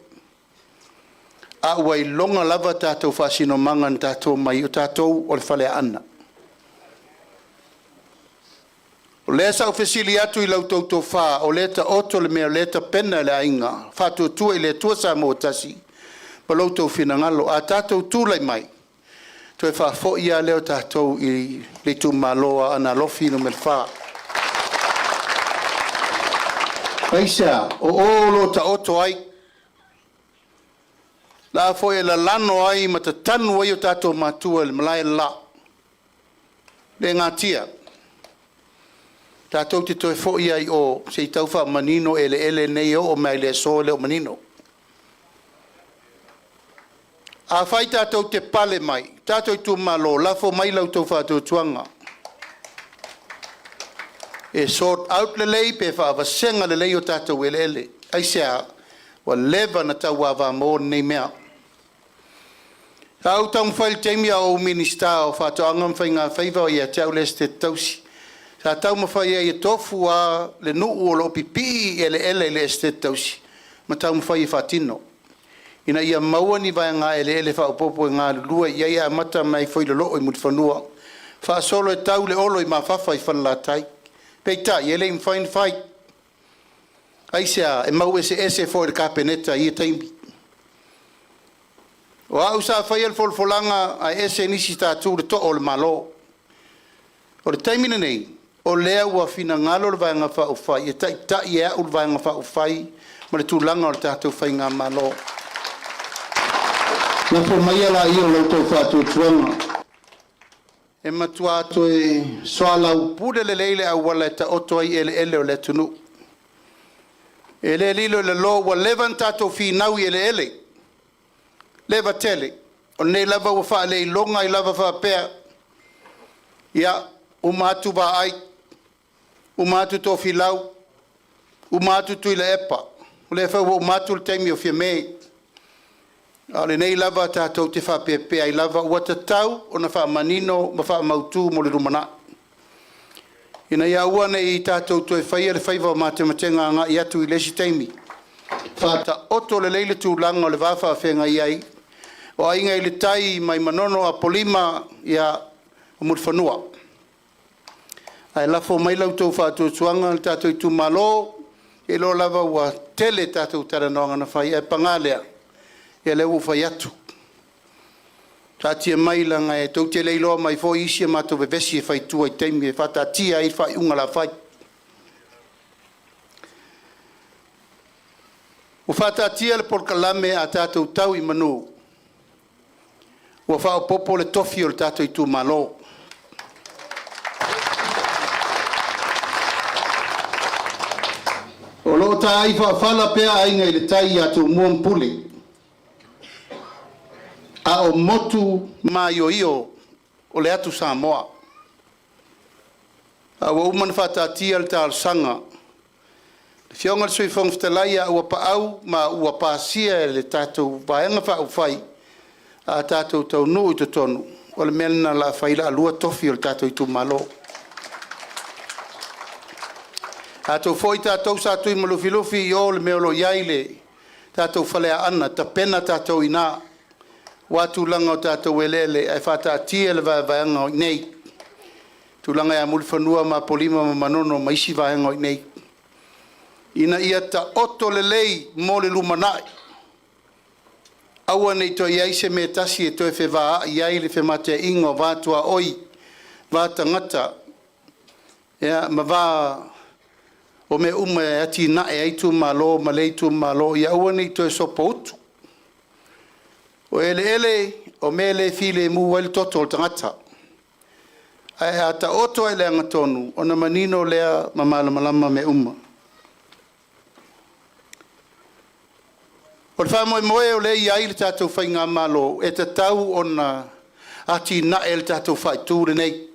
A ua iloga lava tatou faasinomaga na tatou omai o tatou o le Faleaana. O lea sa ou fesili atu i la outou tofa, o lea e taoto le mea o lea e tapena e le aiga Faatuatua i le Atua Samoa ua Tasi ma lo outou finagalo. A tatou tulai mai, toe faafoi lava lea o tatou i le itumalo o Aana Alofi Nu.4. Aisea? O o o lo o taoto ai la foi e lalano ai ma tatanu ai o tatou matua i le malae le la. E le natia, tatou te toe foi lava i o se i tau faamanino eleele nei e oo mai lava i le aso e le o manino. Afai tatou te pale mai, tatou itumalo, lafo mai la outou faatuatuaga e sort out lelei pe faavasega lelei o tatou eleele. Aisea? Ua leva ona tauavamo lenei mea. Sa ou taumafai i le taimi a o ou Minisita o Faatoaga ma Faiga Faiva o ia te au le Esetete Tausi, sa taumafai ai e tofu lava le nuu o lo o pipii i eleele i le Esetete Tausi ma taumafai e faatino ina ia maua ni vaega eleele faaopoopo e galulue i ai, e amata mai foi i Loloo i Mulifanua faasolo e tau i Leolo i mafafa i Falelatai. Peitai, e le i mafai ona fai. Aisea? E mau eseese foi i le Kapeneta i ia taimi. O au sa faia le folafolaga ae ese nisi sa tu i le too o le Malo. O le taimi lenei, o lea ua finagalo le Vaega Faaupufai e taitai e au le Vaega Faaupufai ma le tulaga o le tatou faigamalo. Lafo maia laia o la outou faatuatuaga e matua toe soalaupule lelei le auala e taoto ai eleele o le atunuu. E le lilo i lalo, ua leva ona tatou finau i eleele, leva tele. O lenei lava ua faaleiloga ai lava faapea, ia, uma atu Vaai, uma atu Tofilau, uma atu Tuilaepa, o lea foi ua uma atu le taimi o Fiame. A o lenei lava tatou te faapeapea ai lava, ua tatau ona faamanino ma faamautu mo le lumanai, ina ia aua ne i tatou toe faia le faiva o matematega agai atu i le isi taimi. Faataoto lelei le tulaga o le va faafeagai ai o Aiga i le Tai mai Manono, Apolima, ia, o Mulifanua. Ae lafo mai la outou faatuatuaga le tatou itumalo, e iloa lava ua tele tatou talanoaga na fai, ae paga lea, ia lea ua ou fai atu, taatia mai leaga e tou te le iloa mai foi isi a matou vevesi e fai i tua i taimi e faataatia ai le faaiuga o le a fai. Ua faataatia le polokalame a tatou tau i manu, ua faaopoopo le tofi o le tatou itumalo. O lo o taai faafala pea Aiga i le Tai ia Tumua ma Pule, a o motu maioio o le atu Samoa. A ua uma ona faataatia le talosaga, le Afioga i le Sui Fofoga Fetalai, a ua paau ma ua pasia e le tatou Vaega Faaupufai, a tatou taunuu i totonu, o le mea lena o le a fai, o le a lua tofi o le tatou itumalo. Atonu foi tatou sa tui ma Lufilufi i o le mea o lo o i ai le tatou Faleaana, tapena tatou i ina aua tulaga o tatou eleele ae faataatia le vaevaega o i inei, tulaga ia Mulifanua ma Apolima ma Manono ma isi vaega o i inei, ina ia taoto lelei mo le lumanai. Aua ne i toe i ai se mea e tasi e toe fevaai ai le femateaiga o va tuaoi, va tagata, ia, ma va o mea uma e atinae ai itumalo ma lea itumalo, ia aua ne i toe sopoutu. O eleele o mea le filemu ai le toto o le tagata. Ae a taoto i le agatonu, ona manino lea ma malamalama mea uma. O le faamoemoe o lea e i ai le tatou faigamalo, e tatau ona atinae le tatou faaitu lenei.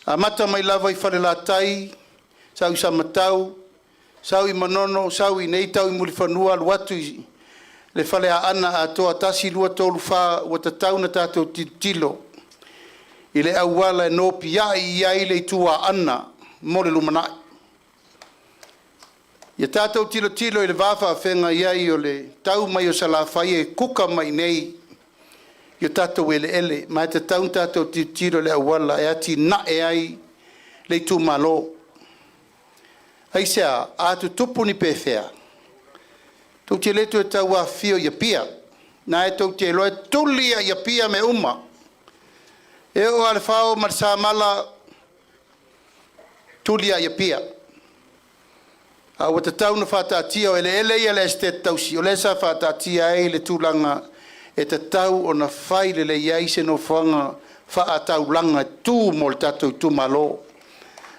Amata mai lava i Falelatai, sau i Samatau, sau i Manono, sau i inei tau i Mulifanua, alu atu i le Faleaana atoa, 1, 2, 3, 4, ua tatau ona tatou tilotilo i le auala e nopiai i ai le itu Aana mo le lumanai. Ia tatou tilotilo i le va faafeagai ai o le tau mai o Salafai e kuka mai nei i o tatou eleele, ma e tatau ona tatou tilotilo i le auala e atinae ai le itumalo. Aisea? A tutupu ni pefea, tou te le toe tau afifio i Apia, na e tou te iloa e tuli lava i Apia mea uma. E oo lava i le fao ma le samala, tuli lava i Apia. A ua tatau ona faataatia, o eleele ia a le Esetete Tausi, o lea sa faataatia ai le tulaga e tatau ona fai lelei ai se nofoaga faataulaga e tu mo le tatou itumalo,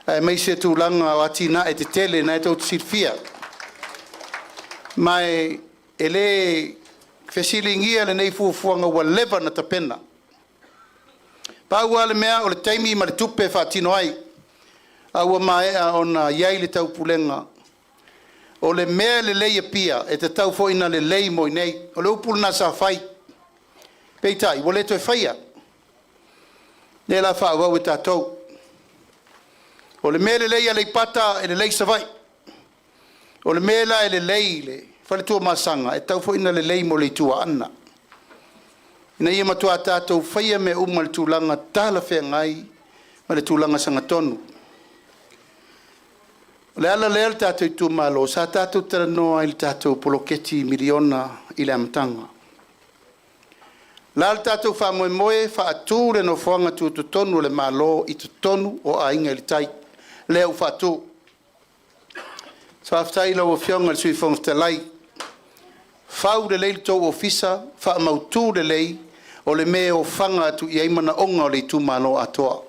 aemaise tulaga o atinae tetele na tou te silafia. Ma e le fesiligia lenei fuafuaga ua leva ona tapena. Pau lava le mea o le taimi ma le tupe e faatino ai, a ua maea ona i ai le taupulega. O le mea e lelei i Apia, e tatau foi ona lelei mo i inei. O le upu lena sa fai, peitai ua le toe faia. Lea o le a faaauau e tatou. O le mea e lelei i Aleipata, e lelei i Savaii. O le mea la e lelei i le fale Tuamasaga, e tatau foi ona lelei mo le Itu o Aana, ina ia matua tatou faia mea uma i le tulaga talafeagai ma le tulaga sagatonu. O le ala lea le tatou itumalo sa tatou talanoa i le tatou poloketi miliona i le amataga. O le a le tatou faamoemoe? E faatu le nofoaga tutotonu o le Malo i totonu o Aiga i le Tai, lea ua faatu. Faafetai i lau Afioga i le Sui Fofoga Fetalai, fau lelei le tou ofisa, faamautu lelei, o le mea e ofaga atu i ai manaoga o le itumalo atoa.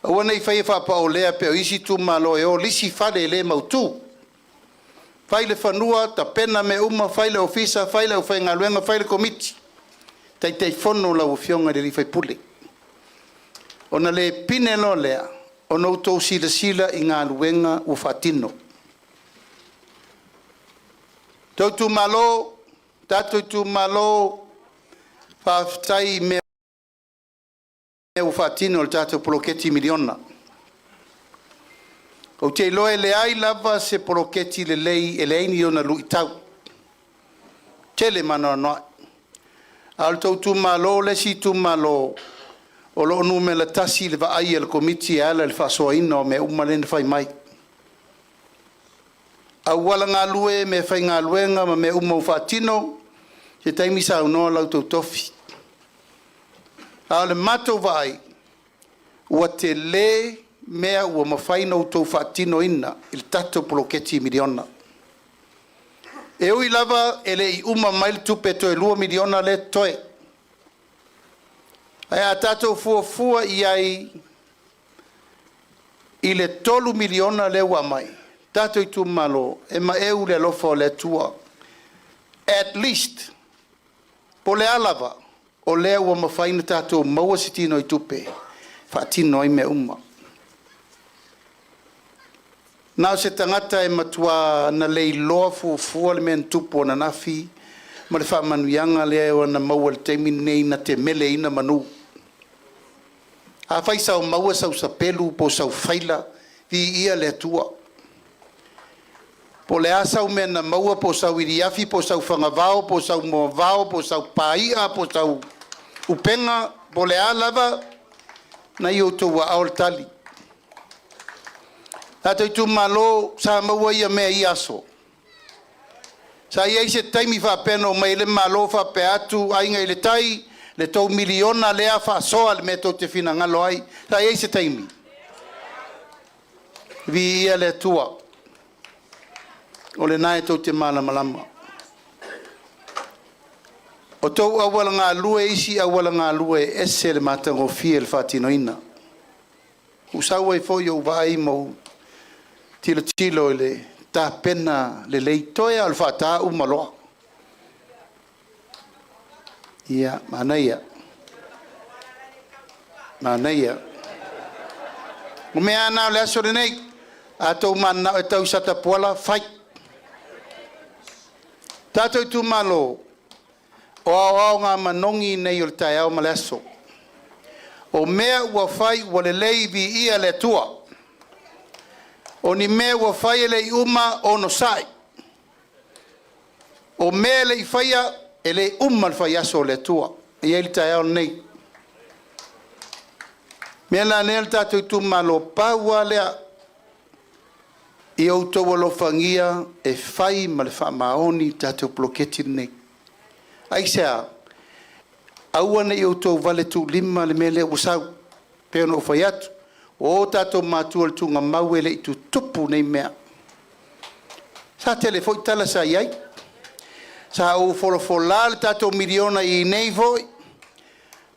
Aua ne i faia faapaolea pei o isi itumalo e o lisi fale e le mautu. Fai le fanua, tapena mea uma, fai le ofisa, fai le aufaigaluega, fai le komiti, Taitaifono lau Afioga i le sui usufono. Ona le pine loa lea ona outou silasila i galuega ua faatino. Outou itumalo, tatou itumalo, faafetai i mea ua faatino i le tatou poloketi miliona. Ou te iloa e leai lava se poloketi lelei e leai ni ona luitau, tele ma anoanoai. A o le tou itumalo le isi itumalo o lo o numera tasi i le vaai a le Komiti e ala i le faasoaina o mea uma lea na fai mai. Auala galue, meafaigaluega ma mea uma ua faatino, se taimi saunoa la outou tofi. A o le matou vaai, ua tele mea ua mafai ona outou faatinoina i le tatou poloketi miliona. E ui lava e le i uma mai le tupe toe $2 miliona lea e totoe, ae a tatou fuafua i ai i le $3 miliona lea ua aumai, tatou itumalo, e maeu le alofa o le Atua. At least, po o le a lava, o lea ua mafai ona tatou maua se tinoitupe e faatino ai mea uma. Na o se tagata e matua na leiloa fuafua le mea na tupu ananafi ma le faamanuiaga lea na maua i le taimi lenei na te meleina manu. Afai sa maua sau sapelu po o sau faila, viia le Atua. Po o le a sau mea na maua po o sau iliafi po o sau fagavao po o sau moavao po o sau paia po o sau upega po o le a lava, na i outou aao le tali. Tatou itumalo sa maua ia mea i ia aso. Sa i ai se taimi faapea na omai ai le Malo faapea atu, Aiga i le Tai, le tou miliona lea faasoa le mea tou te finagalo ai. Sa i ai se taimi? Viia le Atua, o lena e tou te malamalama. O tou auala galue, isi auala galue e ese le matagofie le faatinoina. Ua sau ai foi ou vaai ma ou tilotilo i le tapena lelei, toe lava o le faata uma loa. Ia, manaia, manaia. O mea lava na o le aso lenei, a outou mananao e tau i Satapuala, fai. Tatou itumalo, o aoaoga manogi nei o le taeao ma le aso. O mea ua fai ua lelei, viia le Atua. O ni mea ua fai e le i uma onosai. O mea e le i faia e le uma le faiaso o le Atua. E i ai le taeao lenei. Mea la lea le tatou itumalo pau lava lea ia outou alofagia e fai ma le faamaoni le tatou poloketi lenei. Aisea? Aua ne i outou valetuulima le mea lea ua sau. Pei ona ou fai atu, ua o tatou matua i le tuugamau e le i tutupu nei mea. Sa tele foi tala sa i ai. Sa ou folafola le tatou miliona i inei foi. O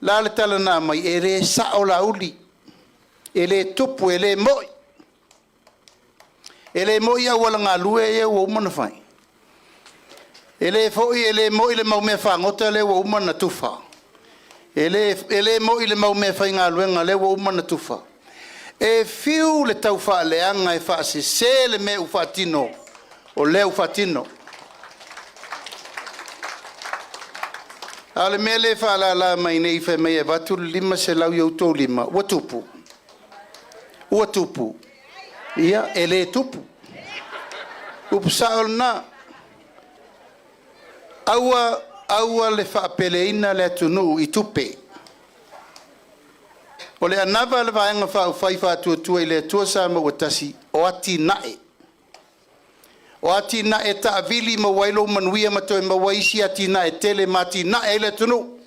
le a le tala na aumai? E le sao Laauli, e le tupu, e le moi. E le moi auala galue ia ua uma ona fai. E le foi e le moi le mau mea fagota lea ua uma ona tufa. E le moi le mau mea faigaluega lea ua uma ona tufa. E fiu le taufaaleaga e faasese le mea ua faatino, o lea ua faatino. A o le mea lea e faalala mai nei fai mai e avatu le $500 i outou lima, ua tupu? Ua tupu? Ia, e le tupu. Upu sao lena. Aua, aua le faapeleina le atunuu i tupe. O le anava a le Vaega Faaupufai Faatuatua i le Atua Samoa ua Tasi, o atinae. O atinae e taavili maua ai lou manuia ma toe maua ai isi atinae e tele ma atinae ai le atunuu.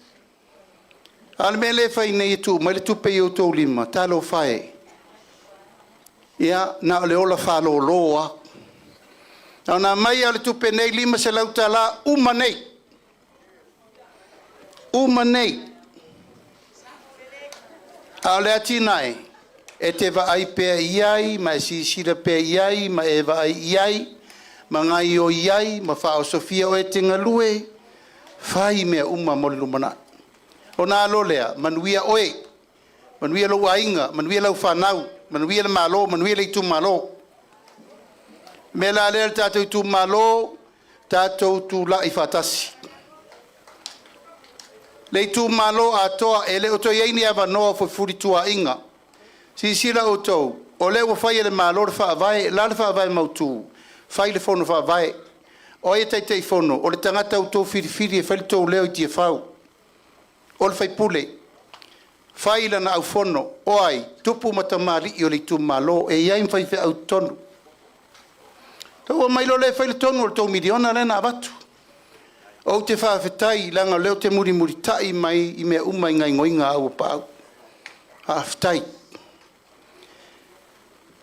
A o le mea lea e fai nei e tuu mai le tupe i outou lima, talofa e, ia na o le ola faalolo lava. Na ona aumai lava o le tupe nei $500 uma nei, uma nei. A o le atinae, e te vaai pea i ai ma e silasila pea i ai ma e vaai i ai ma gaoioi ai ma faaosofia oe e te galue, fai mea uma mo le lumanai. Ona alo lea, manuia oe, manuia lou aiga, manuia lau fanau, manuia le Malo, manuia le itumalo. O le mea la lea le tatou itumalo, tatou tulai faatasi. Le itumalo atoa e le o toe i ai ni avanoa o fefulituaa'iga. Silasila outou, o lea ua fai e le Malo le faavae. O le a le faavae mautu? Fai le fono faavae. O ai e Taitaifono? O le tagata ua outou filifili e fai le tou leo i Tiafau, o le faipule. Fai lana aufono. O ai? Tupu ma tamalii o le itumalo e i ai ma faifeau i totonu. Ona outou omai loa lea e fai le tonu o le tou miliona lea na avatu. Ou te faafetai leaga o lea ou te mulimulitai mai i mea uma i gaoioiga a Auapaau. Faafetai.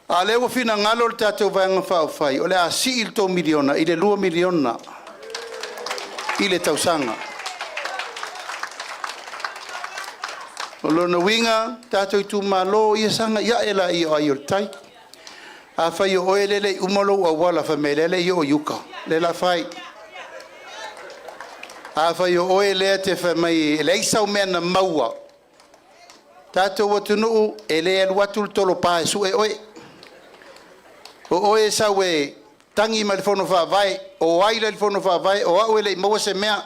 A o lea ua finagalo le tatou Vaega Faaupufai o le a sii le tou miliona i le $2 miliona i le tausaga. O lona uiga, tatou itumalo, ia sagai ae laia o ai o le tai. Afai o oe lea e le i uma lou auala fai mai o lea e le i oo i uka, lea o le a fai. Afai o oe lea e te fai mai e leai sau mea na maua, tatou atunuu e le alu atu le tolopa e sue oe. O oe e sau e tagi mai le fono faavae, o ai la i le fono faavae, o au e le i maua se mea,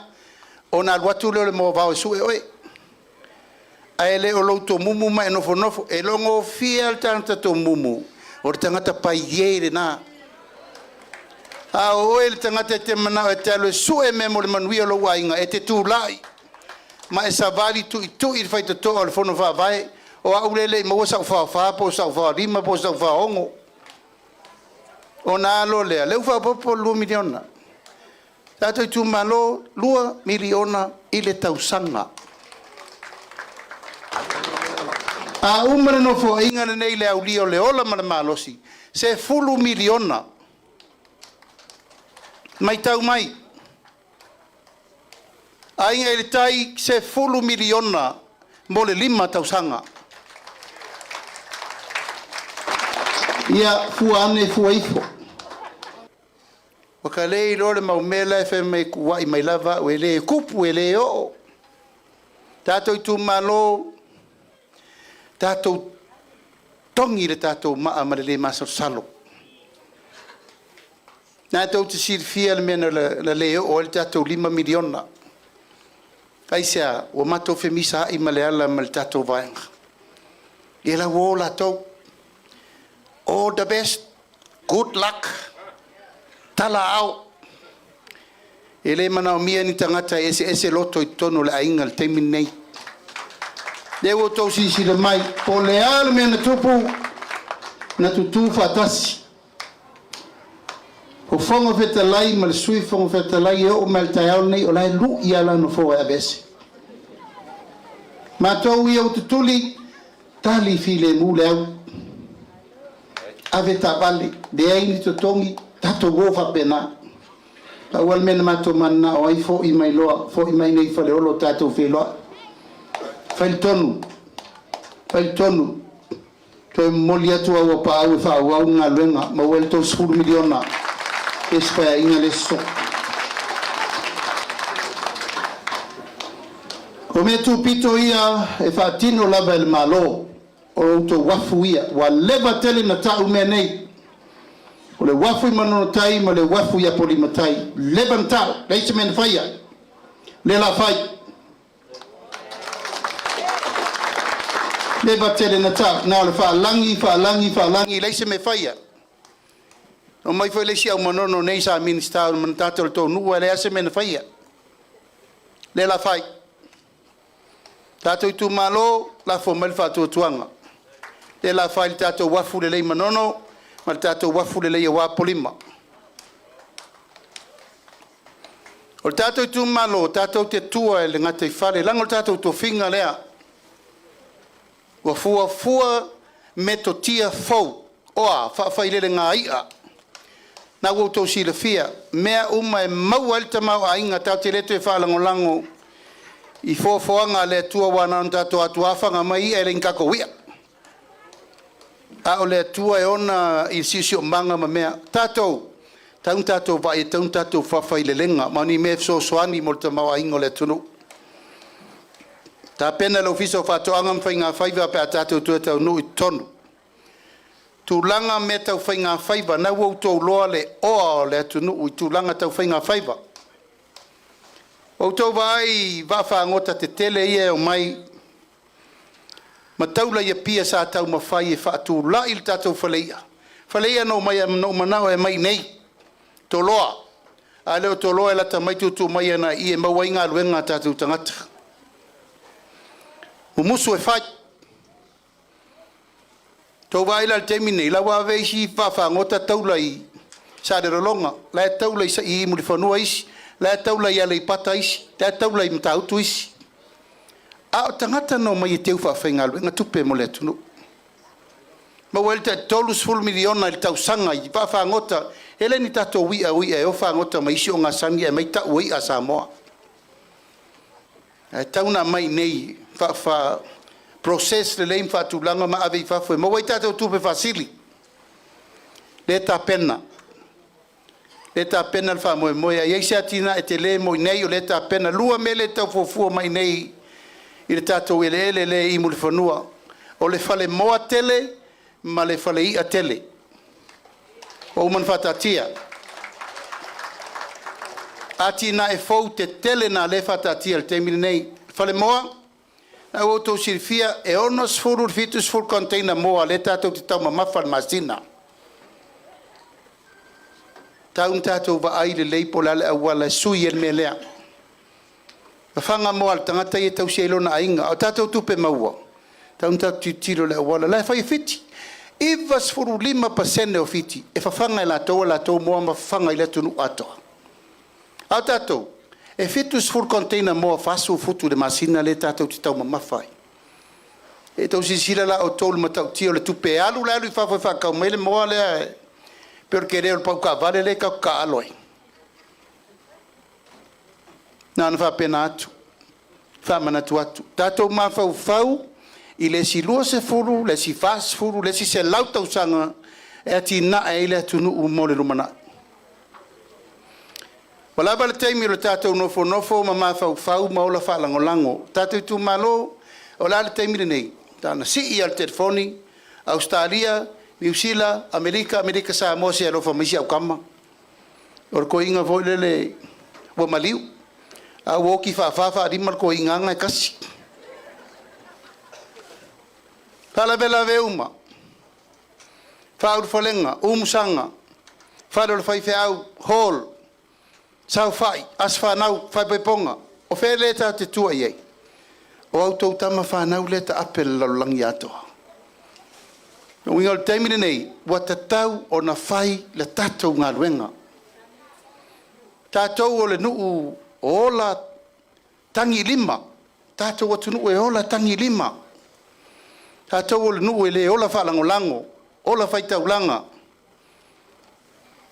ona alu atu lea o le moavao e sue oe. Ae le o lou tomumu ma e nofonofo. E logofia le tagata tomumu, o le tagata paiē lena. A o oe le tagata e te manao e te alu e sue mea mo le manuia o lou aiga, e te tulai ma e savali tuitui le faitotoa o le fono faavae, o au lea e le i maua sau 44 po o sau 45 po o sau 46. Ona alo lea, lea ua faaopoopo le $2 miliona. Tatou itumalo, $2 miliona i le tausaga. A uma le nofoaiga lenei i le aulia o le ola ma le malosi, $10 miliona. Matau mai, Aiga i le Tai, $10 miliona mo le 5 tausaga. Ia fua ane fua ifo. Ua ka le iloa le mau mea la e fai mai e kua'i mai lava au e le tupu e le oo. Tatou itumalo, tatou togi le tatou maa ma le le masalosalo. Na tou te silafia le mea na le oo ai le tatou $5 miliona. Aisea? Ua matou femisaai ma Leala ma le tatou vaega. Ia la ua o latou. All the best. Good luck, tala ao. E le manaomia ni tagata e eseese loto i totonu o le aiga i le taimi lenei. Lea ua outou silasila mai, po o le a le mea na tupu, na tutū faatasi. O Fofoga Fetalai ma le Sui Fofoga Fetalai e oo mai le taeao lenei o la e lui lava la nofoa e aveese. Matou ia ua tutuli, tali filemu le au. Ave taavale, leai ni totogi, tatou o faapena. Pau lava le mea na matou mananao ai, fo'i mai loa, fo'i mai nei i Faleolo tatou feiloai. Fai le tonu, fai le tonu, toe momoli atu au apaau e faaauau le galuega, maua ai le $30 miliona le isi paeaiga le isi sosoo. O mea tupito ia e faatino lava e le Malo, o outou uafu ia, ua leva tele na tau mea nei. O le uafu i Manono-tai ma le uafu i Apolima-tai, leva na tau, leai se mea na faia, lea o le a fai. Leva tele na tau, na o le faalagi, faalagi, faalagi, leai se mea faia. Na omai foi le isi au Manono nei sa Minisita o le manatata o le tou nuu ae leai lava se mea na faia. Lea o le a fai. Tatou itumalo, lafo mai le faatuatuaga. Lea o le a fai le tatou uafu lelei i Manono ma le tatou uafu lelei aua Apolima. O le tatou itumalo, tatou te tua i le gataifale, leaga o le tatou tofiga lea. Ua fuafua metotia fou, o a? Faafailelega i'a. Na ua outou silafia, mea uma e maua ai le tamaoaiga tatou te le toe faalagolago i foafoaga a le Atua aua na ona tatou o atu lava faga mai i'a e le o ni tatou i'a. A o le Atua e ona le siosiomaga ma mea. Tatou, tau ina tatou vaai e tatau ona tatou faafailelega, ma o ni mea e fesoasoani mo le tamaoaiga o le atunuu. Tapena e le Ofisa o Faatoaga ma Faiga Faiva pe a tatou toe taunuu i totonu. Tulaga o mea tau faiga faiva, na ua outou iloa le oa o le atunuu i tulaga tau faiga faiva. Ua outou vaai i vaafagota tetele ia e omai ma taula i Apia sa taumafai e faatulai le tatou faleia. Faleia na ou manao e aumai i inei, Toloa, a le o Toloa e lata mai tuutuu mai agai i i e maua ai galuega a tatou tagata. Mumusu e fai. Tou vaai la i le taimi lenei, la ua ave isi vaafagota taula i Salelologa, la e taula i Mulifanua isi, la e taula i Aleipata isi, la e taula i Matautu isi. A o tagata na omai e teu faafaigaluega tupe mo le atunuu. Maua ai le tai $30 miliona i le tausaga i vaafagota, e le ni tatou i'a o i'a e o fagota ma isi ogasami ae aumai tau o i'a a Samoa. Ae tau ona aumai i inei faa-process lelei ma faatulaga ma ave i fafo e maua ai tatou tupe faasili. Lea e tapena, lea e tapena le faamoemoe. A i ai se atinae tele mo i inei, o lea e tapena. Lua mea lea e tau fuafua mai i inei i le tatou eleele lea i Mulifanua, o le falemoa tele ma le falei'a tele ua uma ona faataatia. Atinae fou tetele na lea e faataatia i le taimi lenei. Falemoa, na ua outou silafia e 60 i le 70 container moa lea tatou te taumamafa i le masina. Tau ina tatou vaai lelei po o le a le auala e sui ai le mea lea. Fafaga moa a le tagata ia e tausi ai lona aiga, a o tatou tupe maua, tau ina tatou tilotilo i le auala la e fai e Fiti. 95% o Fiti e fafaga e latou a latou moa ma fafaga i le atunuu atoa. A o tatou, e 70 container moa 40 futu i le masina lea tatou te taumamafa ai. E tou silasila la outou i le matautia o le tupe e alu la e alu i fafo e faatau mai le moa lea e pei o le tele o le pau taavale lea tatou te taaalo ai. Na ona faapena atu, faamanatu atu, tatou mafaufau i le isi 20, le isi 40, le isi 100 tausaga e atinae ai le atunuu mo le lumanai. Ua lava le taimi o le tatou nofonofo ma mafaufau ma ola faalagolago. Tatou itumalo, o le a le taimi lenei? Na ona sii lava o le telefoni, Ausetalia, Niu Sila, Amerika, Amerika Samoa, se i alofa mai si au tama. O le toeaina foi lele ua maliu, a ua oti faafa faalima le toeaina aga e tasi. Faalavelave uma, faaulufalega, umusaga. Fale o le Faifeau, Hall, Saofai, Aso Fanau, Faaipoipoga, o fea lea tatou te tua i ai? O a outou tama fanau lea e taape i le lalolagi atoa. O lona uiga o le taimi lenei, ua tatau ona fai le tatou galuega. Tatou o le nuu o ola tagilima, tatou atunuu e ola tagilima. Tatou o le nuu e le ola faalagolago, ola faitaulaga.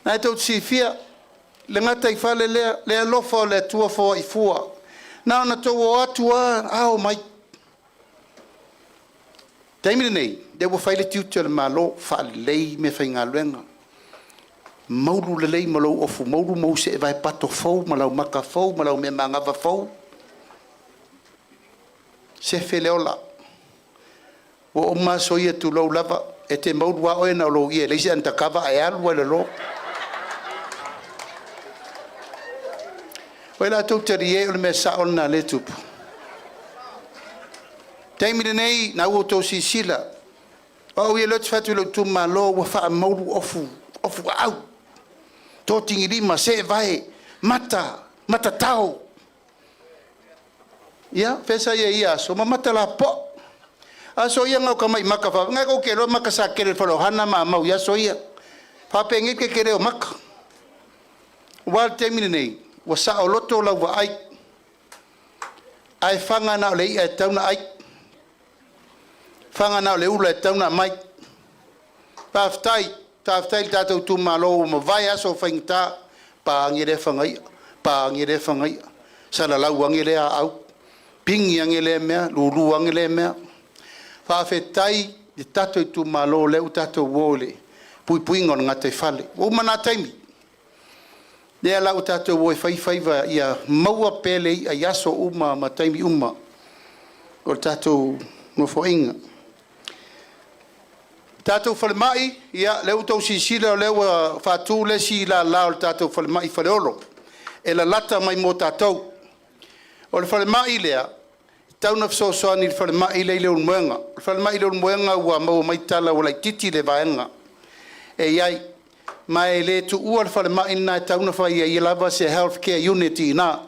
Na tou te silafia le gataifale lea, le alofa o le Atua foai fua. Na ona outou o atu lava ao mai. Taimi lenei, lea ua fai le tiute o le Malo, faalelei meafaigaluega, moulu lelei ma lou ofu moulu ma ou seevae pato fou ma lau maka fou ma lau mea magava fou, sefe le ola. Ua uma aso ia, tulou lava, e te moulu lava oe na o lou ie e leai se undercover ae alu lava i lalo. O ai la outou talie o le mea sao lena o lea e tupu? Taimi lenei, na ua outou silasila, o au ia lea ou te fai atu i lou itumalo, ua faamaulu ofu, ofu aau, totigilima, seevae, mata, matatao. Ia, fea sa i ai i ia aso? Ma mata lapoa. Aso ia na o tamai maka faapea, na tou te iloa maka sa kele i le fale o Hana ma Amau i aso ia. Faapenei le tetele o maka. Aua o le taimi lenei, ua saoloto lau vaai, ae faga na o le i'a e tatau ona ai, faga na o le ula e tatau ona aumai. Faafetai, faafetai i le tatou itumalo ua mavae aso o faigata, pa ane lea fanaia, pa ane lea fanaia, salalau ane lea aau, pigi ane lea mea, lulu ane lea mea. Faafetai i le tatou itumalo o lea ua tatou o i le puipuiga o le gataifale. Ua uma na taimi, lea la ua tatou o e fai faiva ia maua pea le i'a i aso uma ma taimi uma o le tatou nofoaiga. Tatou falemai, ia lea ua outou silasila o lea ua faatu le isi lala o le tatou falemai i Faleolo e lalata mai mo tatou. O le falemai lea, e tatau ona fesoasoani i le falemai lea i Leulumoega. O le falemai i Leulumoega ua maua mai tala ua laitiiti le vaega e i ai, ma e le tuua le falemai lena, e tatau ona fai ai lava se health care unit i ina.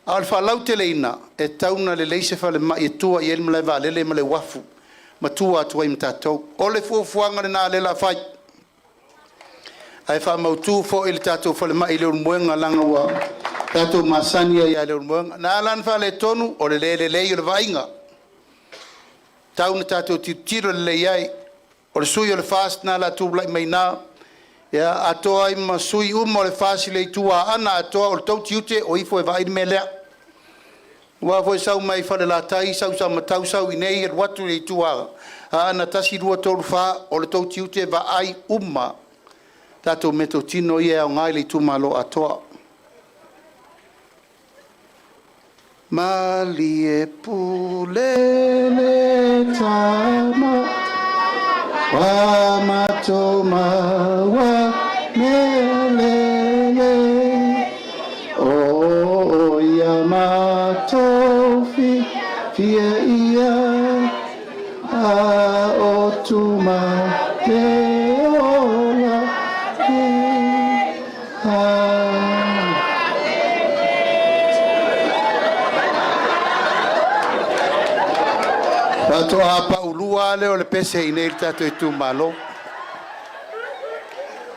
A o le faalauteleina, e tatau ona lelei se falemai e tua i ai le malae vaalele ma le uafu ma tua atu ai ma tatou. O le fuafuaga lena lea o le a fai, ae faamautu foi le tatou falemai i Leulumoega leaga ua tatou masani ai lava i Leulumoega. Na ala ona faaletonu, o le le lelei o le vaaiga, tau ina tatou tilotilo lelei i ai. O le sui o le FAST lena o le a tulai mai i ina, ia, atoa ai ma sui uma o le FAST i le Itu Aana atoa. O le tou tiute, o ifo e vaai le mea lea. Aua foi e sau mai Falelatai, sau i Samatau, sau i inei, alu atu i le Itu Aana, 1, 2, 3, 4, o le tou tiute, vaai uma tatou meatotino ia e aoga i le itumalo atoa. Malie pule le tama ua matou maua mea lelei o ia matou fiafia ia a o tuma te ola nei. Faatoa paulua lava lea o le pese i inei i le tatou itumalo.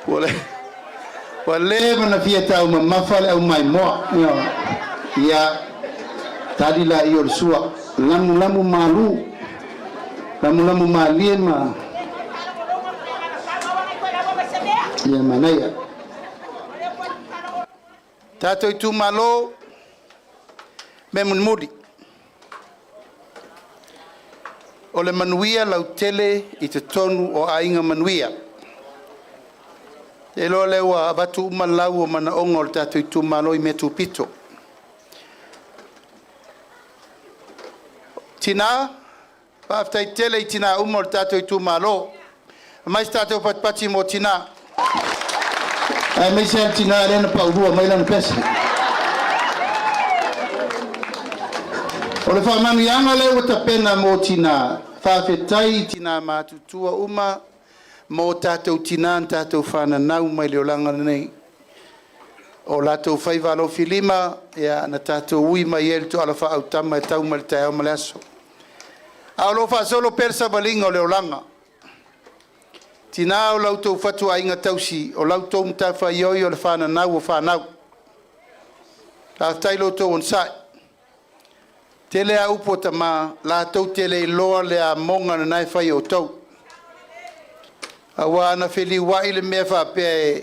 Ua leva ona fia taumamafa le aumaimoa. Ia, tali laia o le sua, lamulamu malu, lamulamu malie ma ia manaia. Tatou itumalo, mea mulimuli. O le manuia lautele i totonu o aiga manuia. Te iloa o lea ua avatu uma lau o manaoga o le tatou itumalo i mea tupito. Tina, faafetai tele i tina uma o le tatou itumalo. Aumai se tatou patipati mo tina. Aemaise lava le tina lea na paulua mai lana pese. O le faamanuiaga lea ua tapena mo tina, faafetai i tina matutua uma. mo tatou tinā na tatou fananau mai le olaga lenei. O latou faiva alofilima ia na tatou ui mai ai le toala faaautama e tau mai le taeao ma le aso. A o lo o faasolo pea le savaliga o le olaga. Tinā o la outou fatuaiga tausi, o la outou matafaioi o le fananau o fanau. Faafetai i lo outou onosai. Tele lava upu a tama, latou te le iloa le amoga lena e fai e outou. Aua ana feliuai le mea faapea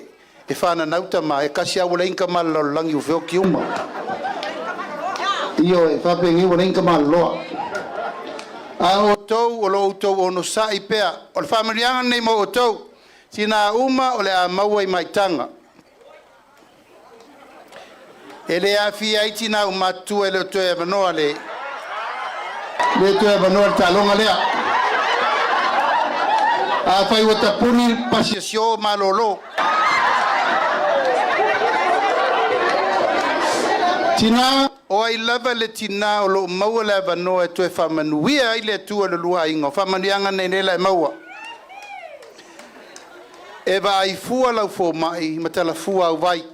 e fananau tama, e tasi lava ua leai ni tama o le lalolagi ua feoti uma. Ioe, faapenei ua leai ni tamaliloa. A o outou o lo o outou onosai pea. O le faamanuiaga lenei mo outou, tina uma o le a maua i maitaga. E le aafia ai tinā uma matutua e le o toe avanoa le le toe avanoa le taaloga lea. Afai ua tapuni pasiasio malolo. Tina, o ai lava le tinā o lo o maua le avanoa e toe faamanuia ai le Atua i le lua aiga, o faamanuiaga nei la e maua. E vaai fua lau fomai ma talafua au vai.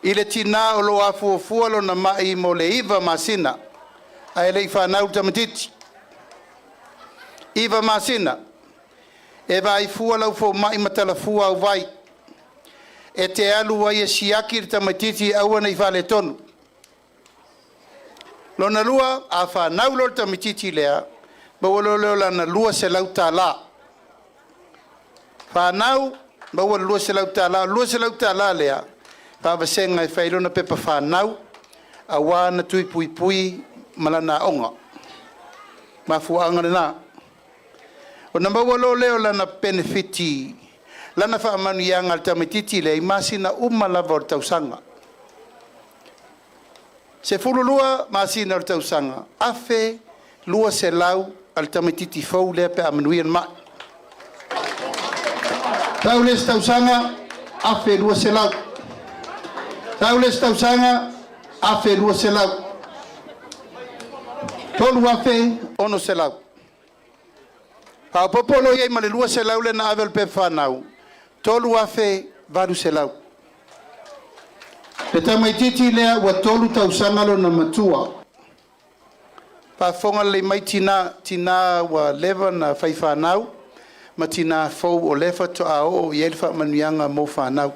I le tinā o lo o afuafua lona mai mo le 9 masina, ae le i fanau le tamaitiiti. 9 masina. E vaai fua lau fomai ma talafua au vai. E te alu ai e siaki le tamaitiiti aua ne i faaletonu. Lona lua, a fanau loa le tamaitiiti lea, maua loa lea o lana $200. Fanau, maua le $200. O le $200 lea, faavasega e fai ai lona pepa fanau, aua na tui puipui ma lana aoga. Mafuaaga lena. Ona maua loa lea o lana penefiti, lana faamanuiaga a le tamaitiiti lea i masina uma lava o le tausaga. 12 masina o le tausaga, $1,200 a le tamaitiiti fou lea pe a manuia le mai. Tau le isi tausaga, $1,200. Tau le isi tausaga, $1,200. $3,600. Faaopoopo loa i ai ma le 200 lea na ave o le pepa fanau, $3,800. Le tamaitiiti lea ua 3 tausaga lona matua. Faafofoga lelei mai tinā, tinā ua leva na fai fanau ma tinā fou o lea faatoa oo i ai le faamanuiaga mo fanau.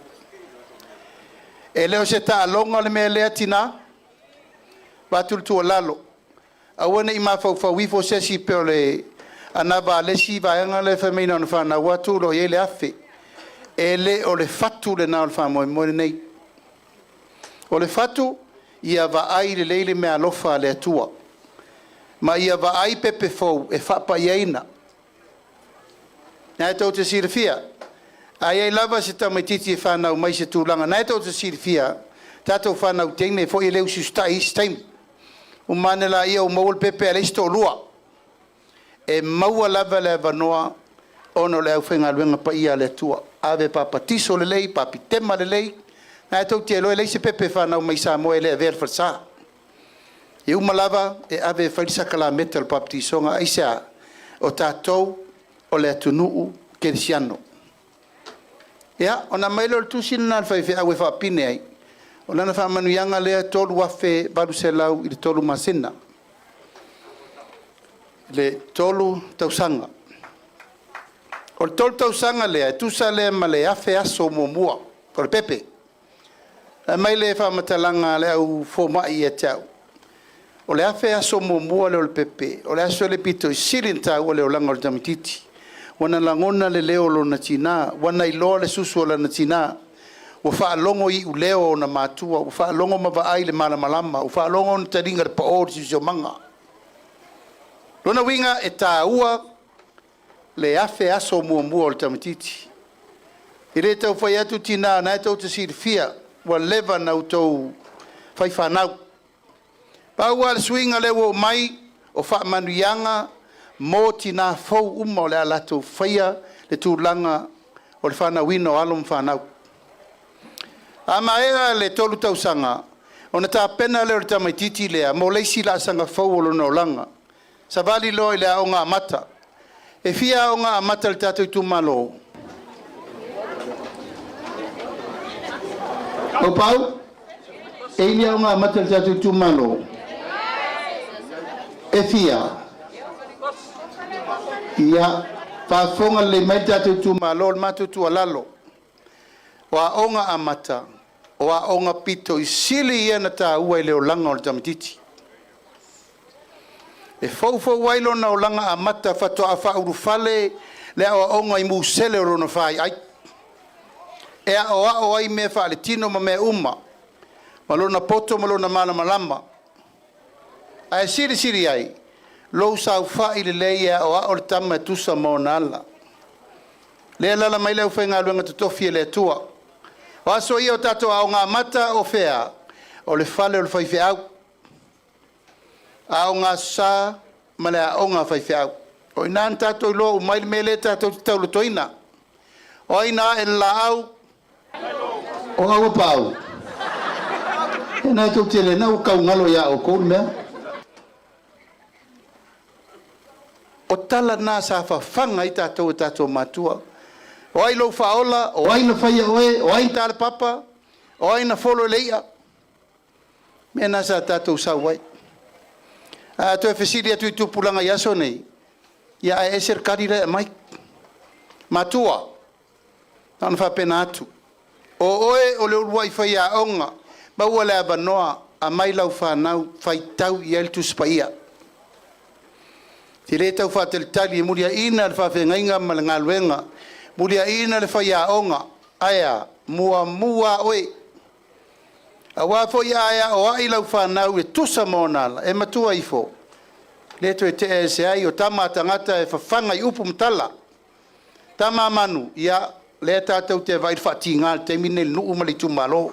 E le o se taaloga le mea lea tinā, avatu le tuualalo, aua ne i mafaufau ifo se isi pei o le anava a le isi vaega lea e fai mai na ona fanau atu o lo o i ai le 1,000. E le o le fatu lena o le faamoemoe lenei. O le fatu, ia vaai lelei le meaalofa a le Atua, ma ia vaai pepe fou e faapaiaina. Na e tou te silafia, a i ai lava se tamaitiiti e fanau mai i se tulaga, na e tou te silafia, tatou fanau teine foi e le usiusitai i isi taimi. Uma ane laia ua maua le pepe ae leai se toalua. E maua lava le avanoa ona o le aufaigaluega paia a le Atua. Ave papatiso lelei, papitema lelei, na e tou te iloa e leai se pepe e fanau mai Samoa e le avea i le falesa. E uma lava e ave e fai le sakalameta o le papatisoga. Aisea? O tatou o le atunuu kerisiano. Ia, ona aumai lea o le tusi lena a le faifeau e faapine ai, o lana faamanuiaga lea e $3,800 i le 3 masina, le 3 tausaga. O le 3 tausaga lea, e tusa lea ma le 1,000 aso muamua o le pepe. Ae aumai le faamatalaga a le au fomai ia te au, o le 1,000 aso muamua lea o le pepe, o le aso lea pito i sili ona taua i le olaga o le tamaitiiti. Ua na lagona le leo o lona tinā, ua na iloa le susu o lana tinā, ua faalogo i iuleo o ona matua, ua faalogo ma vaai i le malamalama, ua faalogo ona taliga i le pao o le siosiomaga. Lona uiga e taua le 1,000 aso muamua o le tamaitiiti. E le tau fai atu tinā, o lena e tou te silafia, ua leva ona outou fai fanau. Pau lava le suiga lea ua oo mai, o faamanuiaga mo tinā fou uma o le a latou faia le tulaga o le fanauina o alo ma fanau. A maea le 3 tausaga, ona tapena lea o le tamaitiiti lea mo le isi laasaga fou o lona olaga. Savali loa i le aoga amata. E fia aoga amata a le tatou itumalo? Paupau? E i ai ni aoga amata a le tatou itumalo? E fia? Ia, faafofoga lelei mai le tatou itumalo, o le matou tuualalo, o aoga amata, o aoga pito i sili ia ona taua i le olaga o le tamaitiiti. E foufou ai lona olaga amata faatoa faaulufale le aoaoga i musele o lona faiai. E aoao ai mea faaletino ma mea uma, ma lona poto ma lona malamalama. Ae silisili ai lou saofai lelei e aoao le tama e tusa ma ona ala. Lea e alaala mai le aufaigaluega totofi e le Atua. O aso ia o tatou aoga amata o fea? O le fale o le faifeau. Aoga Aso Sa ma le aoga a faifeau. O i ina na tatou iloa uma ai le mea lea tatou te tauletoina. O ai na ae i le laau? O Auapaau. E na tou te le na ua kaugalo ia oukou le mea. O tala na sa fafaga ai tatou e tatou matua. O ai lou faaola, o ai na faia oe, o ai na ta le papa, o ai na folo i le i'a. Mea na sa tatou sau ai. A toe fesili atu i tupulaga i aso nei, ia ae ese le tali la e aumai. Matua, na ona faapena atu. O oe o le uluai faiaoga, maua le avanoa, aumai lau fanau, faitau i ai le Tusi Paia. E te le tau faatalitali e muliaina le faafeagaiga ma le galuega, muliaina le faiaoga, ae a? Muamua lava oe. Aua foi a e aoai lau fanau e tusa ma ona ala, e matua ifo, le toe tea ese ai, o tama a tagata e fafaga i upu ma tala. Tama a manu, ia, lea tatou te vaai i le faatiga i le taimi lenei i le nuu ma le itumalo.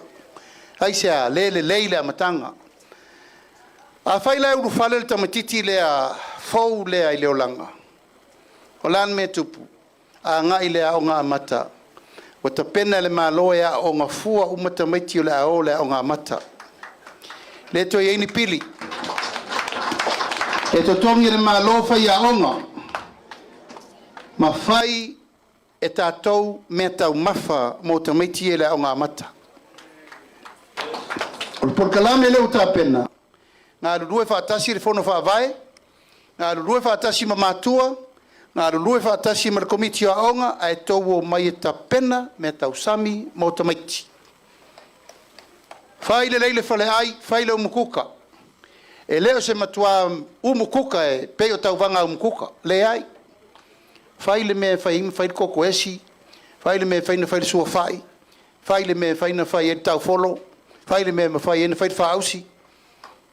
Aisea? Le lelei le amataga. Afai la e ulufale le tamaitiiti lea fou lea i le olaga, o le a le mea e tupu? Agai i le aoga amata, ua tapena e le Malo e aooga fua uma tamaiti o le a o i le aoga amata. E le toe i ai ni pili. E totogi e le Malo faiaoga ma fai e tatou mea taumafa mo tamaiti ia i le aoga amata. O le polokalame lea ua tapena, galulue faatasi le Fono Faavae, galulue faatasi ma matua, galulue faatasi ma le Komiti o Aoga, ae tou omai e tapena mea tausami mo tamaiti. Fai lelei le faleai, fai le umukuka. E le o se matua umukuka e pei o tauvaga umukuka, leai. Fai le mea e fai ai ma fai le koko esi, fai le mea e fai na fai le suafai, fai le mea e fai na fai ai le taufolo, fai le mea e mafai ai na fai le faausi.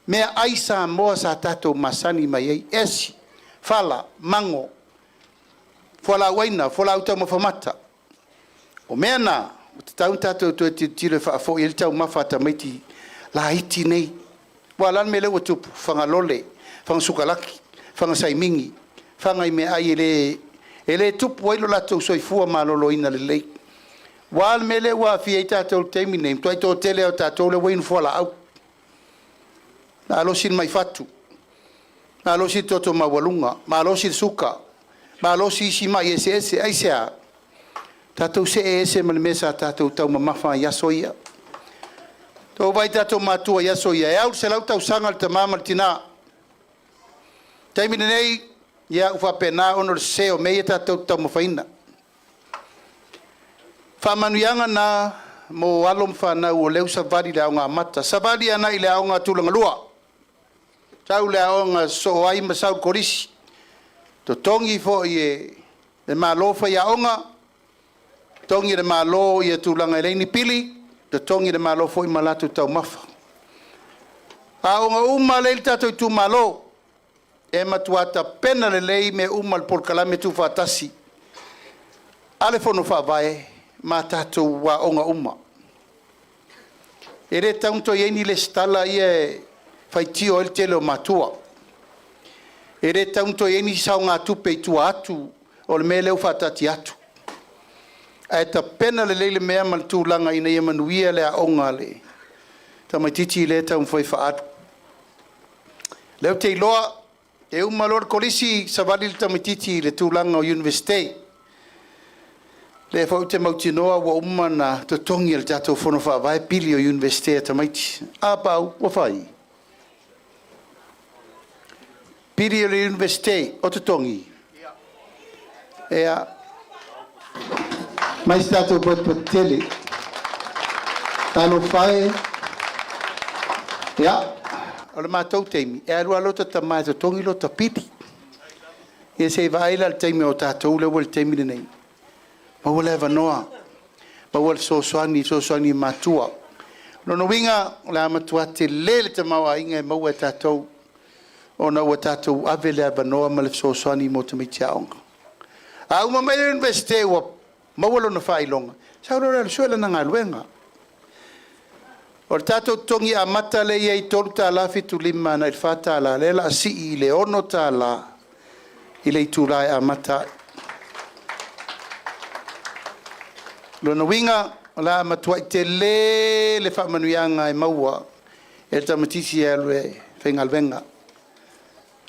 Meaai Samoa sa tatou masani mai ai, esi, fala, mago, fualaauaina, fualaau taumafa mata. O mea na, ua tatau ona tatou toe tilotilo e faafoi ai le taumafa a tamaiti laiti nei. Aua o le a le mea lea ua tupu? Fagalole, fagasukalaki, fagasaimigi, faga i meaai e le e le tupu ai lo latou soifua maloloina lelei. Ua a le mea lea ua aafia ai tatou i le taimi lenei? Matuai toatele lava o tatou lea ua inu fualaau. Malosi le maifatu, malosi le toto maualuga, malosi le suka, malosi isi mai eseese. Aisea? Tatou see ese ma le mea sa tatou taumamafa ai i aso ia. Tou vaai i tatou matua i aso ia, e au i le 100 tausaga le tama ma le tina. Taimi lenei, ia ua faapena ona o le sese o mea ia tatou te taumafaina. Faamanuiaga na mo alo ma fanau o lea ua savali i le aoga amata, savali agai i le aoga tulagalua, sau le aoga sosoo ai ma sau le kolisi, totogi foi e le Malo faiaoga, totogi e le Malo ia tulaga e leai ni pili, totogi e le Malo foi ma latou taumafa. Aoga uma lea i le tatou itumalo, e matua tapena lelei mea uma i le polokalame tuufaatasi a le Fono Faavae ma tatou aoga uma. E le tatau ona toe i ai ni lesitala ia e faitio ai le tele o matua. E le tatau ona toe i ai ni saogatupe i tua atu o le mea lea ua faataatia atu. Ae tapena lelei le mea ma le tulaga ina ia manuia le aoga a le tamaitiiti lea e taumafai e faaalu. O lea ou te iloa E uma loa le kolisi, savali le tamaitiiti i le tulaga o Iunivesite. Lea foi ou te mautinoa ua uma ona totogi e le tatou Fono Faavae pili o Iunivesite a tamaiti. A Pau, ua fai? Pili o le Iunivesite o totogi? Ia, mai se tatou potopoto tele. Talofa e. Ia, o le matou taimi, e alu lava lota tama e totogi lota pili. Ia se i vaai la i le taimi o tatou lea ua i le taimi lenei, maua le avanoa, maua le fesoasoani, fesoasoani i matua. O lona uiga, o le a matua tele le tamaoaiga e maua e tatou ona ua tatou ave le avanoa ma le fesoasoani mo tamaiti aoga. A uma mai le Iunivesite ua maua lona faailoga, sau loa lea e alu e sue lana galuega. O le tatou totogi amata lea e i ai e $3.75 agai i le $4, lea o le a sii i le $6 i le itula e amata ai. O lona uiga, o le a matuai tele le faamanuiaga e maua e le tamaitiiti e alu e faigaluega.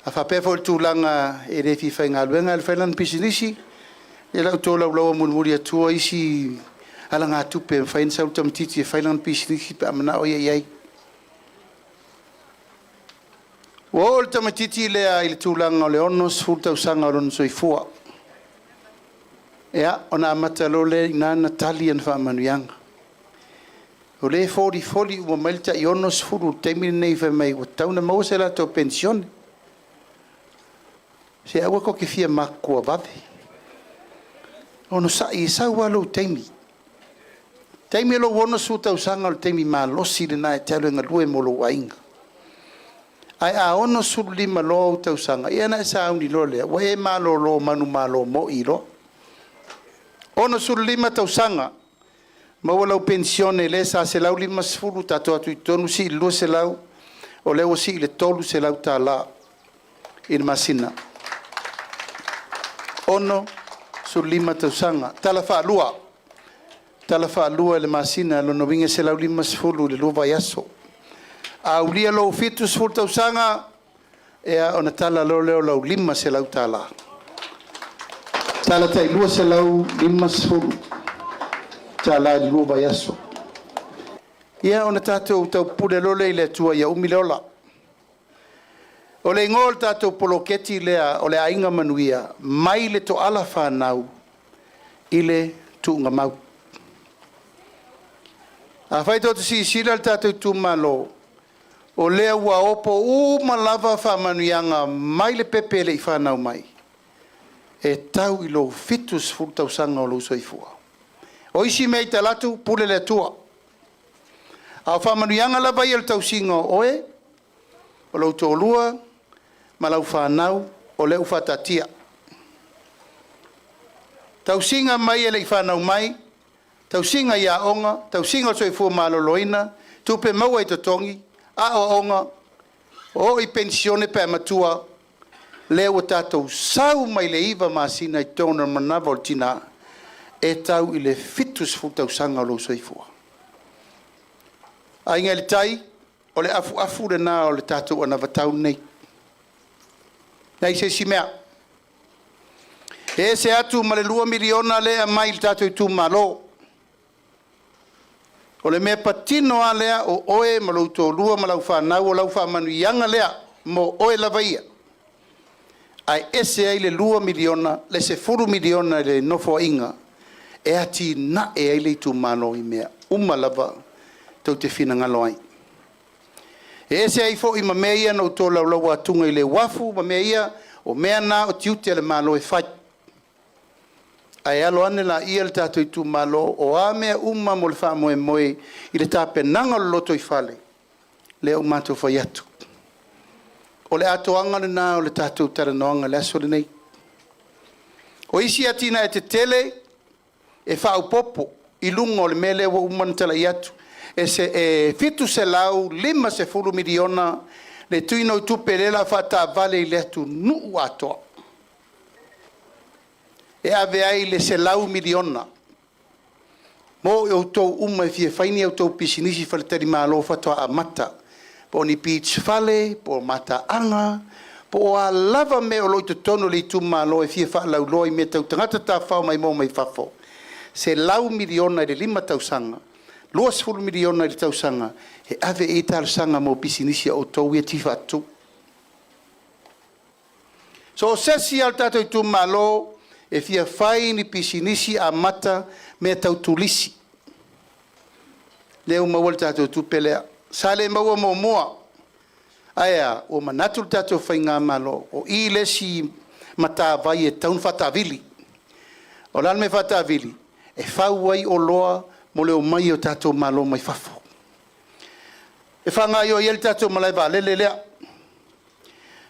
A faapea foi o le tulaga e le fia faigaluega ae fai lana pisinisi, ia o le a ou tolaulaua mulimuli atua isi alagatupe e mafai ona sau le tamaitiiti e fai lana pisinisi pe a manao ia i ai. Ua oo le tamaitiiti lea i le tulaga o le 60 tausaga o lona soifua, ia, ona amata loa lea i ina ona tali ana faamanuiaga. O lea e folifoli uma mai le tai 60 i le taimi lenei fai mai ua tatau ona maua se latou penisione. Se aua tou te fia matutua vave, onosai e sau lava lou taimi. O le taimi o lou 60 tausaga o le taimi malosi lena e te alu e galue mo lou aiga. Ae a 65 loa ou tausaga, ia ona e sauni loa lea ua e malolo manumalo moi loa. 65 tausaga, maua lau penisione lea sa $150, tatou o atu i totonu sii i le $200, o lea ua sii i le $300 i le masina. 65 tausaga. Tala faalua, tala faalua i le masina, lona uiga e $150 i le lua vaiaso. A aulia lou 70 tausaga, ia ona tala loa lea o lau $500. Tala tai $250 i le lua vaiaso. Ia ona tatou taupule loa lea i le Atua ia umi le ola. O le igoa o le tatou poloketi lea o le Aiga Manuia, mai le toala fanau i le tuugamau. Afai tou te silasila i le tatou itumalo, o lea ua opo uma lava faamanuiaga mai le pepe e le i fanau mai e tau i lou 70 tausaga o lou soifua. O isi mea i talaatu, pule le Atua. A o faamanuiaga lava ia o le tausiga o oe, o lou toalua ma lau fanau, o lea ua faataatia. Tausiga mai e le i fanau mai, tausiga i aoga, tausiga o le soifua maloloina, tupe maua i totogi, aoaoga, oo i penisione pe a matua, lea ua tatou sau mai le 9 masina i totonu o le manava o le tina e tau i le 70 tausaga o lou soifua. Aiga i le Tai, o le afuafu lena o le tatou anavatau lenei. Leai se isi mea. E ese atu ma le $2 miliona lea e aumai i le tatou itumalo. O le mea patino lava lea o oe ma lou toalua ma lau fanau, o lau faamanuiaga lea mo oe lava ia. Ae ese ai le $2 miliona, le $10 miliona i le Nofoaiga e atinae ai le itumalo i mea uma lava tou te finagalo ai. E ese ai foi ma mea ia na ou tolaulauina atu i le uafu ma mea ia, o mea na o tiute o le Malo e fai. Ae alo ane laia le tatou itumalo, o a mea uma mo le faamoemoe i le tapenaga o le lotoifale, lea ua matou fai atu. O le atoaga lena o le tatou talanoaga i le aso lenei. O isi atinae tetele e faaopoopo i luga o le mea lea ua uma ona talai atu, e $750 miliona le tuuina o tupe lea o le a faataavale i le atunuu atoa, e ave ai le $100 miliona mo outou uma e fia fai ni a outou pisinisi faletalimalo faatoa amata, po o ni beach fale, po o mataaga, Po o a lava mea o lo o i totonu o le itumalo e fia faalauiloa i mea tau tagata tafafao maimoa mai fafo, $100 miliona i le 5 tausaga, $20 miliona i le tausaga e ave i ai talosaga mo pisinisi a outou ia e fia faatutu. So o se isi lava o le tatou itumalo e fia fai ni pisinisi amata mea tau turisi, lea ua maua le tatou tupe lea. Sa le maua muamua, ae a? Ua manatu le tatou faigamalo, o i le isi matavai e tatau ona faataavili. O le a le mea e faataavili? E fau ai oloa mo le omai o tatou malo mai fafo. E faagaoioi ai le tatou malae vaalele lea,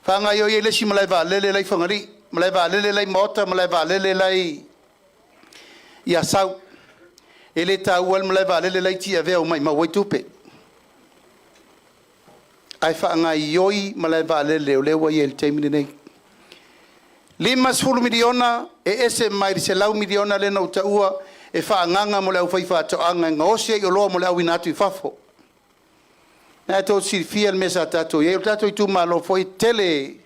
faagaoioi ai le isi malae vaalele la e i Fagalii, malae vaalele la e i Maota, malae vaalele la e i Asau. E le taua le malae vaalele la e i Tiavea ua maumau ai tupe, ae faagaoioi malae vaalele o lea ua i ai i le taimi lenei. $50 miliona e ese mai le $100 miliona lea na ou taua e faaagaaga mo le aufaifaatoaga e gaosi ai oloa mo le auina atu i fafo. O lena tou te silafia le mea sa tatou i ai, o le tatou itumalo foi e tele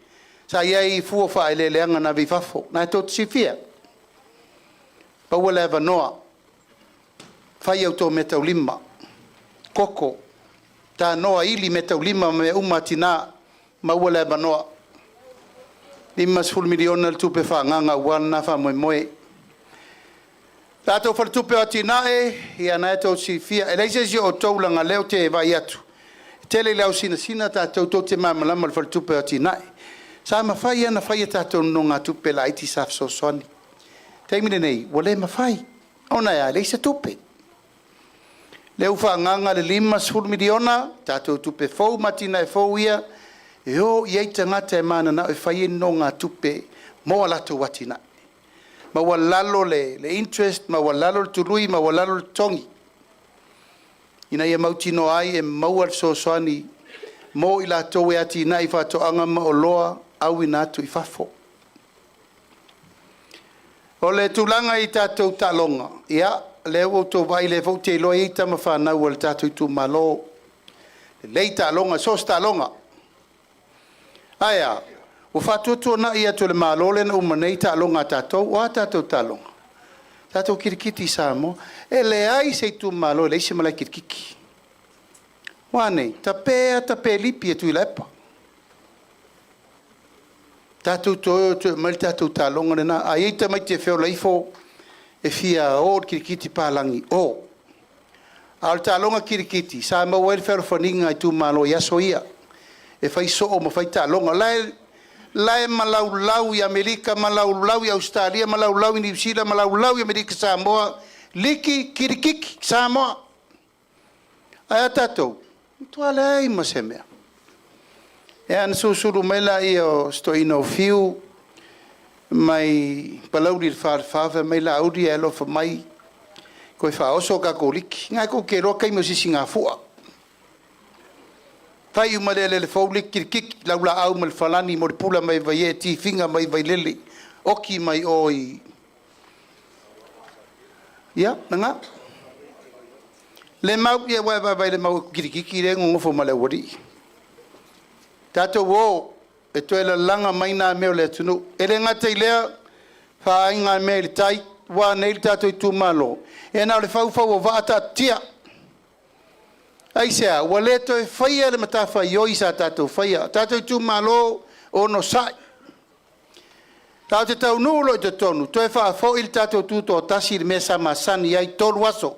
sa i ai fua o faaeleeleaga na ave i fafo, o lena tou te silafia. Maua le avanoa, fai a outou meataulima, koko, tanoa ili, meataulima ma mea uma a tina, maua le avanoa. $50 miliona le tupe faaagaaga aua lena faamoemoe. Tatou Faletupe o Atinae, ia o lena tou te silafia, e leai se isi o outou leaga o lea ou te vaai atu, e tele ina lausinasina tatou tou te malamalama i le Faletupe o Atinae. Sa mafai lava ona fai a tatou nonogatupe laiti sa fesoasoani. O le taimi lenei, ua le mafai, ona e a? E leai se tupe. O lea ua faaagaaga le $50 miliona, tatou tupe fou ma atinae fou ia e o i ai tagata e mananao e fai nonogatupe mo a latou atinae. Maualalo le interest, maualalo le tului, maualalo le totogi, ina ia mautinoa ai e maua le fesoasoani mo i latou e atinae i faatoaga ma oloa auina atu i fafo. O le tulaga i tatou taaloga, ia, o lea ua outou vaai, o lea foi ou te iloa e i ai tama fanau a le tatou itumalo e lelei taaloga, so o se taaloga. Ae a? Ua faatuatuanai atu e le Malo lea na uma nei taaloga a tatou. O a tatou taaloga? Tatou kirikiti i Samoa. E leai se itumalo e leai se malae kirikiti. Ua a nei? Tape lava tape lipi e Tuilaepa. Tatou toe o e toe aumai le tatou taaloga lena. A i ai tamaiti e feola ifo e fia o i le kirikiti palagi, o. A o le taaloga kirikiti, sa maua ai le fealofaniga a itumalo i aso ia, e fai soo ma fai taaloga. O la e malaulau i Amerika, malaulau i Ausetalia, malaulau i Niu Sila, malaulau i Amerika Samoa, liki kirikiti Samoa. Ae a tatou? E matua leai ma se mea. Ia ona susulu mai lea o si toeaina o Fiu mai Palauli le Falefa, fai mai, Laauli, e alofa mai, toe faaoso tatou liki. Na tou te iloa taimi o Sisigafua. Fai uma le eleele fou liki kirikiti, laulaau ma le falani, molepula mai Vaiee, tifiga mai Vailele, oti mai o i... Ia, lena. Lemau, ia ua e vaavaai i le kirikiti lea e nonofo ma le aualii. Tatou o e toe lalaga mai na mea o le atunuu. E le gata i lea, faaaiga mea i le tai, ua nei le tatou itumalo, e na o le faufau o vaa taatitia. Aisea? Ua le toe faia le matafaioi sa tatou faia. Tatou itumalo, onosai. Tatou te taunuu loa i totonu, toe faafoi le tatou tutoatasi i le mea sa masani ai, 3 aso.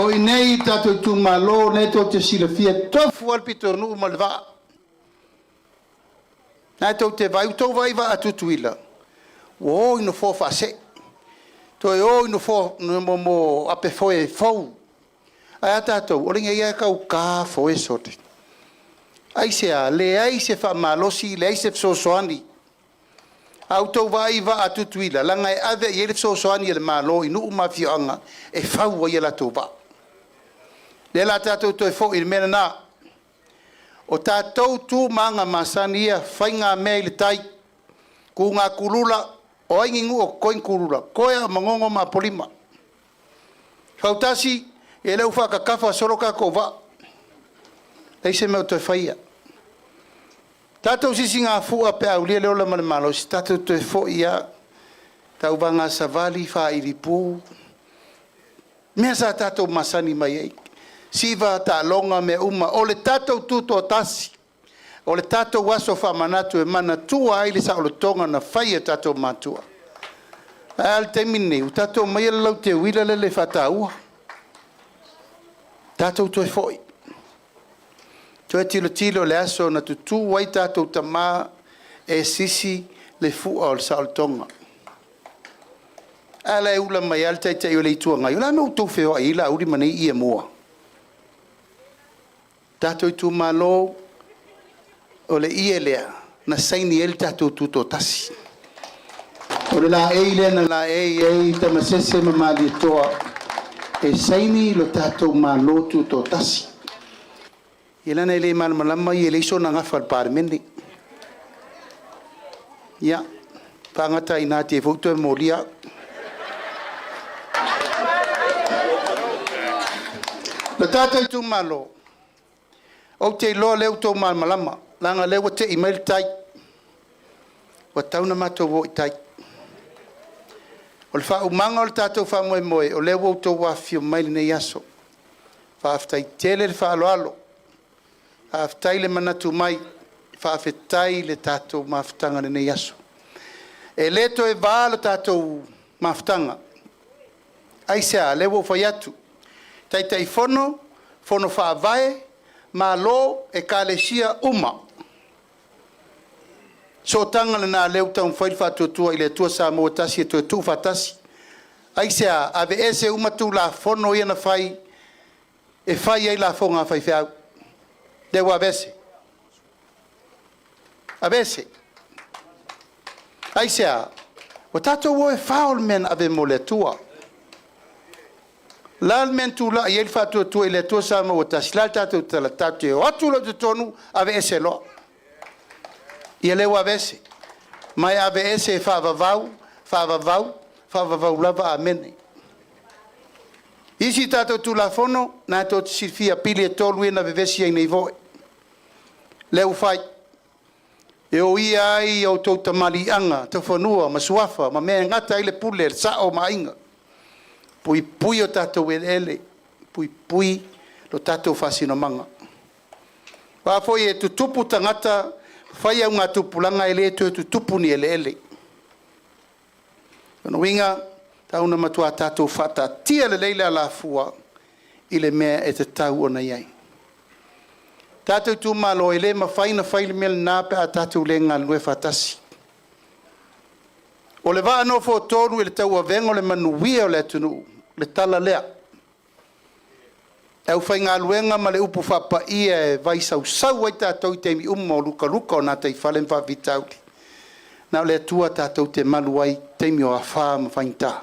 O i inei i le tatou itumalo, o lena tou te silafia, e tofu lava le pitonuu ma le vaa. O lena tou te vaai, ua outou vaai i vaa a Tutuila? Ua o i nofoa faasee, toe o i nofoa mo ape foe fou. Ae a tatou? O lenei lava e tau ta foe sole. Aisea? Leai se faamalosi, leai se fesoasoani. A outou vaai i vaa a Tutuila, leaga e ave i ai le fesoasoani a le Malo i nuu ma afioaga e fau ai a latou vaa. O lea o le a tatou toe foi i le mea lena. O tatou tu ma aga masani ia, faigamea i le tai, tuga kulula. O ai ni nuu o totoe ni kulula? Toe lava o Manono ma Apolima. Fautasi, ia lea ua faatatafa solo tatou vaa, leai se mea o toe faia. Tatou sisigafua pe aulia le ola ma le malosi, tatou toe fo'i lava, tauvaga savali, failipu, mea sa tatou masani mai ai, siva, taaloga, mea uma. O le tatou tutoatasi, o le tatou aso faamanatu e manatua ai le saolotoga na fai e tatou matua. Ae a le taimi lenei, ua tatou omai le lauteuila lea le faataua. Tatou toe foi. Toe tilotilo i le aso na tutu ai tatou tama e sisi le fua o le saolotoga. A la e ula mai lava le Taitai o le Itu Agai, o le a le mea ua outou feoai ai Laauli ma nei ie mua? Tatou itumalo, o le ie lea na saini ai le tatou tutoatasi. O le laei lea na laei ai Tamasese ma Malietoa e saini lo tatou Malo Tutoatasi. Ia leaga e le malamalama ia e leai sona gafa i le Palemene. Ia, faagata ai i ina te i foi ua toe molia au. Le tatou itumalo, ou te iloa o lea ua outou malamalama, leaga o lea ua tei mai le tai, ua tatau ona matou o i tai. O le faaumaga o le tatou faamoemoe, o lea ua outou afifio mai i lenei aso. Faafetai tele le faaaloalo, faafetai le manatu mai, faafetai i le tatou mafutaga i lenei aso. E le toe va le tatou mafutaga. Aisea? Lea ua ou fai atu, Taitaifono, Fono Faavae, Malo, Ekalesia uma. Sootaga lena o lea ua taumafai le Faatuatua i le Atua Samoa ua Tasi e toe tuufaatasi. Aisea? Aveese uma Tulafono ia na fai e fai ai lafoga a faifeau. Lea ua aveese. Aveese. Aisea? Ua tatou o e fao le mea na ave mo le Atua. O le a le mea na tulai ai le Faatuatua i le Atua Samoa ua Tasi? O le a le tatou tala? Tatou te o atu loa i totonu, aveese loa. Ia lea ua aveese. Ma e aveese e faavavau, faavavau, faavavau lava. Amene. Isi tatou Tulafono, lena tou te silafia pili e 3 ia na vevesi ai nei foi. Lea ua fai. E oia ai outou tamaliiaga, taufanua ma suafa ma mea e gata ai le pule a le sao ma aiga. Puipui o tatou eleele, puipui lo tatou faasinomaga. Aua foi e tutupu tagata, fai augatupulaga e le toe tutupu ni eleele. O lona uiga, e tatau ona matua tatou faataatia lelei le alafua i le mea e tatau ona i ai. Tatou itumalo, e le mafai ona fai le mea lena pe a tatou le galulue faatasi. O le vaa nofoatolu i le tauavega o le manuia o le atunuu, le tala lea. Le aufaigaluega ma le upu faapaia e vaisausau ai tatou i taimi uma o lukaluka o gataifale ma faafitauli. Na o le Atua tatou te malu ai i taimi o afa ma faigata.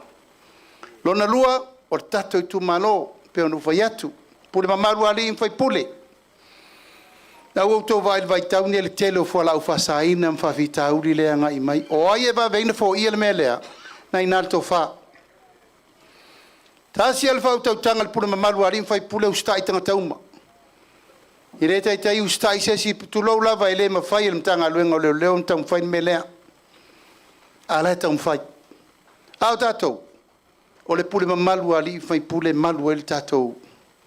Lona lua, o le tatou itumalo, e pei ona ou fai atu, pule mamalu a alii ma faipule. O lena ua outou vaai i le vaitau lenei i le tele o fualaau faasaina ma faafitauli lea e agai mai. O ai e vave ai ona foia le mea lea? O lena e i ina le tofa. Tasi lava le faautautaga a le pule mamalu a alii ma faipule, usitai tagata uma. E le taitai usitai se isi, tulou lava, e le mafai e le Matagaluega o Leoleo ona taumafai le mea lea, a o la e taumafai. A o tatou, o le pule mamalu a alii ma faipule e malu ai le tatou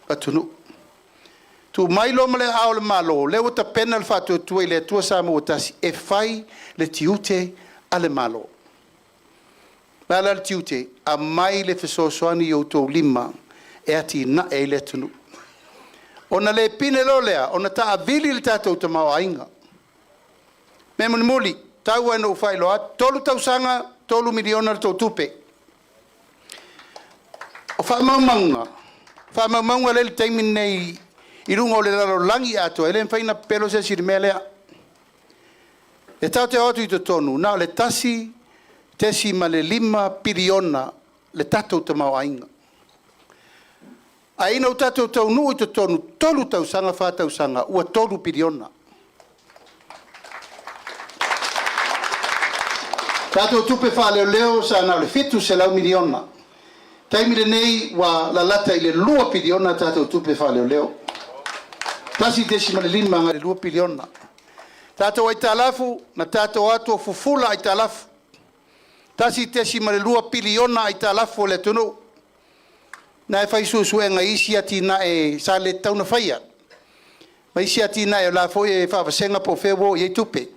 atunuu. Tuu mai loa ma le aao o le Malo, o lea ua tapena le Faatuatua i le Atua Samoa ua Tasi e fai le tiute a le Malo. O le a la le tiute? Aumai le fesoasoani i outou lima e atinae ai le atunuu. Ona le pine loa lea ona taavili le tatou tamaoaiga. O le mea mulimuli, tau lava ina ou faailoa atu, 3 tausaga, $3 miliona le tou tupe. O faamaumauga, faamaumauga lea e i le taimi lenei i luga o le lalolagi atoa, e le mafai ona pepelo se isi i le mea lea. E tatou te o atu i totonu, na o le $1.5 piliona le tatou tamaoaiga. Ae ina ua tatou taunuu i totonu, 3 tausaga, 4 tausaga ua $3 piliona. Tatou tupe faaleoleo sa na o le $700 miliona, taimi lenei ua lalata i le $2 piliona tatou tupe faaleoleo, 1.5 agai i le 2 piliona. Tatou aitalafu, na tatou o atu o fufula aitalafu, $1.2 piliona aitalafu o le atunuu, na e fai suesuega i isi atinae sa le tatau ona faia, ma isi atinae o la foi e faavasega po o fea ua oo i ai tupe.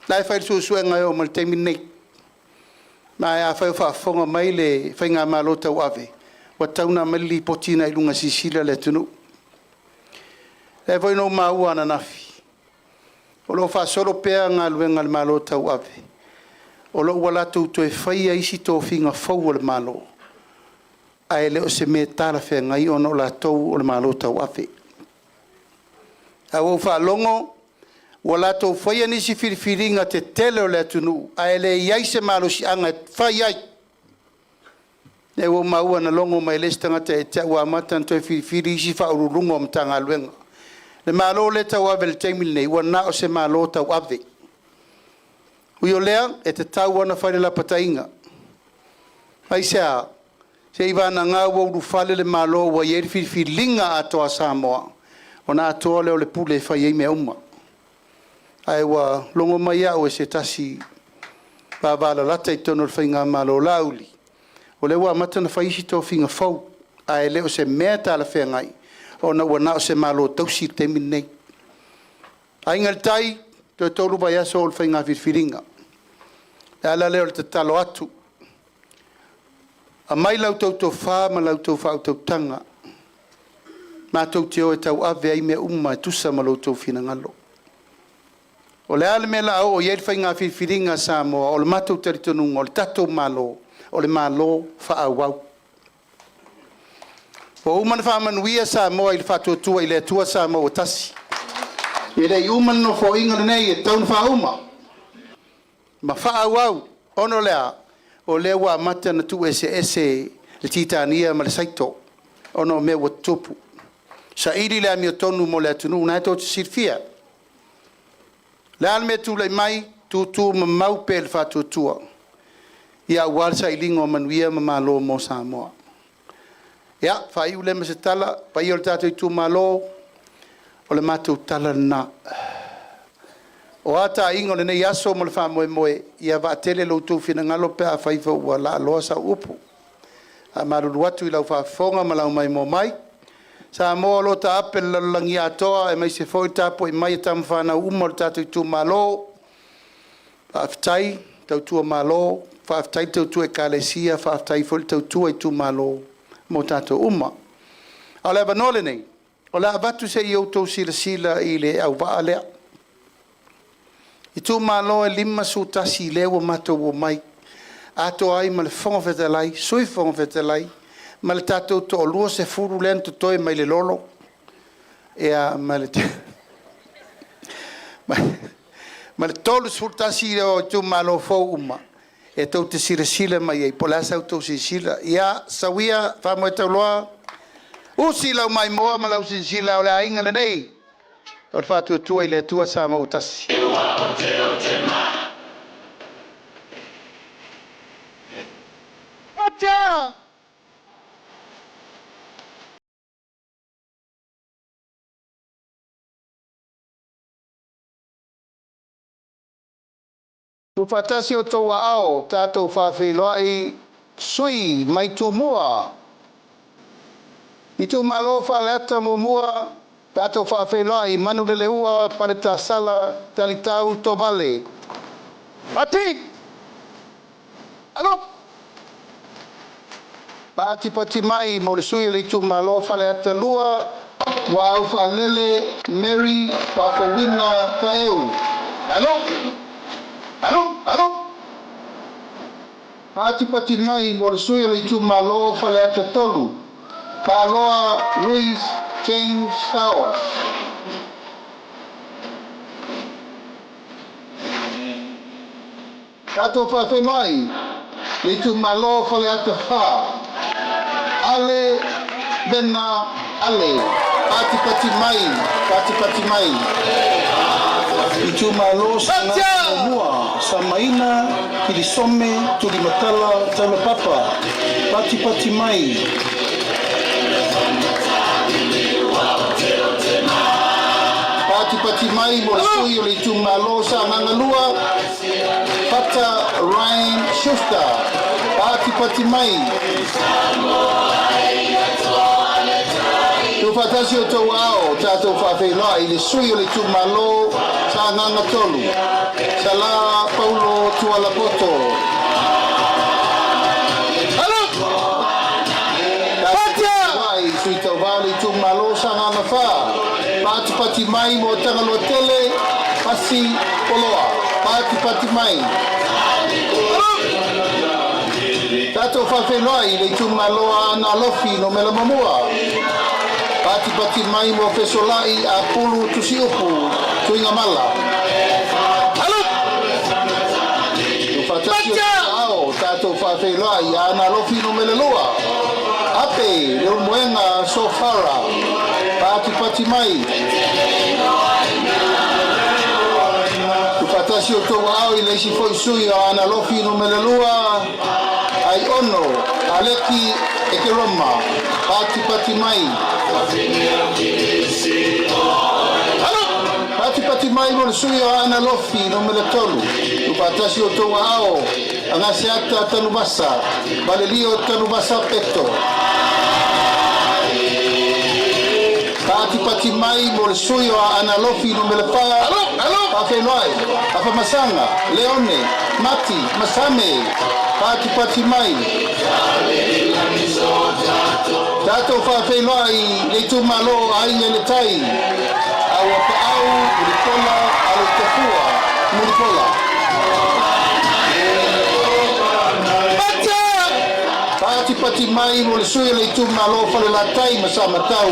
La e fai le suesuega e oo mai le taimi lenei. Ma afai o faafofoga mai le Faigamalo tauave, ua tatau ona aumai le lipoti lena i luga e silasila le atunuu. O lea foi na ou maua ananafi, o lo o faasolo pea galuega a le Malo tauave, o lo o ua latou toe faia isi tofiga fou o le Malo, ae le o se mea talafeagai ona o latou o le Malo tauave. Ae ua ou faalogo ua latou faia nisi filifiliga tetele o le atunuu ae leai se malosiaga e fai ai. Lea ua ou maua na logo mai e le isi tagata ia te au ua amata ona toe filifili isi Ofisa Sili o Pulega o Matagaluega. Le Malo lea e tauave i le taimi lenei, ua na o se Malo tauave. Ui o lea, e tatau lava ona fai le lapataiga. Aisea? Seiavagana ua ulufale le Malo ua i ai le filifiliga atoa a Samoa, ona atoa lea o le pule e fai ai mea uma. Ae ua logo mai au e se tasi vavalalata i totonu o le Faigamalo o Laauli, o lea ua amata ona fai isi tofiga fou, ae le o se mea talafeagai ona ua na o se Malo tausi le taimi lenei. Aiga i le Tai, toe 3 vaiaso oo i le faiga filifiliga. O le ala lea o le tatalo atu, aumai la outou tofa ma la outou faautautaga matou te o e tauave ai mea uma e tusa ma lo outou finagalo. O le a le mea o le a oo i ai le faiga filifiliga a Samoa, o le matou talitonuga, o le tatou Malo, o le Malo faaauau. Ua uma ona faamanuia Samoa i le Faatuatua i le Atua Samoa ua Tasi. E le i uma le Nofoaiga lenei, e tatau ona faauma ma faaauau, ona o le a? O lea ua amata ona tuueseese le Titania ma le Saito ona o mea ua tutupu. Saili le amiotonu mo le atunuu, o lena tou te silafia. O le a le mea e tulai mai, tutumamau pea i le faatuatua aua le sailiga o manuia ma malo mo Samoa. Ia, faaiu lea ma se tala, le paia o le tatou itumalo, o le matou tala lena. O a taiga o lenei aso ma le faamoemoe, ia vaatele lo outou finagalo pe afai foi ua laaloa sau upu. Ae faamalulu atu i lau faafofoga ma lau maimoa mai. Samoa o lo o taape i le lalolagi atoa aemaise foi le tapuai mai a tama fanau uma a lo tatou itumalo, faafetai tautua Malo, faafetai tautua Ekalesia, faafetai foi le tautua itumalo mo tatou uma. A o le avanoa lenei, o le a avatu se i outou silasila i le auvaa lea. Itumalo e 51 lea ua matou omai, atoa ai ma le Fofoga Fetalai, Sui Fofoga Fetalai ma le tatou toalua 20 lea na totoe mai le lolo ma le 31 o itumalo fou uma e tou te silasila mai ai po o le a sa outou silasila. Ia, sau ia faamoetauloa, usi lau maimoa ma lau silasila, o le aiga lenei o le Faatuatua i le Atua Samoa ua Tasi. Tuufaatasi o outou aao, tatou faafeiloai sui mai Tumua. Itumalo Faleata 1, tatou faafeiloai Manuleleua Paletasala Talitau Tovale. Pati! Alo! Patipati mai mo le sui o le itumalo Faleata 2, Uaufaalele Mary Faafouina Taeu. Alo! Alo! Alo! Patipati mai mo le sui o le itumalo Faleata 3, Paloa Louis James Saoa. Tatou faafeiloai le itumalo Faleata 4, Ale Vena Ale. Patipati mai, patipati mai. Itumalo Sagaga 1, Samaina Kilisome Tulimatala Taulapapa. Patipati mai. Patipati mai mo le sui o le itumalo Sagaga 2, Fata Ryan Schuster. Patipati mai. Tuufaatasi o outou aao, tatou faafeiloai i le sui o le itumalo Sagaga 3, Sala Paulo Tualapoto. Tatou sui tauvā o le itumalo Sagaga 4, patipati mai mo Tagaloa Tele, Pasi Poloa. Patipati mai. Tatou faafeiloai i le itumalo Aana Alofi numera 1. Patipati mai mo Fesolai Apulu Tusiupu Tuigamala. Tuufaatasi o ao, tatou faafeiloai Aana Alofi numera 2. Ape Leulumoega Sofara. Patipati mai. Tuufaatasi o outou aao i le isi foi sui o Aana Alofi numera 2. Ai ono Aleki Ekeroma. Patipati mai. Patipati mai mo le sui o Aana Alofi numera 3. Tuufaatasi o outou aao Agaseata Tanuvasa, Valelio Tanuvasa Peto. Patipati mai mo le sui o Aana Alofi numera 4. Faafeiloai Afamasaga Leone Mati Masame. Patipati mai. Tatou faafeiloai le itumalo Aiga i le Tai, Auapaau Mulipola Aloitafua Mulipola. Patipati mai mo le sui o le itumalo Falelatai ma Samatau.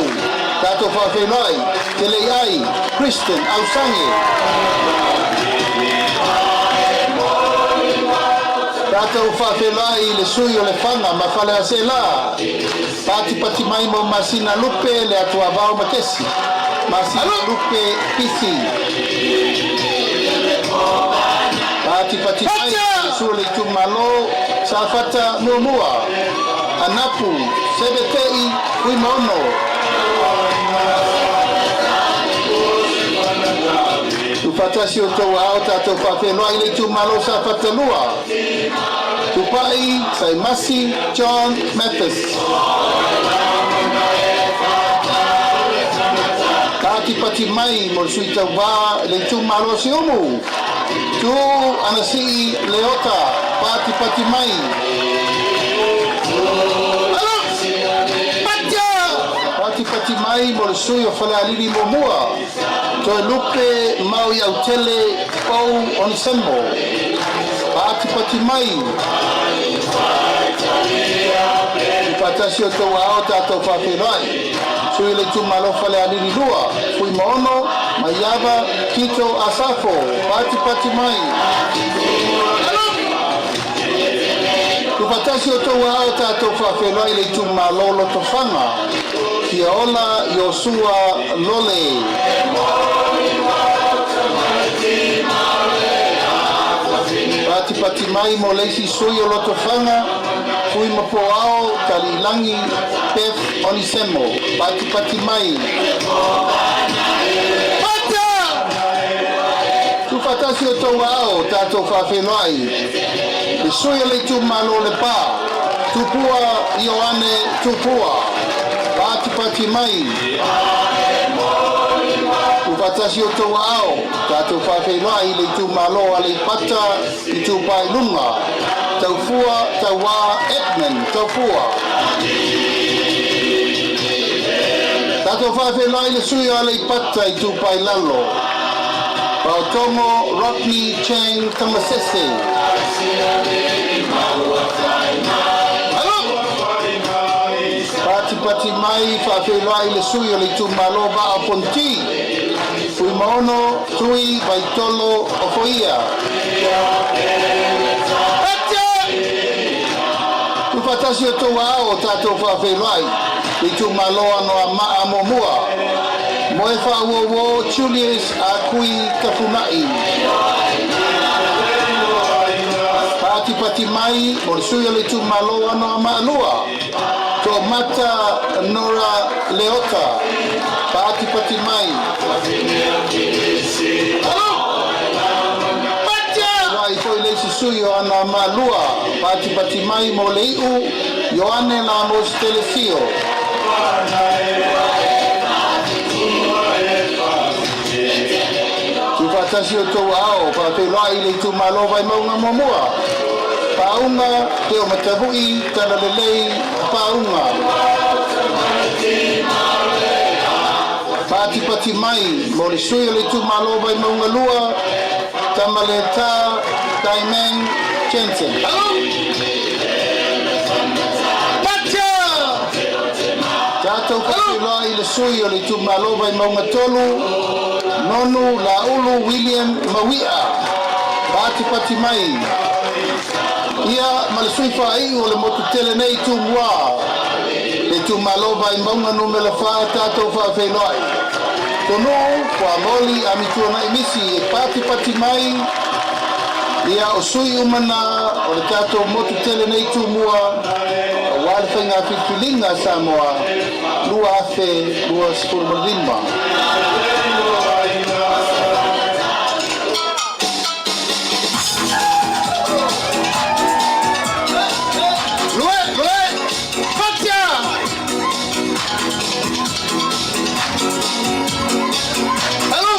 Tatou faafeiloai Teleiai Kristen Ausange. Tatou faafeiloai le sui o Lefaga ma Faleaseela. Patipati mai mo Masina Lupe le Atuavao Makesi. Masina Lupe Pisi. Patipati mai le sui o le itumalo Safata 1. Anapu Sebetei Fuimaono. Tuufaatasi o outou aao, tatou faafeiloai le itumalo Safata 2. Tupai Saimasi John Mathis. Patipati mai mo le sui tauvā le itumalo Siumu. Tu Anasii Leota. Patipati mai. Patipati mai mo le sui o Falealili 1. Toe Lupe Maui Autele Pau Onisemo. Patipati mai. Tuufaatasi o outou aao, tatou faafeiloai sui le itumalo Falealili 2, Fuimaono Maiava Tito Asafo. Patipati mai. Tuufaatasi o outou aao, tatou faafeiloai le itumalo Lotofaga, Fiaola Iosua Lole. Patipati mai mo le isi sui o Lotofaga, Fuimapoao Taliilagi Beth Onisemo. Patipati mai. Tuufaatasi o outou aao, tatou faafeiloai le sui o le itumalo Lepa, Tupua Ioane Tupua. Patipati mai. Tuufaatasi o outou aao, tatou faafeiloai le itumalo Aleipata Itupa i Luga, Taufua Tauā Edmund Taufua. Tatou faafeiloai le sui o Aleipata Itupa i Lalo, Paotogo Rodney Chang Tamasese. Patipati mai. Faafeiloai le sui o le itumalo Vaa o Fonoti, Fuimaono Tui Vaitolo Ofoia. Tuufaatasi o outou aao, tatou faafeiloai le itumalo Anoamaa 1, Moefaauouo Julius Akui Tafunai. Patipati mai mo le sui o le itumalo Anoamaa 2, To'omata Nora Leota. Patipati mai. Ai foi le isi sui o Anoamaa 2, patipati mai mo le iu, Ioane Lamos Telesio. Tuufaatasi o tou aao, faafeiloai le itumalo Vaimauga 1. Paauga Teo Matavu'i Talalelei Paauga. Patipati mai mo le sui o le itumalo Vaimauga 2, Tamaleta Taimeng Jensen. Tatou faafeiloai le sui o le itumalo Vaimauga 3, Nonu Laulu William Maui'a. Patipati mai. Ia ma le sui faaiu o le motu tele nei Tumua. Le itumalo Vaimauga 4 tatou faafeiloai. Tonuu Fuamoli Amituanai Misi e patipati mai. Ia o sui umana o le tatou motu tele nei Tumua. Aua le faiga filifiliga Samoa 2025. Lue, lue, fatia! Alo!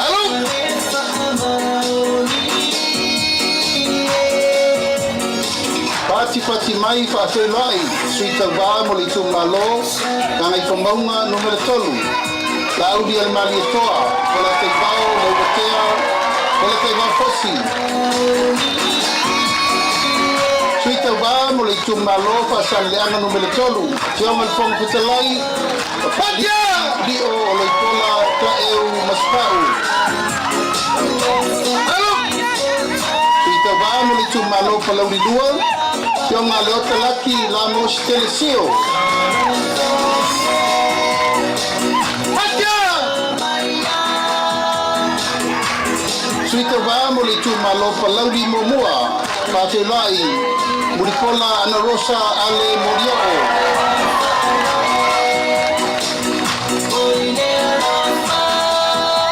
Alo! Patipati mai faafeiloai sui tauvā mo le itumalo Gagaifomauga 3. Lauli Almalietoa, Polataivao Leuatea, Polataivao Fosi. Sui tauvā mo le itumalo Faasaleleaga 3. Afioga i le Fofoga Fetalai, Lio o Loipola Taeu Masepau. Sui tauvā mo le itumalo Palauli 2, Afioga Leota Laki Lamos Telesio. Sui tauvā mo le itumalo Palauli 1, faafeiloai Mulipola Anarosa Ale Molioo.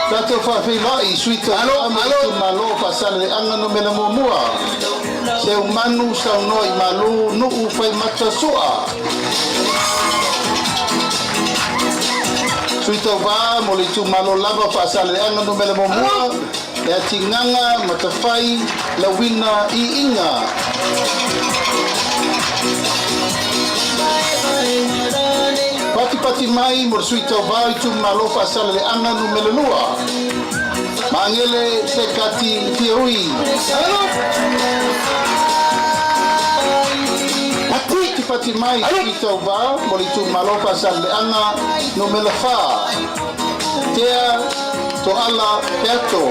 Tatou faafeiloai sui tauvā mo le itumalo Faasaleleaga 1. Seumanu saunoa i malu Nuu Faimata Sua. Sui tauvā mo le itumalo lava Faasaleleaga 1, le Atigaga Matafai Lauina Iiga. Patipati mai mo le sui tauvā itumalo Faasaleleaga 2. Magele Sekati Fiaui. Patipati mai sui tauvā mo le itumalo Faasaleleaga 4. Tea Toala Peato.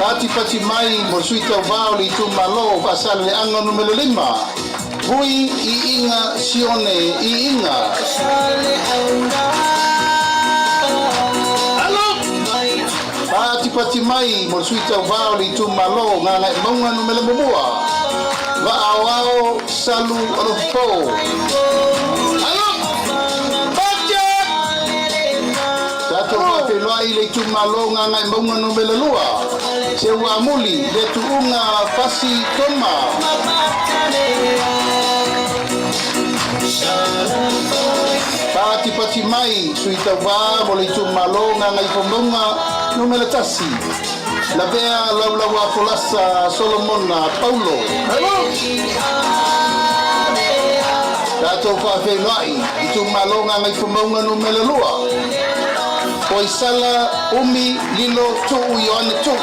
Patipati mai mo le sui tauvā o le itumalo Faasaleleaga 5. Vui Iiga Sione Iiga. Patipati mai mo le sui tauvā o le itumalo Gagaemauga 1. Vaaoao Salu Alofopo. Tatou faafeiloai le itumalo Gagaemauga 2. Seuamuli le Tuuga Fasi Toma. Patipati mai sui tauvā mo le itumalo Gagaifomauga 1. Lavea Laulaua Folasa Solomona Paulo. Tatou faafeiloai itumalo Gagaifomauga 2. Poisala Umi Lilo Tuu Ioane Tuu.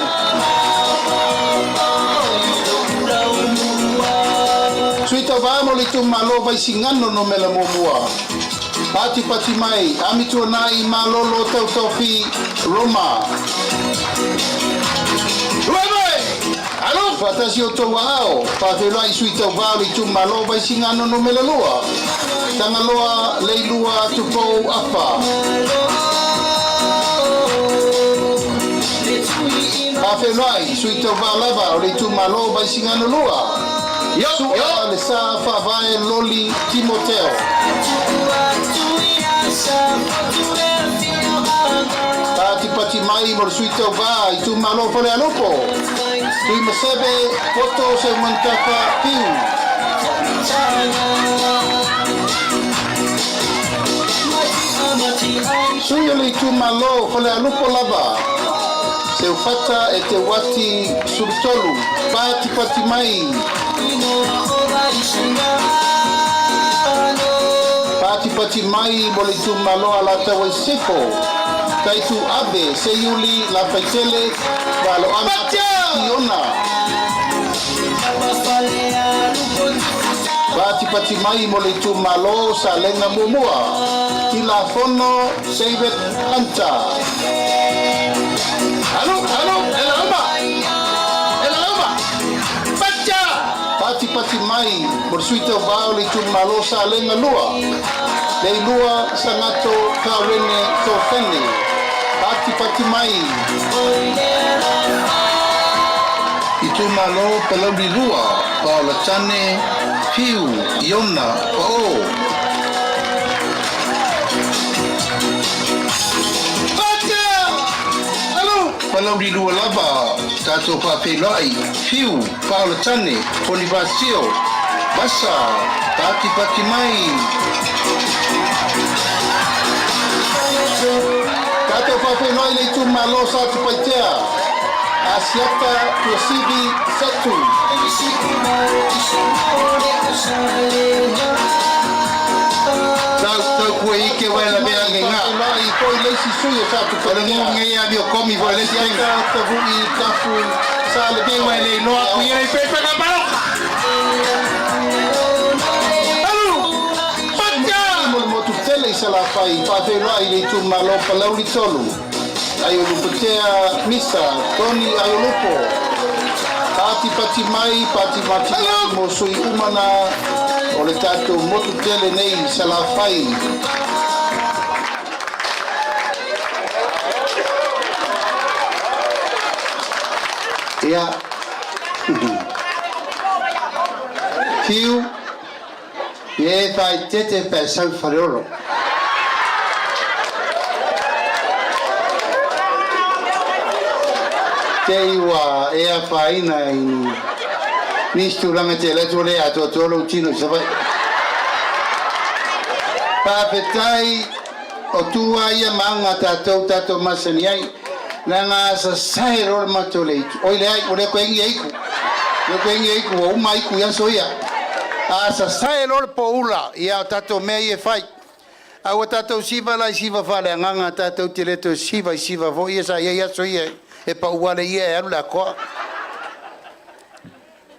Sui tauvā mo le itumalo Vaisigano 1. Patipati mai Amituanai Malolo Tautofi Roma. Faatasi o tou aao, faafeiloai sui tauvā o le itumalo Vaisigano 2. Tagaloa Leilua Tupou Afa. Faafeiloai sui tauvā lava o le itumalo o Vaisigano 2. Su'a le Sa Faavae Loli Timoteo. Patipati mai mo le sui tauvā itumalo o Falealupo. Tuimaseve Poto Seumanutafa Piu. Sui o le itumalo Falealupo lava. Seufata Eteuati Sulutolu. Patipati mai. Patipati mai mo le itumalo Alataua i Sisifo. Taitu Ave Seiuli Lafaitele Valoaga Iona. Patipati mai mo le itumalo Salega Muamua. Tilafono David Hunter. Alu, alu, ela uma! Ela uma! Patia! Patipati mai mo le sui tauvā o le itumalo Salega 2. Leilua Sagato Karene Tofene. Patipati mai. Itumalo Palauli 2, Paola Tane, Fiu, Iona, Pa'o. Palauli 2 lava, tatou faafeiloai, Fiu, Paola Tane, Ponivasio, Vasa, patipati mai. Tatou faafeiloai le itumalo Satupaitea, Asiata Tuasivi Fetu. Tau tau kue ike wai la bea nge ngā. Faafeiloai foi le isi sui o Satupaitea. O le ngu nge ia mi o komi foi le isi ainga. Asiata Tavu'i Tafu Sa le Te wai le iloa ku ia i pepe ka paloka. Alu! Patia! Mo le motu tele i Salafai, faafeiloai le itumalo Palauli 3. Aiolupotea Misa, Tony Aiolupo. Patipati mai, patipati mai mo sui uma na o le tatou motu tele nei i Salafai. Ia. Fiu, ie faaeteete pe a sau i Faleolo. Te i ua e afaina i nisi tulaga te alu atu ua le atoatoa lou tino i Savaii. Faafetai o tu a ia ma aga a tatou tatou masani ai. Leaga a sasae loa le matou le itu. Oi leai, ua le koe agi e iku. Le koe agi e iku, ua uma iku i aso ia. A sasae loa le poula, ia o tatou mea ia e fai. A ua tatou siva la i siva faaleagaga, tatou te le toe siva i siva foi ia sa i ai aso ia e pau ale ia e alu le atoa.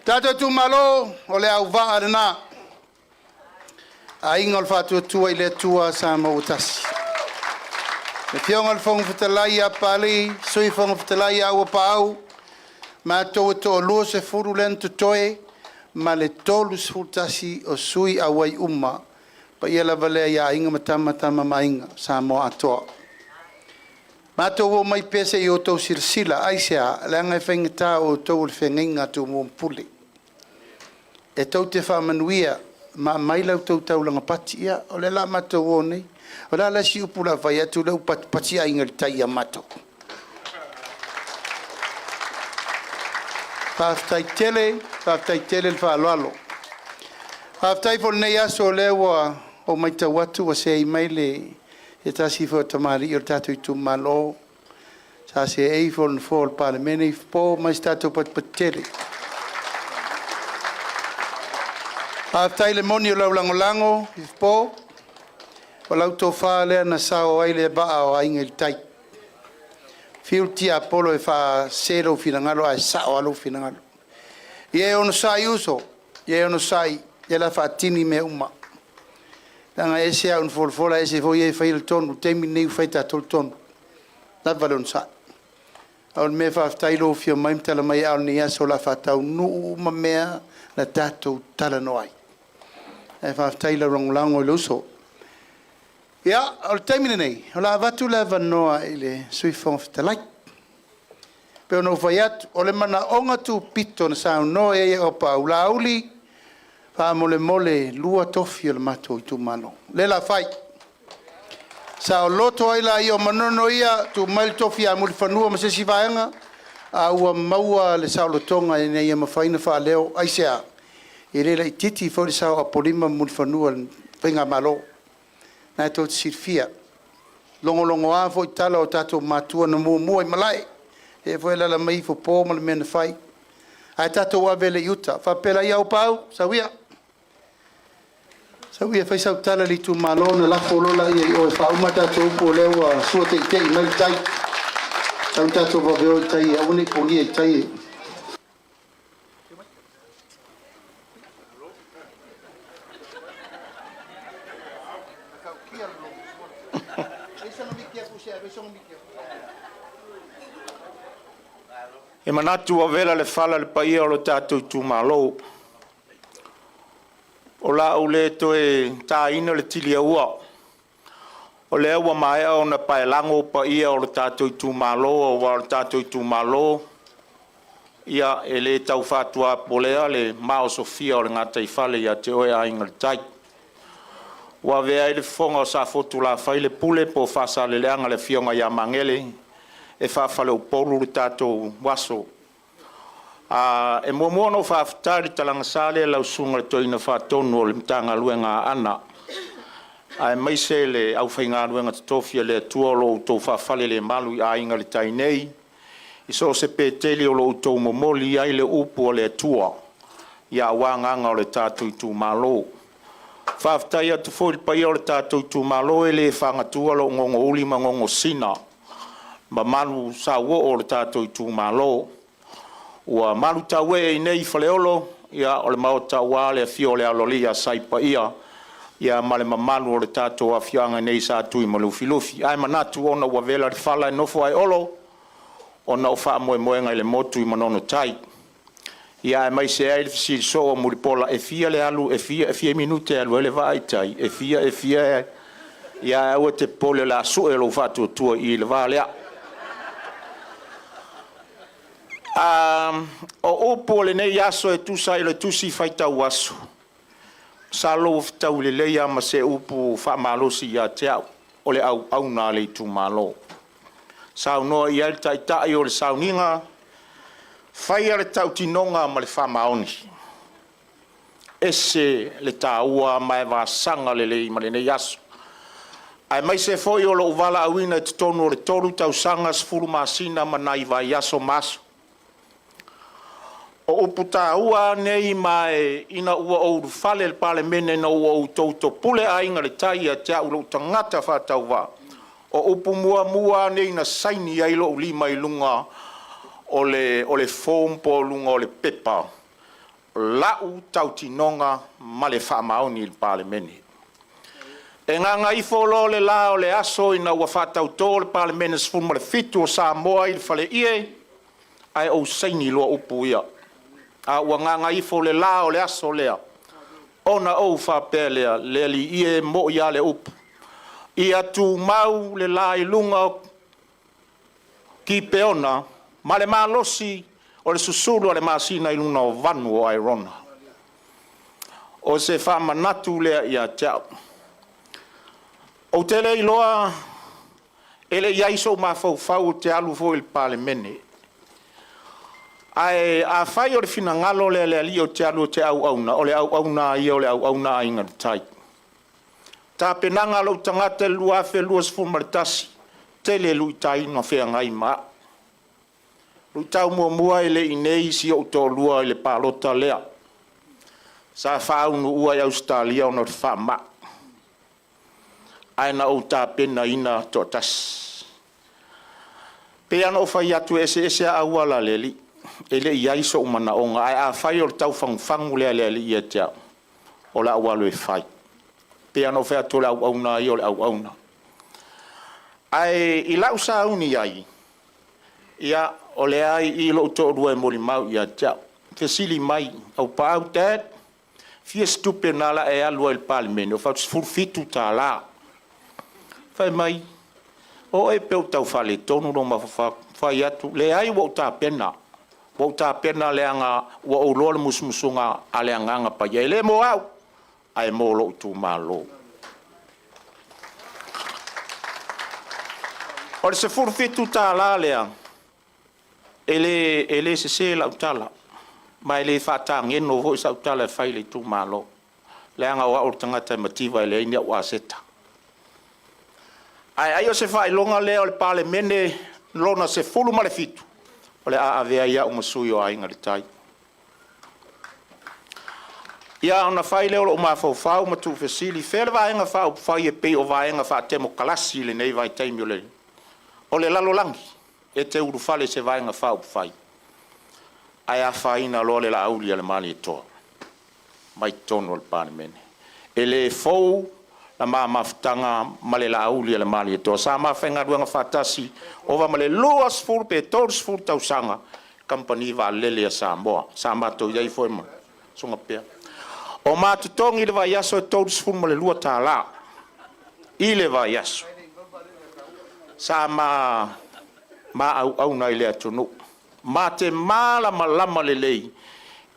Tatou itumalo, o le auvaa lena. Aiga o le Faatuatua i le Atua Samoa ua tasi. Le Afioga i le Fofoga Fetalai ia Papalii, Sui Fofoga Fetalai ia Auapaau, matou e toalua sefulu lea na totoe ma le 31 o sui auai uma, paia lava lea ia Aiga ma Tama, Tama ma Aiga, Samoa atoa. Matou o mai pea se i outou silasila, aisea? Leaga e faigata o outou o le feagaiga a Tumua ma Pule. E tou te faamanuia ma aumai la outou taulaga pati. Ia, o lea o le a matou o nei. O le a le isi upu o le a fai atu, o lea ua patipati Aiga i le Tai ia matou. Faafetai tele, faafetai tele le faaaloalo. Faafetai foi i lenei aso o lea ua ou matau atu ua seei mai le se tasi foi o tamalii o le tatou itumalo sa seei foi i le nofoa o le Palemene i Fofo ma si tatou patipati tele. Faafetai i le moni o lau lagolago i Fofo, o lau tofa lea na sao ai le vaa o Aiga i le Tai. Fiu le tiapolo e faasese lou finagalo ae sao lava lou finagalo. Ia e onosai uso, ia e onosai, ia o le a faatini mea uma. Leaga e ese au na folafola ese foi e faia le tonu. O le taimi lenei ua fai e tatou le tonu. Lava le onosai. A o le mea faafetai lou afio mai ma tala mai ao lenei aso o le a faataunuu uma mea na tatou talanoa ai. Ae faafetai lau lagolago i le uso. Ia, o le taimi lenei, o le a avatu le avanoa i le Sui Fofoga Fetalai. Pei ona ou fai atu, o le manaoga tupito na saunoa i ai Auapaau, Laauli, faamolemole e 2 tofi o le matou itumalo, lea o le a fai. Saoloto ai laia o Manono ia, tuu mai le tofi ia Mulifanua ma se isi vaega, a ua maua le saolotoga ina ia mafai ona faaleo. Aisea? E le laitiiti foi le sao o Apolima ma Mulifanua i le faigamalo. O lena e tou te silafia, logologoa foi tala a tatou matua na muamua i malae, lea foi e alaala mai Fofo ma le mea na fai, ae tatou ave lea i uta. Faapea laia Auapaau, sau ia, sau ia e fai sau tala i le itumalo ona lafo loa lea i o e faauma a tatou upu o lea ua sua teitei mai le tai. Tatau ona tatou vave o i tai e aua ne i pogia i tai e… E manatu ua vela le fala i le paia o lo tatou itumalo, o le a ou le toe taina le tiliaua, o lea ua maea ona paelago paia o le tatou itumalo, aua o le tatou itumalo, ia e le tau faatuapolea le maosofia o le gataifale ia te oe Aiga i le Tai. Ua avea ai le fofoga o Safotulafai le pule po o Faasaleleaga le afioga ia Magele e faafaleupolu le tatou aso. E muamua ona ou faafetai i le talaga sa lea i lau susuga i le Toeaina Faatonu o le Matagaluega a Aana, aemaise le aufaigaluega totofi a le Atua o lo o outou faafalelemalu i Aiga i le Tai nei, i so o se Peteli o lo o outou momoli ai le upu a le Atua aua agaga o le tatou itumalo. Faafetai atu foi i le paia o le tatou itumalo, e le faagatua lou gogouli ma gogosina, mamalu sauoo o le tatou itumalo ua malutauee i Faleolo. Ia o le Maota aua le afio o le Aloalii ia Saipaia ia ma le mamalu o le tatou afioaga nei Sa Tuimalufilufi. Ae manatu ona ua vela le fala e nofo ae Olo ona o faamoemoega i le motu i Manono Tai. Ia aemaise ai le fesili soo a Mulipola, e fia le alu, e fia minute e alu ai le vaa i tai? E fia, e fia, ia ae aua e te popole o le a sue lou faatuatua i le va lea. O upu o lenei aso e tusa ai o le Tusi Faitau Aso, masalo ua fetaui lelei lava ma se upu faamalosi ia te au o le auauna a le itumalo. Saunoa i ai le Taitai o le sauniga, faia le tautinoga ma le faamaoni. E ese le taua ma e vasaga lelei ma lenei aso, aemaise foi o lou valaauina i totonu o le 3 tausaga, 10 masina ma nai vaiaso ma aso. O upu taua lava nei, ma ina ua ou ulufale i le Palemene ina ua outou topule Aiga i le Tai ia te au lou tagata faatauvaa, o upu muamua lava nei na saini ai lou lima i luga o le form po o luga o le pepa, o lau tautinoga ma le faamaoni i le Palemene. E gagaifo loa le la o le aso ina ua faatauto le Palemene 17 o Samoa i le faleie, ae ou saini loa upu ia. A ua gagaifo le la o le aso lea, ona ou faapea lea, “Le Alii e, e moni lava le upu, ia tumau le la i luga o Kipeona ma le malosi o le susulu a le masina i luga o vanu o Aerona.” O se faamanatu lea ia te au. Ou te le iloa, e le i i ai sou mafaufau ou te alu foi i le Palemene. Ae afai o le finagalo lea o le Alii ou te alu ou te auauna, o le auauna lava ia o le auauna a Aiga i le Tai. O tapenaga a lou tagata i le 2021, tele luitau na feagai ma au. O le luitau muamua, e le i i inei si ou toalua i le palota lea, sa faaunuua i Ausetalia ona o le faamai, ae na ou tapenaina toatasi. E pei lava ona ou fai atu, e eseese lava auala a le Alii. E le i i ai sou manaoga, ae afai o le tau fagufagu lea a le Alii ia te au, o le a ou alu e fai. E pei lava ona ou fai atu, o le auauna lava ia o le auauna. Ae i lau sauni ai, ia, o lea e i i lou toalua e molimau ia te au, fesili mai, Aupaau, Dad, fia se tupe na ala e alu ai i le Palemene? Ou fai atu, $17. Fai mai, o oe e pei ua tau faaletonu lou mafaufau. Fai atu, leai ua ou tapena. Ua ou tapena leaga ua ou iloa le musumusuga a le Agaga Paia. E le mo au, ae mo lou itumalo. O le $17 lea, e le sese lau tala, ma e le faatageno foi sau tala e fai i le itumalo, leaga o au o le tagata e mativa e leai ni au aseta. Ae ai o se faailoga lea o le Palemene lona 17, o le a avea ai au ma sui o Aiga i le Tai. Ia ona fai lea o lou mafaufau ma tuufesili, fea le Vaega Faaupufai e pei o Vaega Faatemokalasi i lenei vaitaimi o le lalolagi e te ulufale i se Vaega Faaupufai ae afaina loa le Laaulialemalietoa mai totonu o le Palemene. E le fou la ma mafutaga ma le Laaulialemalietoa, sa ma faigaluega faatasi ova ma le 20 pe 30 tausaga kamupani vaalele a Samoa, sa matou i ai foi ma Susuga Pea. O ma totogi i le vaiaso e $32 i le vaiaso. Sa ma auauna i le atunuu, ma te malamalama lelei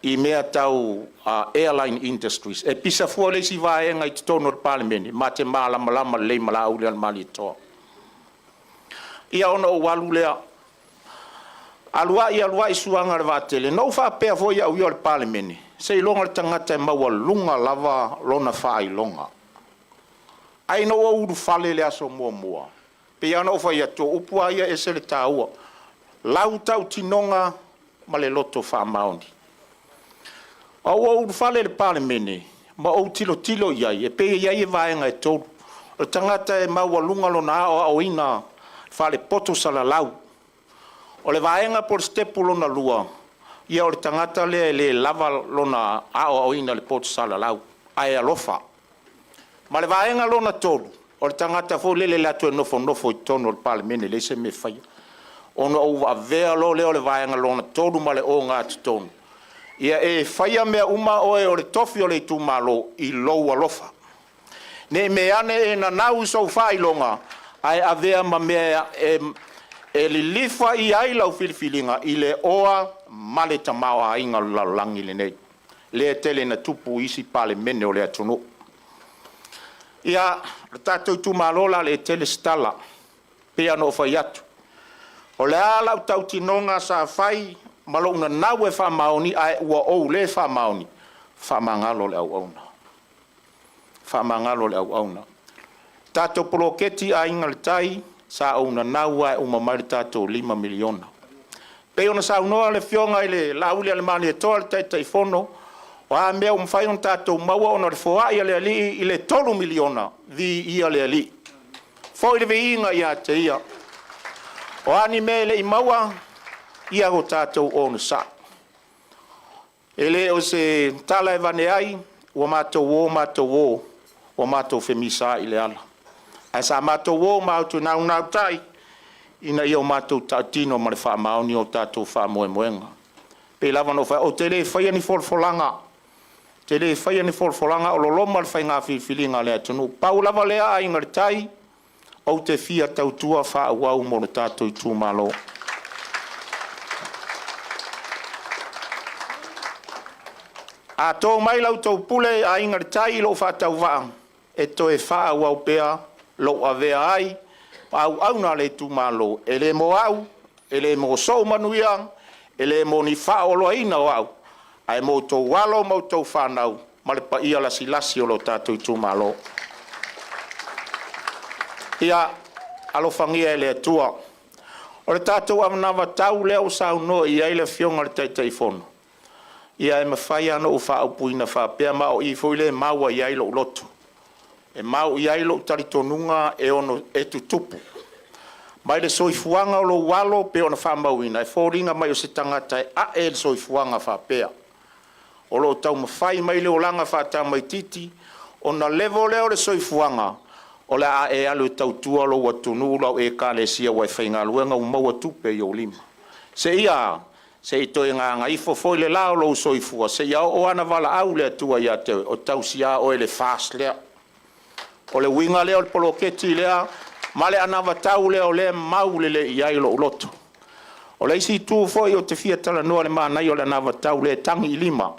i mea tau airline industries. E pisa fua le isi vaega i totonu o le Palemene, ma te malamalama lelei ma Laaulialemalietoa. Ia ona ou alu lea, alu ai alu ai suaga o le vaatele. Na ou faapea foi au ia o le Palemene, seiloga o le tagata e maualuga lava lona faailoga. Ae ina ua ou ulufale i le aso muamua, pei lava ona ou fai atu, o upu lava ia e ese le taua, lau tautinoga ma le loto faamaoni. A ua ou ulufale i le Palemene ma ou tilotilo i ai, e pei e i ai vaega e tolu. O le tagata e maualuga lona aoaoina faalepoto salalau. O le vaega po o le sitepu lona lua, ia o le tagata lea e le lava lona aoaoina i le poto salalau, ae alofa. Ma le vaega lona tolu, o le tagata foi lele e alu atu e nofonofo i totonu o le Palemene e leai se mea e faia. Ona ou avea loa lea o le vaega lona tolu ma le ogatotonu, ia e faia mea uma oe o le tofi o le itumalo i lou alofa. Ne i meaane e nanau i sou faailoga ae avea ma mea e lilifa i ai lau filifiliga i le oa ma le tamaoaiga o le lalolagi lenei, lea e tele ina tupu i isi Palemene o le atunuu. Ia, le tatou itumalo o le a le tele se tala, pei lava ona ou fai atu, o le a lau tautinoga sa fai ma lou nanau e faamaoni ae ua ou le faamaoni, faamagalo le auauna, faamagalo le auauna. Tatou poloketi Aiga i le Tai, sa ou nanau lava e uma mai le tatou $5 miliona. Pei ona saunoa le Afioga i le Laaulialemalietoa le Taitaifono, o a mea ua mafai ona tatou maua ona o le foai a le Alii i le $3 miliona, viia le Alii, foi le viiga ia te Ia. O a ni mea e le i maua, ia o tatou onosai. E le o se tala e aveane ai, ua matou o matou o ua matou femisaai i le ala, ae sa matou o matou naunautai ina ia matou tautino ma le faamaoni o tatou faamoemoega. E pei lava ona ou fai atu, ou te le faia ni folafolaga, ou te le faia ni folafolaga o loloma le faiga filifiliga a le atunuu. Pau lava lea Aiga i le Tai, ou te fia tautua faaauau mo le tatou itumalo. A to mai la outou pule Aiga i le Tai i lou faatauvaa e toe faaauau pea lou avea ai ma auauna a le itumalo, e le mo au, e le mo sou manuia, e le mo ni faaoloaina o au, ae mo outou alo ma outou fanau ma le paia lasilasi o lo tatou itumalo. Ia alofagia e le Atua. O le tatou anavatau lea ua saunoa i ai le Afioga i le Taitaifono, ia e mafai lava ona ou faaupuina faapea, ma o i foi lea e mau ai i lou loto, e mau i ai lou talitonuga e ono e tutupu mai le soifuaga o lou alo pei ona faamauina, e foliga mai o se tagata e a'e le soifuaga faapea, o lo o taumafai mai le olaga faatamaitiiti ona level lea o le soifuaga o le a e alu e tautua lou atunuu, lau ekalesia ua e faigaluega ua maua tupe i ou lima, seia a? Se i toe gagaifo foi le la o lou soifua seia oo lava ina valaau le Atua ia te oe, o tausia oe e le FAST lea. O le uiga lea o le poloketi lea ma le anavatau lea o lea e mau lelei i ai lou loto. O le isi itu foi ou te fia talanoa i le manaia o le anavatau lea e tagi i lima.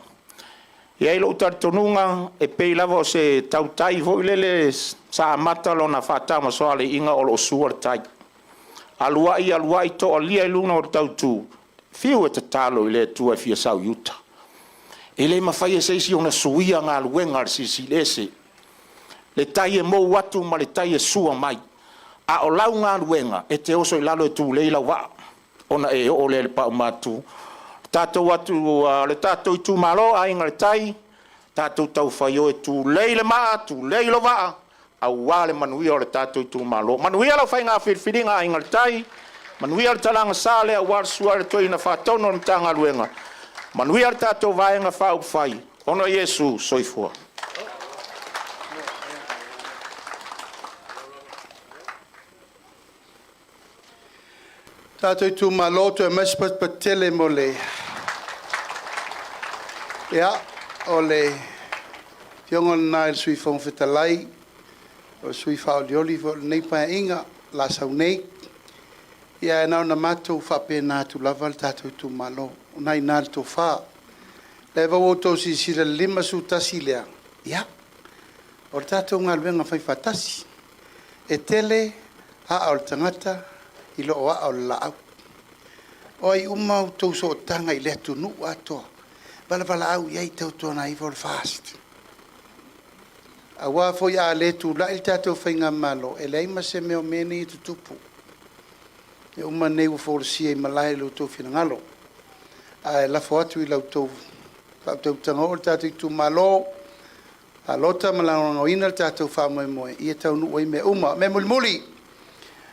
E i ai lou talitonuga e pei lava o se tautai foi lele sa amata lona faatamasoaliiga o lo o sua le tai. Alu ai alu ai toalia i luga o le tautu, fiu e tatalo i le Atua e fia sau i uta. E le mafai e se isi ona suia galuega a le Silisili Ese, le tai e mou atu ma le tai e sua mai. A o lau galuega e te oso i lalo e tulei lau vaa ona e oo lea i le paumatu. O le tatou itumalo Aiga i le Tai, tatou taufai o e tulei le maa, tulei le vaa aua le manuia o le tatou itumalo. Manuia lau faiga filifiliga Aiga i le Tai, manuia le talaga sa lea aua le susu ai o le Toeaina Faatonu o le Matagaluega, manuia le tatou Vaega Faaupufai. Ona o Iesu, soifua. Tatou itumalo, toe aumai se patupatu tele mo le… Ia, o le afioga lena i le Sui Fofoga Fetalai, o le sui faaolioli foi o lenei Paeaiga o le a sau nei. Ae na ona matou faapena atu lava le tatou itumalo, o lena e i ina le tofa. O lea foi ua outou silasila i le 51 lea, ia, o le tatou galuega faifaatasi. E tele aa o le tagata i lo aa o le laau. O ai uma a outou sootaga i le atunuu atoa, valavalaau i ai, tautuana ifo le FAST. Aua foi a le tulai le tatou faigamalo, e leai ma se mea o mea nei e tutupu. O mea uma nei ua folasia i malae i lo outou finagalo. Ae lafo atu i la outou faautautaga oo le tatou itumalo, palota ma lagolagoina le tatou faamoemoe ia taunuu ai mea uma. O le mea mulimuli,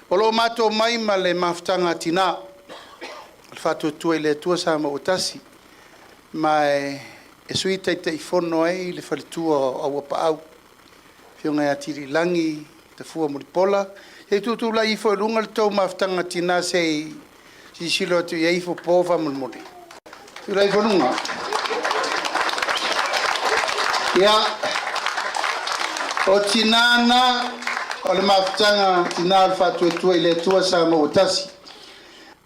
o lo o matou omai ma le mafutaga a tina, o le Faatuatua i le Atua Samoa ua Tasi, ma e Sui Taitaifono ai le faletua o Auapaau, le afioga ia Tiliilagi Tafua Mulipola. Se i tutulai ifo i luga le tou mafutaga a tina se i silasila atu i ai Fofo faamolemole. Tulai ifo i luga. Ia, o tina na o le mafutaga a tina o le Faatuatua i le Atua Samoa ua Tasi.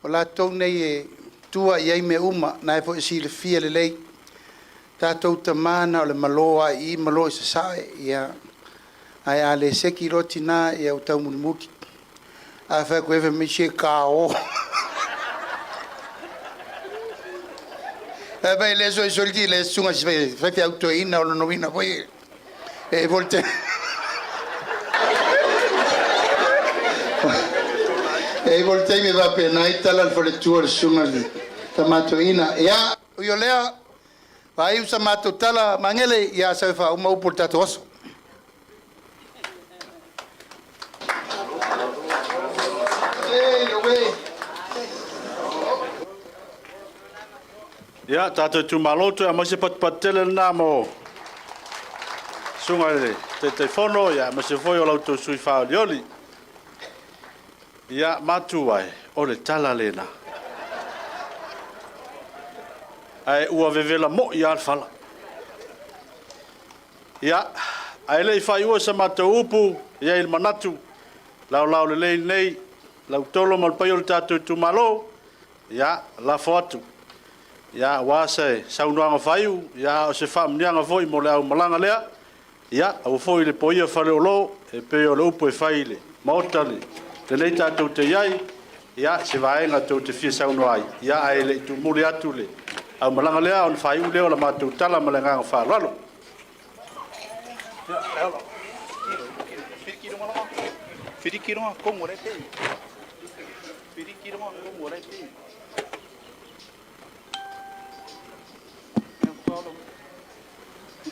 O latou nei e tua i ai mea uma, o lena foi e silafia lelei, o tatou tama na o le malo lava i i malo i sasae, ia, ae a le seki loa tina ua taumulimuli. A fai atu ai fai mai, se ta o. Ae fai o lea e soisoli le susuga i si faifeau toeaina, o lona uiga foi e i ai foi le taimi e i ai foi le taimi e faapena ai tala a le faletua i le susuga i le tama toeaina. Ia, ui o lea, faaiu sa matou tala, Magele, ia sau e faauma upu o le tatou aso. Ia, tatou itumalo, toe aumai se patupatu tele lena mo le susuga i le Taitaifono aemaise foi o la outou sui usufono faaolioli. Ia, matua e, o le tala lena. Ae ua vevela moi lava le fala. Ia, ae le i faaiua sa matou upu, e i ai le manatu, laolao lelei lenei, Lautolo ma le paia o le tatou itumalo, ia, lafo atu aua se saunoaga faaiu, a o se faamanuiaga foi mo le aumalaga lea. Ia, aua foi le poia faleolo e pei o le upu e fai i le Maota lenei tatou te i ai, ia, se vaega tou te fia saunoa ai, ae le i tumuli atu le aumalaga lea, ona faaiu lea o la matou tala ma le agaga faaaloalo.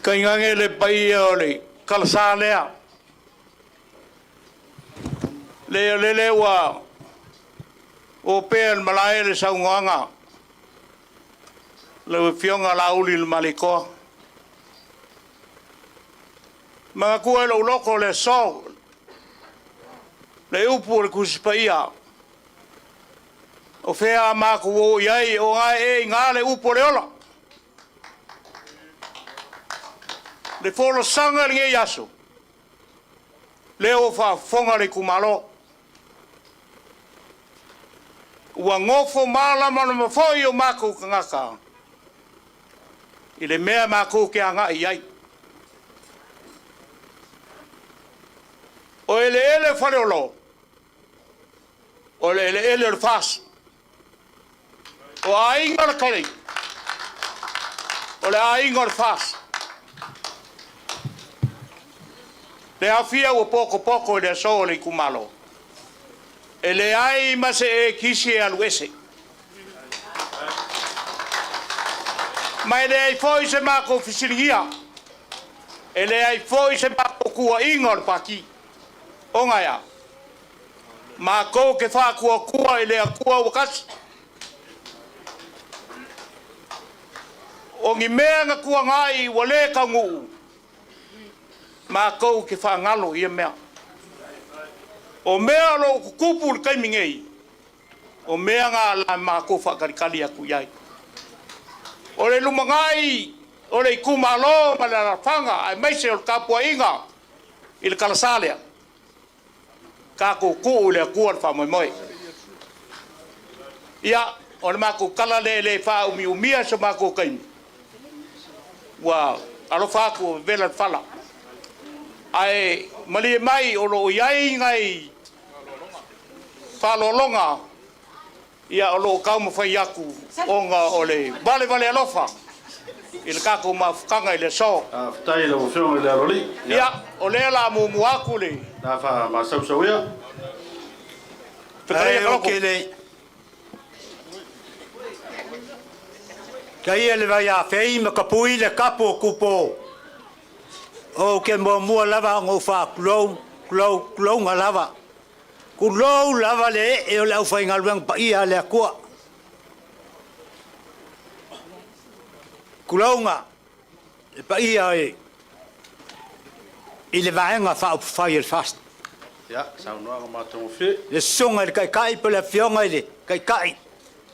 Tainane le paia o le talasa lea, le o lele ua opea i le malae le saunoaga lau Afioga Laaulialemalietoa. Manatua i lou loto le aso, le upu o le Tusi Paia, o fea a matou o i ai, o lena e i ina le upu o le ola. Le folasaga i lenei aso, lea ua faafofoga le itumalo. Ua gofo malamalama foi o makou tagata i le mea makou te agai i ai. O eleele o Faleolo, o le eleele o le FAST. O aiga o le Kalei, o le aiga o le FAST. Le aofia ua potopoto i le aso o le itumalo. E leai ma se ekisi e alu ese. Ma e leai foi se matou fesiligia, e leai foi se matou tuuaiga o le Pati. Ona e a? Matou te faatuatua i le Atua ua tasi. O ni mea na tuanai ua le taunuu, matou te faagalo i ia mea. O mea o lo o tutupu i le taimi nei, o mea na o le a matou faatalitali atu i ai. O le lumanai o le itumalo ma le alaalafaga aemaise o le tapuaiga i le talasa lea, tatou tuu i le Atua le faamoemoe. Ia, o le matou tala lea e le faaumiumia so matou taimi, ua alofa atu ua vevela le fala. Ae malie mai o lo o i ai nai faaaloaloga ia o lo o taumafai atu ona o le valevale alofa i le tatou mafutaga i le aso. Faafetai i lau Afioga i le Aloalii. Ia, o lea o le a muamua atu le. La faamasausauia. Fetalaiga Ae ou Kaloko. te le taia le vaiafei ma tapui le tapu o Tupo. Ou te muamua lava ona ou faatulou, tulou, tulouna lava. Tulou lava le ee o le aufaigaluega paia a le Atua. Tulouna le paia i le Vaega Faaupufai a le FAST. Ia, saunoaga matagofie. Le Susuga i le Taitai po o le Afioga i le Taitai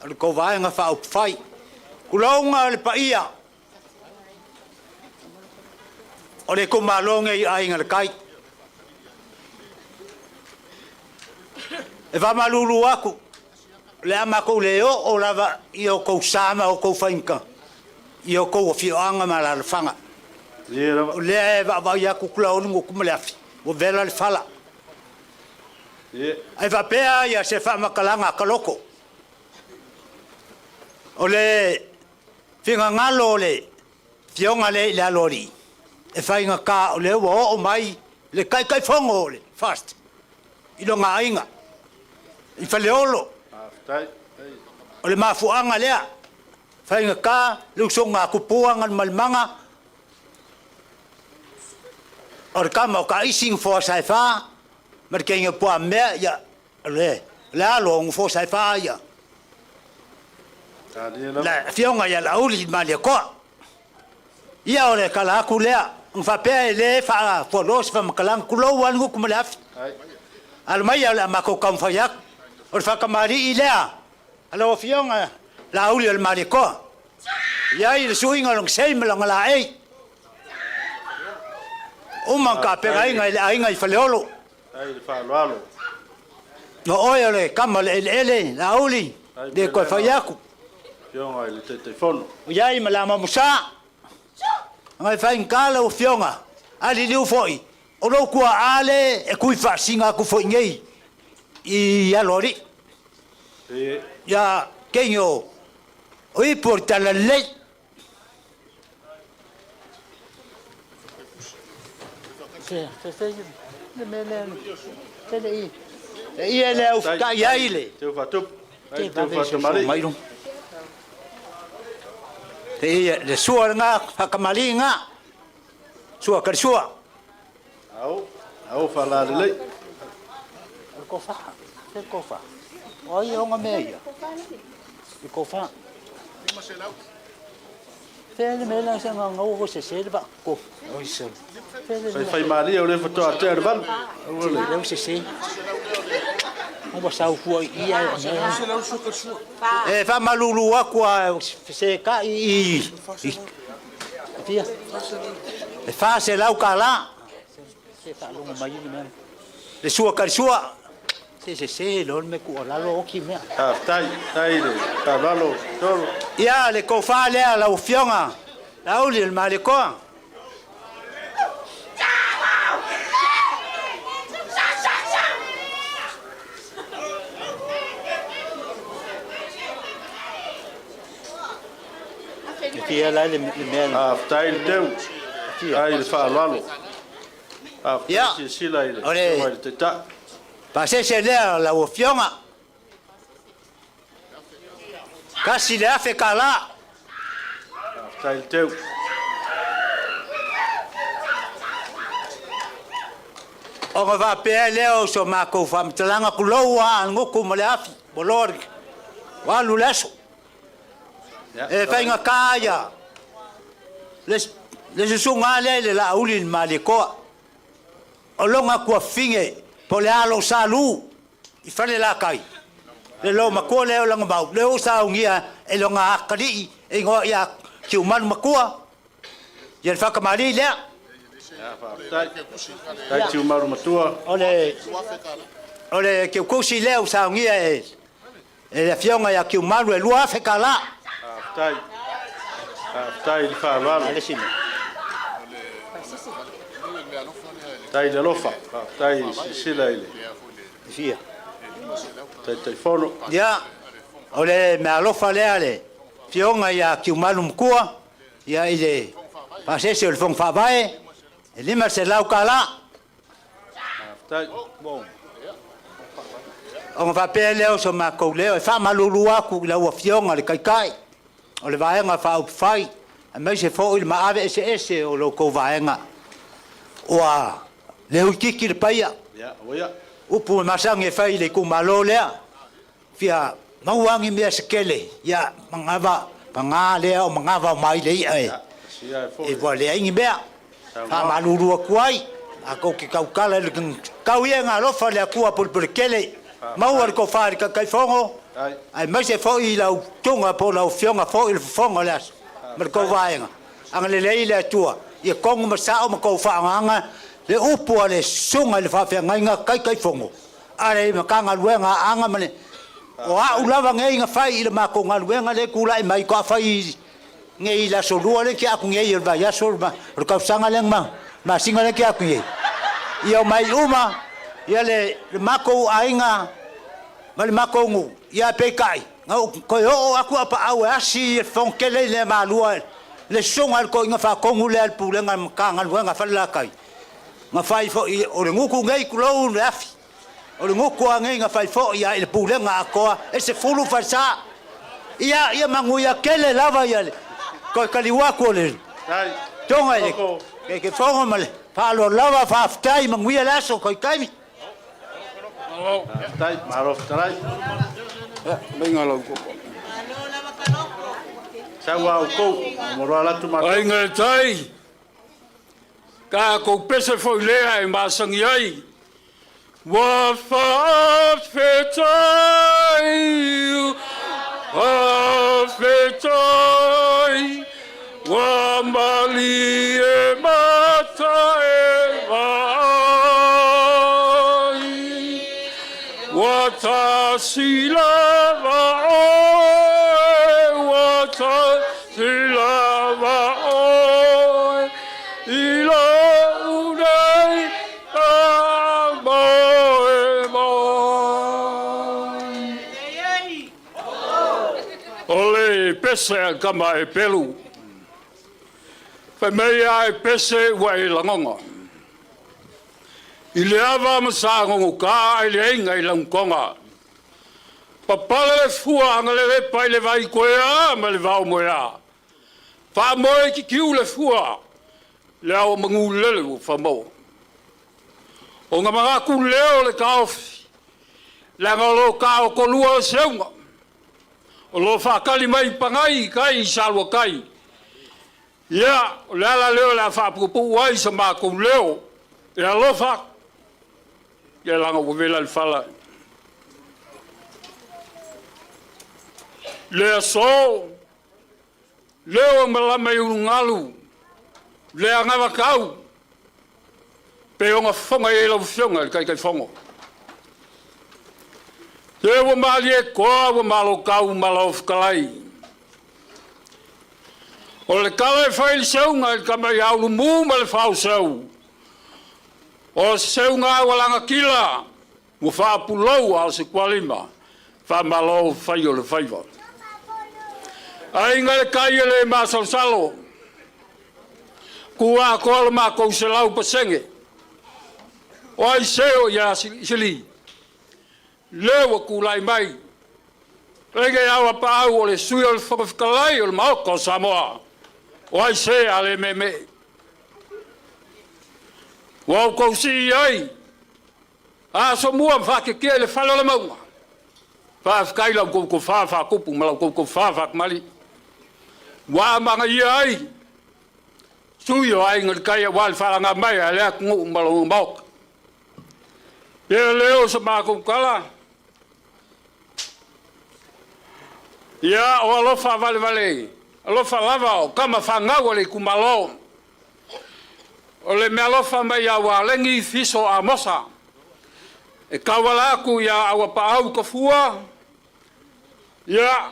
o le tou Vaega Faaupufai. Tulouna le paia o le itumalo nei Aiga i le Tai. E faamalulu atu, o le a matou le oo lava i outou sa ma outou faiga i outou afioaga ma alaalafaga. O lea e vaavaai atu Tulaoli Gutu ma le Afi, ua vela le fala. Ae faapea ia se faamatalaga a Kaloko, o le finagalo o le Afioga lea i le Aloalii, e faigata o lea ua oo mai le Taitaifono o le FAST i lona aiga i Faleolo. O le mafuaaga lea, faigata le usoga a Tupua Galumalemana o le tama o Taisi Gafoa Saefa ma le teine o Puamea, ia o le alo o Gafoa Saefa ia le afioga ia Laauli Malietoa. Ia o le tala atu lea, ona faapea e le faafualoa se faamatalaga, tulou lava le gutu ma le afi. Alo mai o le a matou taumafai atu. O le faatamalii lea a lau Afioga Laauli o le Malietoa, e i ai le suiga o lona sei ma lona laei, uma ona tapenaina i le aiga i Faleolo. O oe o le tama o le eleele, Laauli, le toe fai atu. I ai ma Lamamusa, e faigata lau Afioga, a liliu foi, o lou tuaa le e tui faasina atu foi nei i Aloalii. Ia teine o ipu o le talalelei. Ia le au fetai ai le. Ia le sua lena, faatamalii lena. Sua ka le sua. Ao, ao faalalelei. O le tofa, se tofa. O ai e ona mea ia? Le tofa. Fea le mea lea se ngau o se se le va ko. Oi se. Fai fai malie o le faatoa tea le valu. Leu se se. Ua sau fua i ia e. E faamalulu atu a se kai i fia. E $400. Se faalogo mai le mea. Le sua ka le sua. Se sese loa le mea tuualalo oti mea. Faafetai, faafetai i le faaaloalo Tolo. Ia, le tofa lea a lau Afioga Laauli o le Malietoa. E fia la le mea. Faafetai le teu. Faafetai i le faaaloalo. Ia, Faafetai silasila i le o le Afioga i le Taitai. pasese lea o lau Afioga. $1,000. Faafetai le teu. Ona faapea lea o so matou faamatalaga, tulou lava a le gutu ma le afi, ua loa le ua alu le aso. E faigata ia le susuga lea i le Laauli i le Malietoa. O lona tuafafine po o le alo o Sa Lu i Falelatai, le loomatua lea o Lagomau, lea ua saunia e lona atalii e igoa ia Tiumalu Matua, ia le faatamalii lea. Faafetai. Faafetai Tiumalu Matua. O le keukusi lea ua saunia e le afioga ia Tiumalu e $2,000. Faafetai. Faafetai i le faaaloalo. Faafetai i le alofa. Faafetai i silasila i le Taitaifono. Ia, o le meaalofa lea le afioga ia Tiumalu Matua, ia i le pasese o le Fono Faavae, e $500. Faafetai. Ona faapea lea o so matou leo e faamalulu atu i lau Afioga le Taitai o le Vaega Faaupufai, aemaise foi le maave eseese o lo outou vaega. Ua le uititi le paia. Upu e masani e fai i le itumalo lea, fia maua ni mea se tele, ia manava, paga lea o manava o mai le i'a e ua leai ni mea. Faamalulu atu ai, matou te tautala i le tau ia ina alofa le Atua pulepuletele, maua le tofa i le Taitaifono, aemaise foi i lau tuga po o lau afioga foi i le fofoga o le aso ma le tou vaega. Agalelei le Atua ia tonu ma sao ma tou faaagaaga le upu a le susuga i le faafeagaiga Taitaifono a le Matagaluega Aanga ma le O a'u lava nei na fai i le matou galuega lea e tulai mai toa fai nei i le aso lua lea ke aku nei o le vaiaso o le tausaga lea ma masina lea ke aku nei ia omai uma ia le matou aiga ma le matou nuu ia peitai na ou toe oo atu a paau e asi le fofoga tele i le malua le susuga i le toeaina faatonu lea a le Pulega Matagaluega a Falelatai na fai foi o le gutu nei tulou le afi O le gutu lava nei na fai foi ia i le pulega atoa e 10 falesa. Ia, ia manuia tele lava ia le toe taliu atu o le Afioga i le Taitaifono ma le faaaloalo lava. Faafetai, manuia le aso, toe taimi. Faafetai, malo fetalai. Sau a outou, ua alu atu matou. Aiga i le tai, tatou pese foi lea e masani ai. Ua faafetai, faafetai, ua malie mata e vaai. Ua tasi lava oe, ua tasi lava oe, i lou nei faamoemoe. O le pese a kama e pelu. Fai mai a e pese ua e lagona. I le ava ma sa gogogā i le aiga i lautoga. Papale le fua agalelepa i le vai koea ma le vao moea. Faamoe titiu le fua le ao magulele ua faamaua. O na manatu lea o le taofi, leaga o lo taotolua o seuga, o lo faatali mai pagai i tai i Saluatai. Ia, o le ala lea o le a faapuupuu ai sa matou leo e alofa atu, ia leaga ua vela le fala. Le aso, leo e malama i ulugalu, le anavatau, pe ona fofoga i ai lau Afioga i le Taitaifono. Se ua malie koa ua malokau ma lau fetalai. O le tala e fai i le seuga i le tama ia Ulumu ma le Faoseu, o se seuga ua lagatila, ua faapulou a o se tualima, faamalo fai o le faiva. Aiga i le tai e le masalosalo, tu atoa lo matou 100%. O ai se o ia Sili? Lea ua tulai mai, lege au paau o le sui o le Fofoga Fetalai o le Maota o Samoa, o ai se a le meme. Ua outou sii ai, a somua ma faatetia i le fale o le mauga. Faafetai lau tou tofa faatupu ma lau tou tofa faakamali. Ua amanaia ai, sui o aiga i le tai aua le faalaga mai a le atunuu ma lona Maota. Ia lea o se matou tala, ia o alofa valevale, alofa lava o tama fanau a le itumalo. O le mealofa mai ia Ualegi Fiso Amosa, e tauala atu ia Auapaau Tafua, ia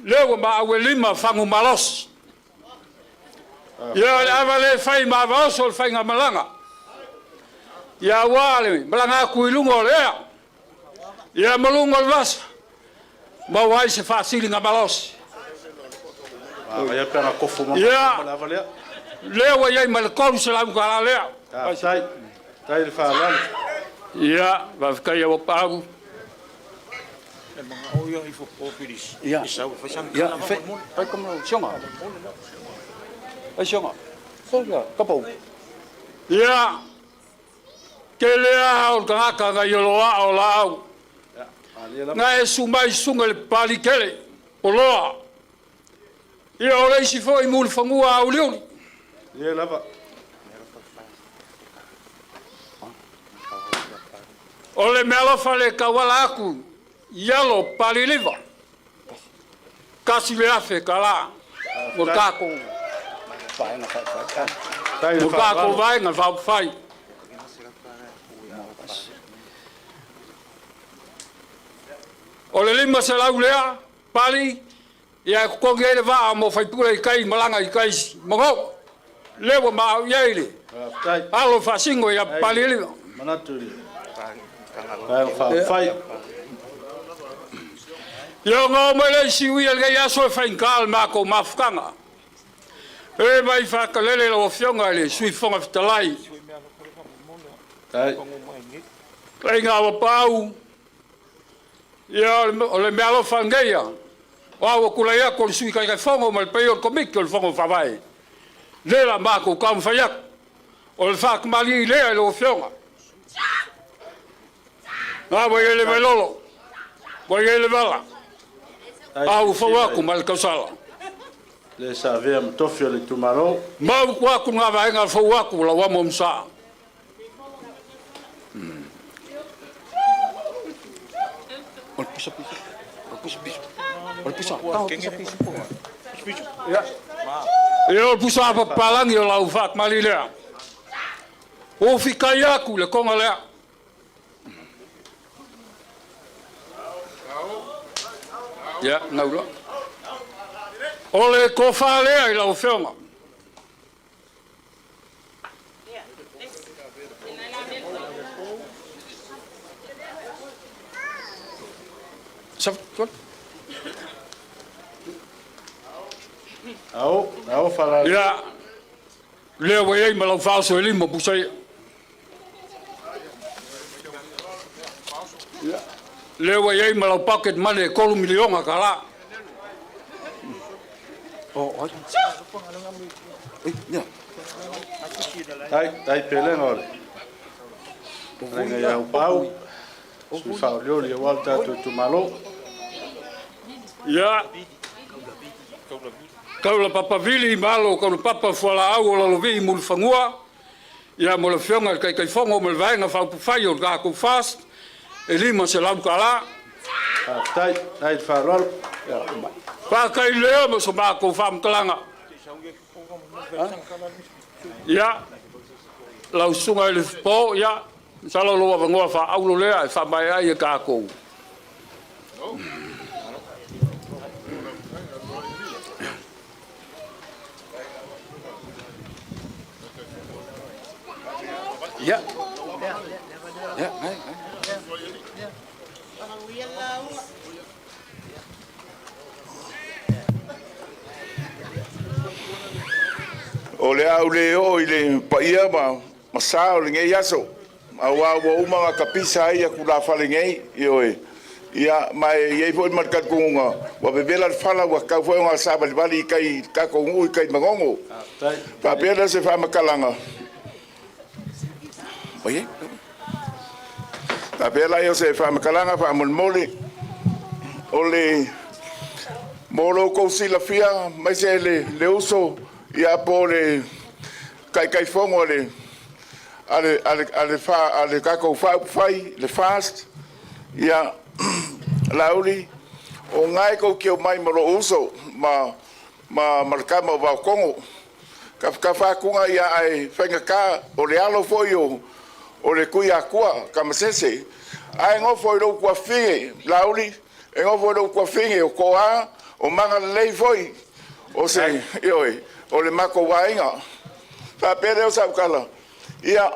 lea ua maau e lima fagu malosi. Ia o le ava le fai ma avaoso o le faigamalaga. Ia aua le malaga atu i luga o le ea, ia ma luga o le vasa, maua ai se faasiliga malosi. Ia, lea ua i ai ma le $300 lea. Tai le faaaloalo. Ia, faafetai Auapaau. Ia, ia, fai kama sionga. Ai sionga. Ia, kapau. Ia, tele a o le tagata na ioloa o laau. Na e su mai suga le pali tele, poloa. Ia o le isi foi mulifanua auliuli. Ia lava. O le mealofa le tauala atu, ialo paliliva. 1,000 tala. Mo tatou. Mo tatou vaega faaupufai. O le 500 lea, pali, ia e totogi ai le vaa mo faipule i tai malaga i tai mago. Lea ua maau i ai le alo faasino ia pali lima. Manatu i le vaega faaupufai. Ia ona o mai le isi ui lenei aso e faigata le matou mafutaga. E mai faatalele lau Afioga i le Sui Fofoga Fetalai. Aiga Auapaau, ia o le mealofa lenei ia. O au tulai atu o le Sui Taitaifono ma le paia o le Komiti o le Fono Faavae. Le la matou taumafai atu. O le faatamalii lea i lau Afioga. Na ua i ai le vailolo, ua i ai le vala. A ua fau atu ma le tausala. Le sa avea ma tofi o le itumalo. Mau ku atu ngā vaega fau atu lau amo msa. O le pusa pisa. O le pusa pisa. O le pusa. Tau pusa pisa. Ia. Ia o le pusa papalangi o lau faakamali lea. O fikai atu le konga lea. Ia, naula. O le tofa lea i lau Afioga. Ao, ao faalalo. Ia, lea ua i ai ma lau faaoso e lima pusa ia. Ia, lea ua i ai ma lau pocket money e $3 miliona. Oh, ai. Ia. Tai, tai pelega o le fetalaiga ia Auapaau, sui faaolioli aua le tatou itumalo. Ia, taula papavili ma alo taula papa fualaau o lalovi'i mulifanua, ia mo le Afioga i le Taitaifono ma le Vaega Faaupufai o le tatou FAST, e $500. Faafetai, tai le faaaloalo. Faafetai lea mo so matou faamatalaga. Ia, lau susuga i le Fofo, ia, masalo lou avanoa faaulo lea e faamaea ai e tatou. Ia. Ia, ai, ai. O le a ou le oo i le paia ma sa o lenei aso, aua ua uma ona tapisa ai tulafale nei, ioe. Ia, ma e i ai foi ma le talitonuga, ua vevela le fala, ua tatau foi ona savalivali i tai i le tatou nuu i tai i Manono. Faapea lea o se faamatalaga, faapea lea o se faamatalaga faamolemole, o le mo lo outou silafia, aemaise le uso ia po o le Taitaifono a le tatou Faaupufai, le FAST, ia Laauli, o lena e tou te omai ma lou uso ma le tama o Vaotogo. Tafatafa atuga ia ae faigata o le alo foi o le Tuiatua Tamasese, ae nofo i lou tuafafine Laauli, e nofo i lou tuafafine o Toa, o Magalelei foi, o se, ioe, o le matou aiga. Faapea lea o sau tala, ia,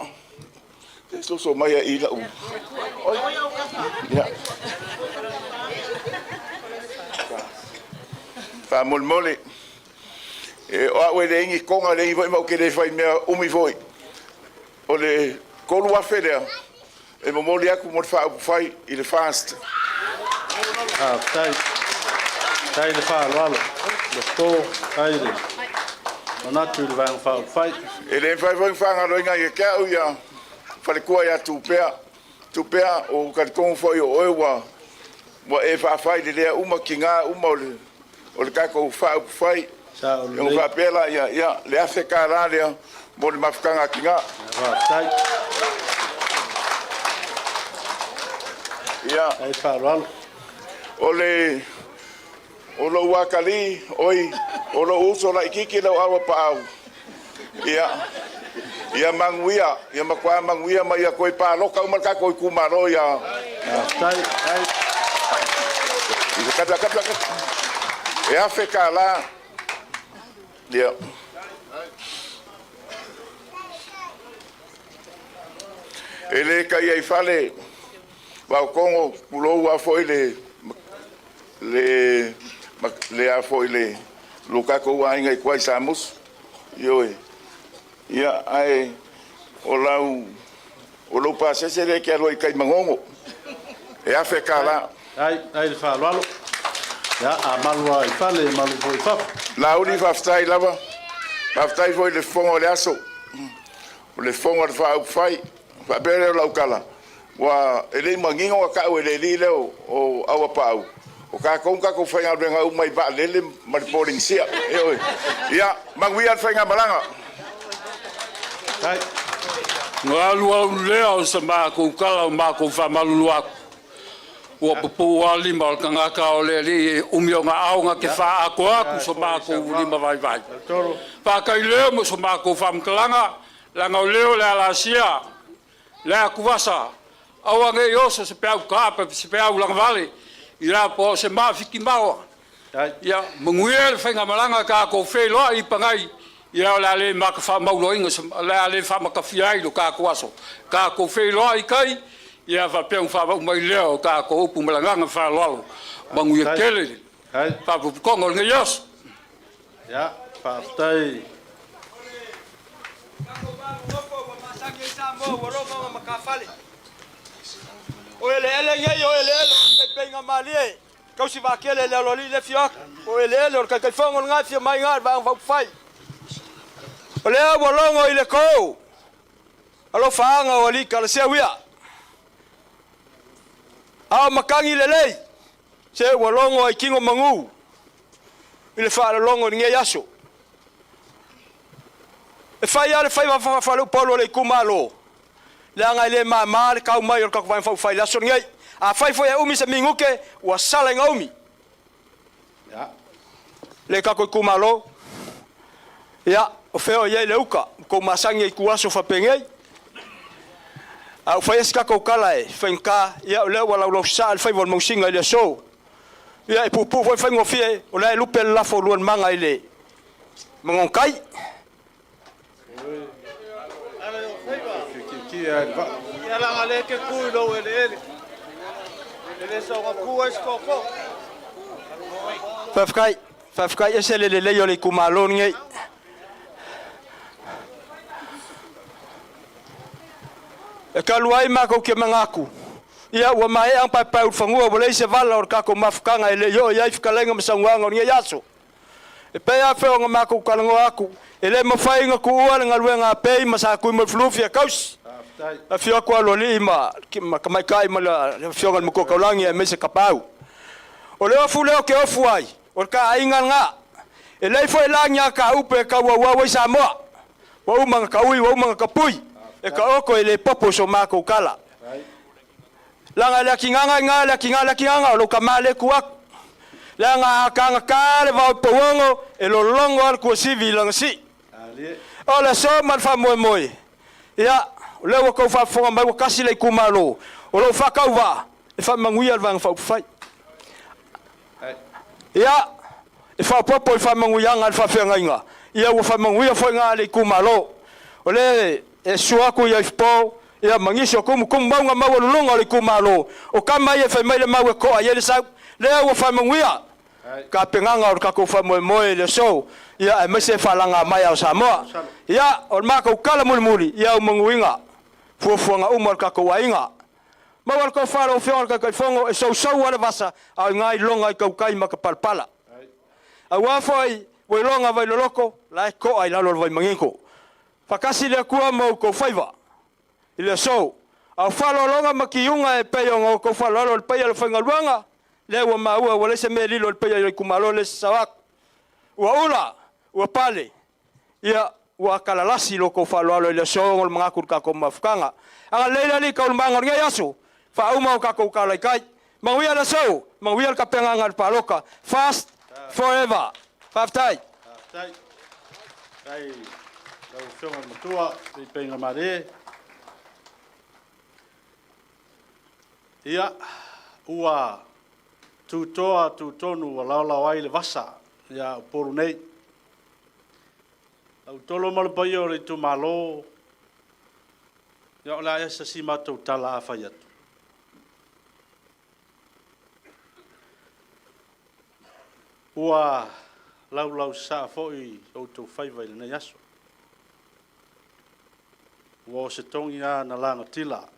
soso mai ai lau. Ia. Faamolemole, e, o au e leai ni toga, leai foi ma ou te le fai mea umi foi. O le 3,000 lea, e momoli atu mo le faaupufai i le FAST. Faafetai. Faafetai le faaaloalo. Lofo, faafetai le manatu i le Vaega Faaupufai. E le mafai foi ona faagaloina ia te au ia faletua ia Tupea. Tupea, o talitonu foi o oe ua e faafai i le lea uma tiga uma o le tatou faaupufai. Sao E faapea la ia le $1,000 lea mo le mafutaga a tiga. Faafetai. Ia. Ai faaaloalo. O le o lou atalii, oi, o lou uso laitiiti lau aua paau. Ia, ia manuia, ia matua manuia ma ia toe palota uma le tatou itumalo ia. Faafetai. Kata, kata, kata. E $1,000. Ia. E le tai ai fale, Vaotogo, pulou a foi le a foi le lo tatou aiga i tua i Samusu. Ioe. Ia, ae o lau o lou pasese lea e te alu ai i tai Manono. E $1,000. Ai, ai le faaaloalo. Ia, a malu lava i fale, e malu foi i fafo. Laauli, faafetai lava. Faafetai foi i le fofoga o le aso. O le fofoga o le faaupufai. Faapea lea o lau tala, ua e le i manino a tau e le alii lea o Auapaau, o tatou na tatou faigaluega uma i vaalele ma le Polenisia. Ioe. Ia, manuia le faigamalaga. Na alu au lea o sa matou tala o matou faamalulu atu. Ua pupuu lava lima o le tagata o le alii e umi ona ao na te faaatoa atu so matou lima vaivai. Faafetai lea mo so matou faamatalaga, leaga o lea o le alasia, le atuvasa, aua ne i oso se peau tapa se peau lagavale, ia po o se mafiti maoa. Ia manuia le faigamalaga tatou feiloai i Pagai, ia o le a le mata faamauloina, o le a le faamatafia ai lo tatou aso. Tatou feiloai i tai, ia faapea ona faavau mai lea o tatou upu ma le agaga faaaloalo. Manuia tele le faapopotoga o lenei aso. Ia, faafetai. O eleele nei o eleele o le peipeiga malie tausi vaatele le aloalii le afio atu o eleele o le Taitaifono lena e fia mai ina le Vaega Faaupufai. O lea ua logo i le tou alofaaga o alii kalaseu ia. A o matagi lelei se ua logo ai tino manu i le faalologo i lenei aso. E fai lava le faiva faaleupolu o le itumalo, leaga e le māmā le tau mai o le tatou Vaega Faaupufai i le aso lenei. Afai foi e umi se minute, ua sala ina umi le tatou itumalo. Ia, o fea o i ai le uta, ua tou masani ai i ituaso faapenei. A ua fai se tatou tala e faigata, ia o lea ua laulausasaa le faiva o le mausiga i le aso. Ia e puupuu foi faigofie, o lea e lupe le lafo o Luanumaga i le Magogotai. Ia leaga o lea e te tu i lou eleele. E le soona tu ai se tootoo. Faafetai, faafetai ese le lelei o le itumalo lenei. E talu ai matou te manatu, ia ua maea ona paepaeulufanua, ua leai se vala o le tatou mafutaga e le i oo i ai fetalaiga ma saunoaga o lenei aso. E pei lava foi ona matou talanoa atu, e le mafai ona tuua le galuega a Pei ma Sa Tuimalefualufi e tausi. Afio atu Aloalii ma Tamaitai ma le Afioga i le Matua Taulagi aemaise Tapaau. O le ofu lea ou te ofu ai, o le ta aiga lena. E leai foi la ni ataupe e tauauau ai Samoa. Ua uma ona taui, ua uma ona tapui, e taoto e le popo so matou tala. Leaga le atinaga i ina, le atinaga, le atinaga, o lou tama lea e tu atu. Leaga a tagata le vao i Pouono, e lologo lava le tuasivi i lana sii. O le aso ma le faamoemoe, ia, o lea ua outou faafofoga mai ua tasi le itumalo, o lou faatauvaa e faamanuia le Vaega Faaupufai. Ia, e faaopoopo i faamanuiaga a le faafeagaiga, ia ua faamanuia foi na le itumalo. O lea e susu atu ia Ifupo, ia ma nisi o tumutumu mauga maualuluga o le itumalo, o tama ia e fai mai le mau e to'a i ai le sau, lea ua faamanuia tapenaga o le tatou faamoemoe i le aso, ia aemaise e faalaga mai ao Samoa. Ia, o le matou tala mulimuli, ia au manuiga fuafuaga uma o le tatou aiga. Maua le tofa a lau Afioga i le Taitaifono e sousou lava le vasa, a o i ina iloga i tautai ma ka palapala. Aua foi ua iloga vai loloto, la e to'a i lalo o le vai manino. Faatasi le Atua ma outou faiva i le aso. A o faaaloaloga ma tiuga e pei ona outou faaaloalo i le paia o le faigaluega, lea ua maua ua leai se mea e lilo i le paia o le itumalo le isi sao atu. Ua ula, ua pale, ia ua talalasi lo outou faaaloalo i le aso ona o le manatu i le tatou mafutaga. Agalelei le Alii i taualumaga o lenei aso, faauma o tatou tala i tai. Manuia le aso, manuia le tapenaga o le palota. Fast forever. Faafetai. Faafetai. Faafetai lau Afioga i le Matua Leipeigamalie. Ia, ua tutoa tutonu ua laolao ai le vasa ia Upolu nei. Lau tolo ma le paia o le itumalo, ia o le a ea se matou tala a fai atu. Ua laulausasaa foi outou faiva i lenei aso. Ua o se togi lava na lagatila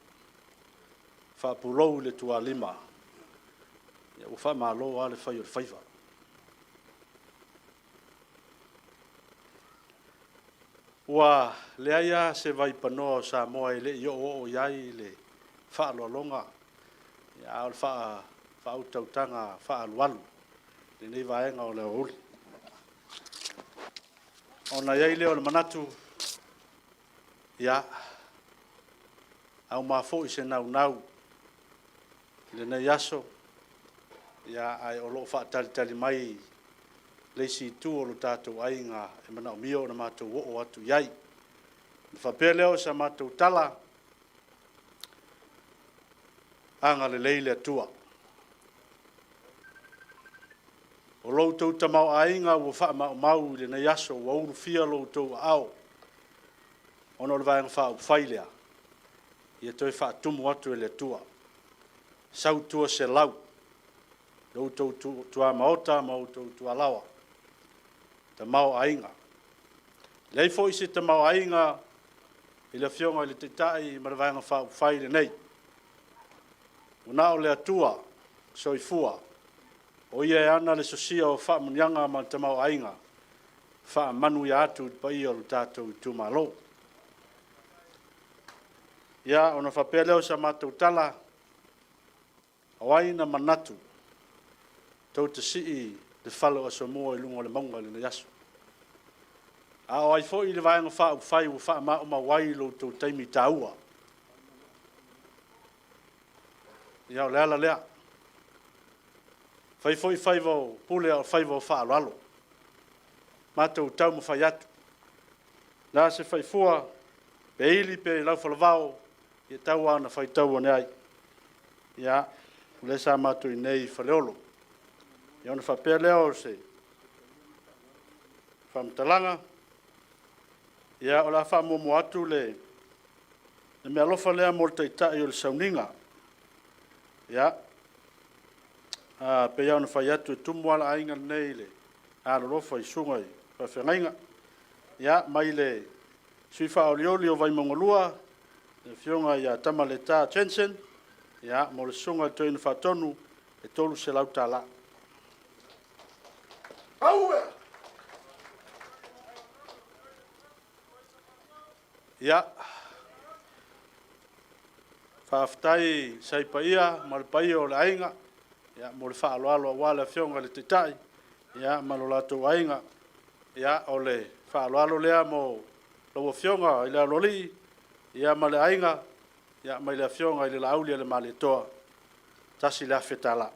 faapulou i le tualima, ia ua faamalo lava le fai o le faiva. Ua leai lava se vaipanoa o Samoa e le i oooo i ai le faaaloaloga, a o le faautautaga faaalualu i lenei vaega o le aoauli. Ona i ai lea o le manatu, ia, auma foi se naunau i lenei aso, ia, ae o lo o faatalitali mai le isi itu o lo tatou aiga e manaomia ona matou oo atu i ai. Ona faapea lea o sa matou tala, agalelei le Atua. O lo outou tamaoaiga ua faamaumau i lenei aso, ua ulufia lo outou aao ona o le Vaega Faaupufai lea, ia toe faatumu atu e le Atua. Sau tua 100 i outou tuamaota ma outou tualaoa, tamaoaiga. E leai foi se tamaoaiga i le Afioga i le Taitai ma le Vaega Faaupufai lenei. Ua na o le Atua soifua, o Ia e ana le sosia o faamanuiaga ma le tamaoaiga, faamanuia atu i le paia o le tatou itumalo. Ia, ona faapea lea o sa matou tala, o ai na manatu tou te sii le fale o Asomua i luga o le mauga i lenei aso? A o ai foi le Vaega Faaupufai ua faamaumau ai lo outou taimi taua? Ia, o le ala lea. Fai foi faiva o pule a o faiva o faaaloalo. Matou taumafai atu. La se faifua, pe ili pe laufalavao, ia tau lava ina faitau ane ai. Ia, o lea sa matou i inei i Faleolo. Ia ona faapea lea o se faamatalaga, ia o le a faamuamua atu le meaalofa lea mo le Taitai o le Sauniga. Ia, pei lava ona fai atu e tumu lava le aiga lenei i le alolofa i susuga i faafeagaiga. Ia, mai le sui faaolioli o Vaimauga 2, le Afioga ia Tamaleta Jensen, ia, mo le Susuga i le Toeaina Faatonu, e $300. Ia, faafetai sai paia ma le paia o le aiga, ia, mo le faaaloalo aua le Afioga i le Taitai, ia, ma lo latou aiga. Ia, o le faaaloalo lea mo lau Afioga i le Aloalii, ia, ma le aiga, ia, mai le Afioga i le Laauli a le Malietoa, $1,000.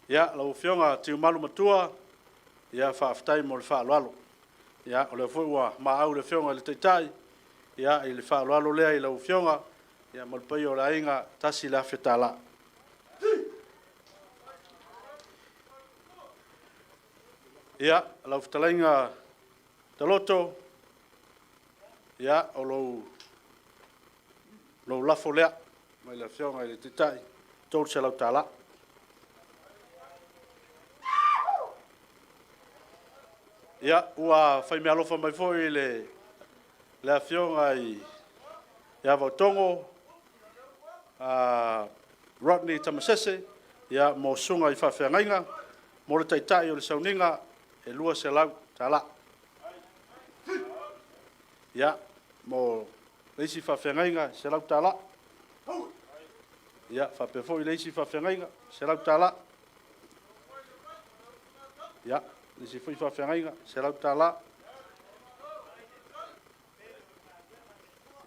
Ia, lau Afioga Tiumalu Matua, ia faafetai mo le faaaloalo. Ia, o lea foi ua maau le Afioga i le Taitai, ia, i le faaaloalo lea i lau Afioga, ia, ma le paia o le aiga, $1,000. Ia, lau fetalaiga Taloto, ia, o lou lafo lea mai le Afioga i le Taitai, $300. Ia, ua fai meaalofa mai foi le Afioga ia Vaotogo Rodney Tamasese, ia, mo susuga i faafeagaiga, mo le Taitai o le Sauniga, e $200. Ia, mo le isi faafeagaiga, e $100. Ia, faapea foi le isi faafeagaiga, $100. Ia, le isi foi faafeagaiga, $100.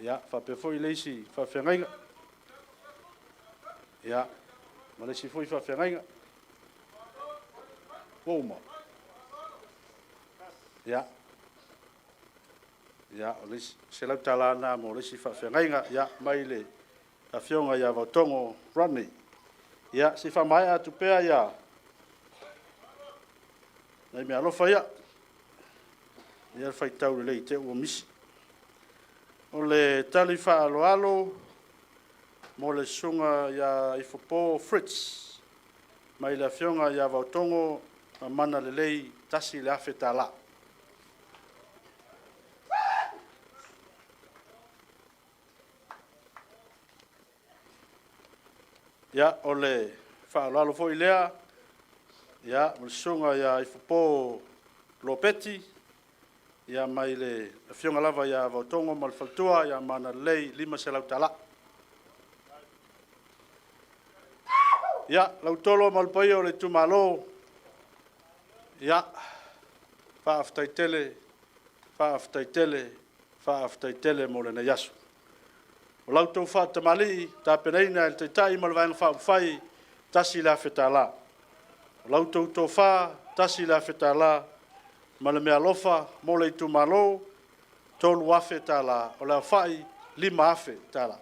Ia, faapea foi le isi faafeagaiga. Ia, ma le isi foi faafeagaiga. Ua uma? Ia, ia o le isi $100 lena mo le isi faafeagaiga, ia, mai le Afioga ia Vaotogo Rodney. Ia, se i faamaea atu pea ia nai meaalofa ia, ia faitau lelei i te i ua misi. O le tali faaaloalo mo le Susuga ia Ifopo Fritz, mai le Afioga ia Vaotogo Manalelei, $1,000. Ia, o le faaaloalo foi lea, ia, mo le Susuga ia Ifopo Lopeti, ia, mai le Afioga lava ia Vaotogo ma le faletua ia Manalelei, $500. Ia, Lautolo ma le paia o le itumalo, ia, faafetai tele, faafetai tele, faafetai tele mo lenei aso. O la outou faatamalii tapenaina e le Taitai ma le Vaega Faaupufai, $1,000. O la outou tofa, $1,000 ma le meaalofa mo le itumalo, $3,000. O le aofai, $5,000.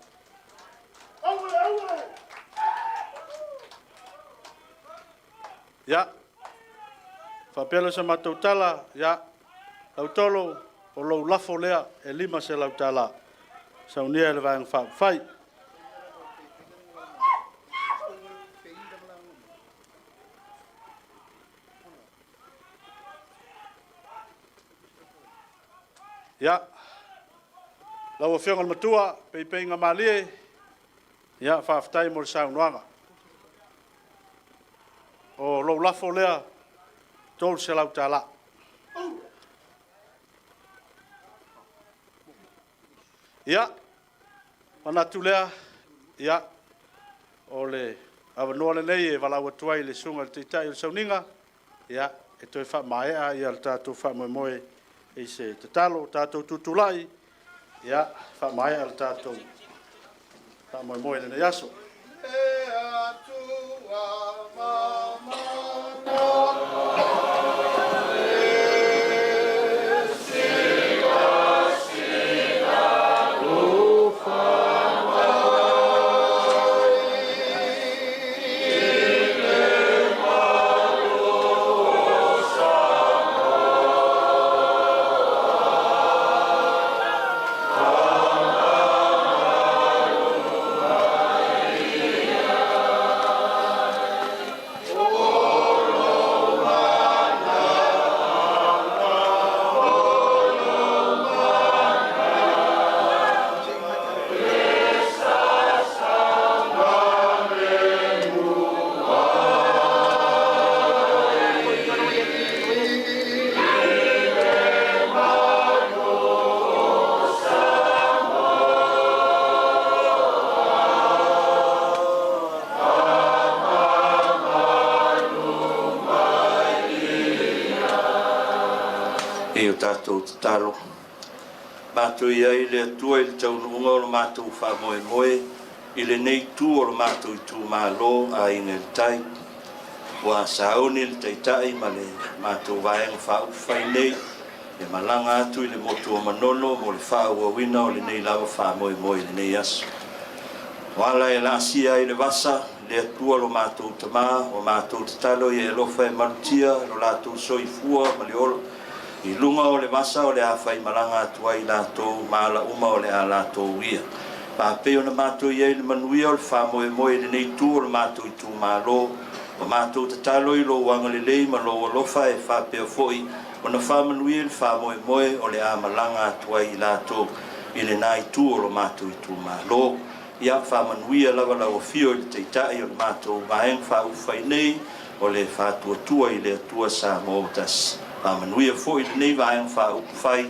Ia, faapea lea o se matou tala, ia, Lautolo, o lou lafo lea e $500, saunia e le Vaega Faaupufai. Ia, lau Afioga i le Matua, Peipeigamalie, ia, faafetai mo le saunoaga. O lou lafo lea, $300. Ia, manatu lea, ia, o le avanoa lenei e valaau atu ai i le Susuga i le Taitai o le Sauniga, ia, e toe faamaea le tatou faamoemoe i se tatalo. Tatou tutulai, ia, faamaea le tatou faamoemoe i lenei aso. tatou tatalo. Matou i ai le Atua i le taunuuga o lo matou faamoemoe i lenei itu o lo matou itumalo Aiga i le Tai. Ua sauni le Taitai ma le matou Vaega Faaupufai nei e malaga atu i le motu o Manono mo le faaauauina o lenei lava faamoemoe i lenei aso. O ala e laasia ai le vasa, le Atua lo matou Tama, ua matou tatalo ia e alofa e malutia lo latou soifua ma le ola i luga o le vasa o le a faimalaga atu ai latou ma ala uma o le a latou ia. Faapei ona matou i ai le manuia o le faamoemoe i lenei itu o le matou itumalo, ua matou tatalo i lou agalelei ma lou alofa e faapea foi ona faamanuia i le faamoemoe o le a malaga atu ai i latou i lena itu o lo matou itumalo. Ia faamanuia lava lau afio i le Taitai o le matou Vaega Faaupufai nei o le Faatuatua i le Atua Samoa ua Tasi. Faamanuia foi lenei Vaega Faaupufai,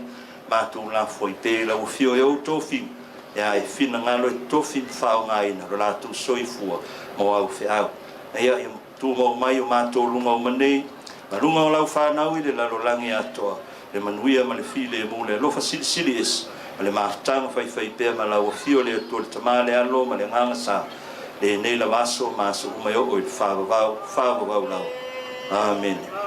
matou lafo ai pea i lau afio e ou tofiga e a e finagalo e tofi ma faaaogaina lo latou soifua mo au feau. Ia tumau mai o matou luga uma nei ma luga o lau fanau i le lalolagi atoa le manuia ma le filemu, le alofa silisili ese ma le mafutaga faifaipea ma lau afio le Atua le Tama, le Alo ma le Agaga Sa, lenei lava aso ma aso uma e oo i le faavavau, faavavau lava. Amene.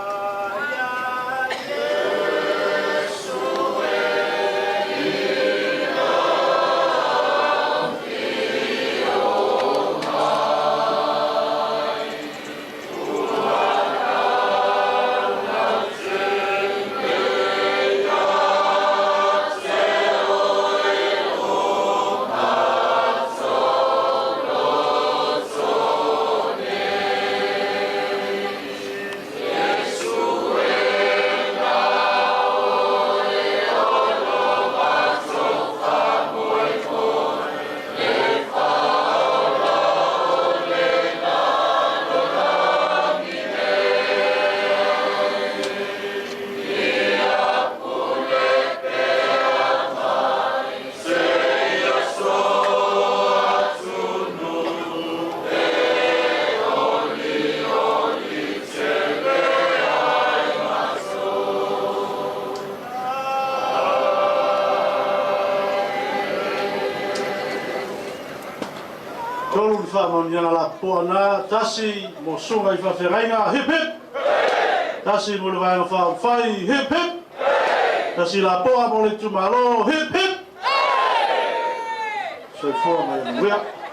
Tolu ni faamaoniaga lapopoa na, tasi mo susuga i faafeagaiga, hip hip! Tasi mo le Vaega Faaupufai, hip hip! Tasi lapoa mo le itumalo, hip hip! Soifua ma ia manuia.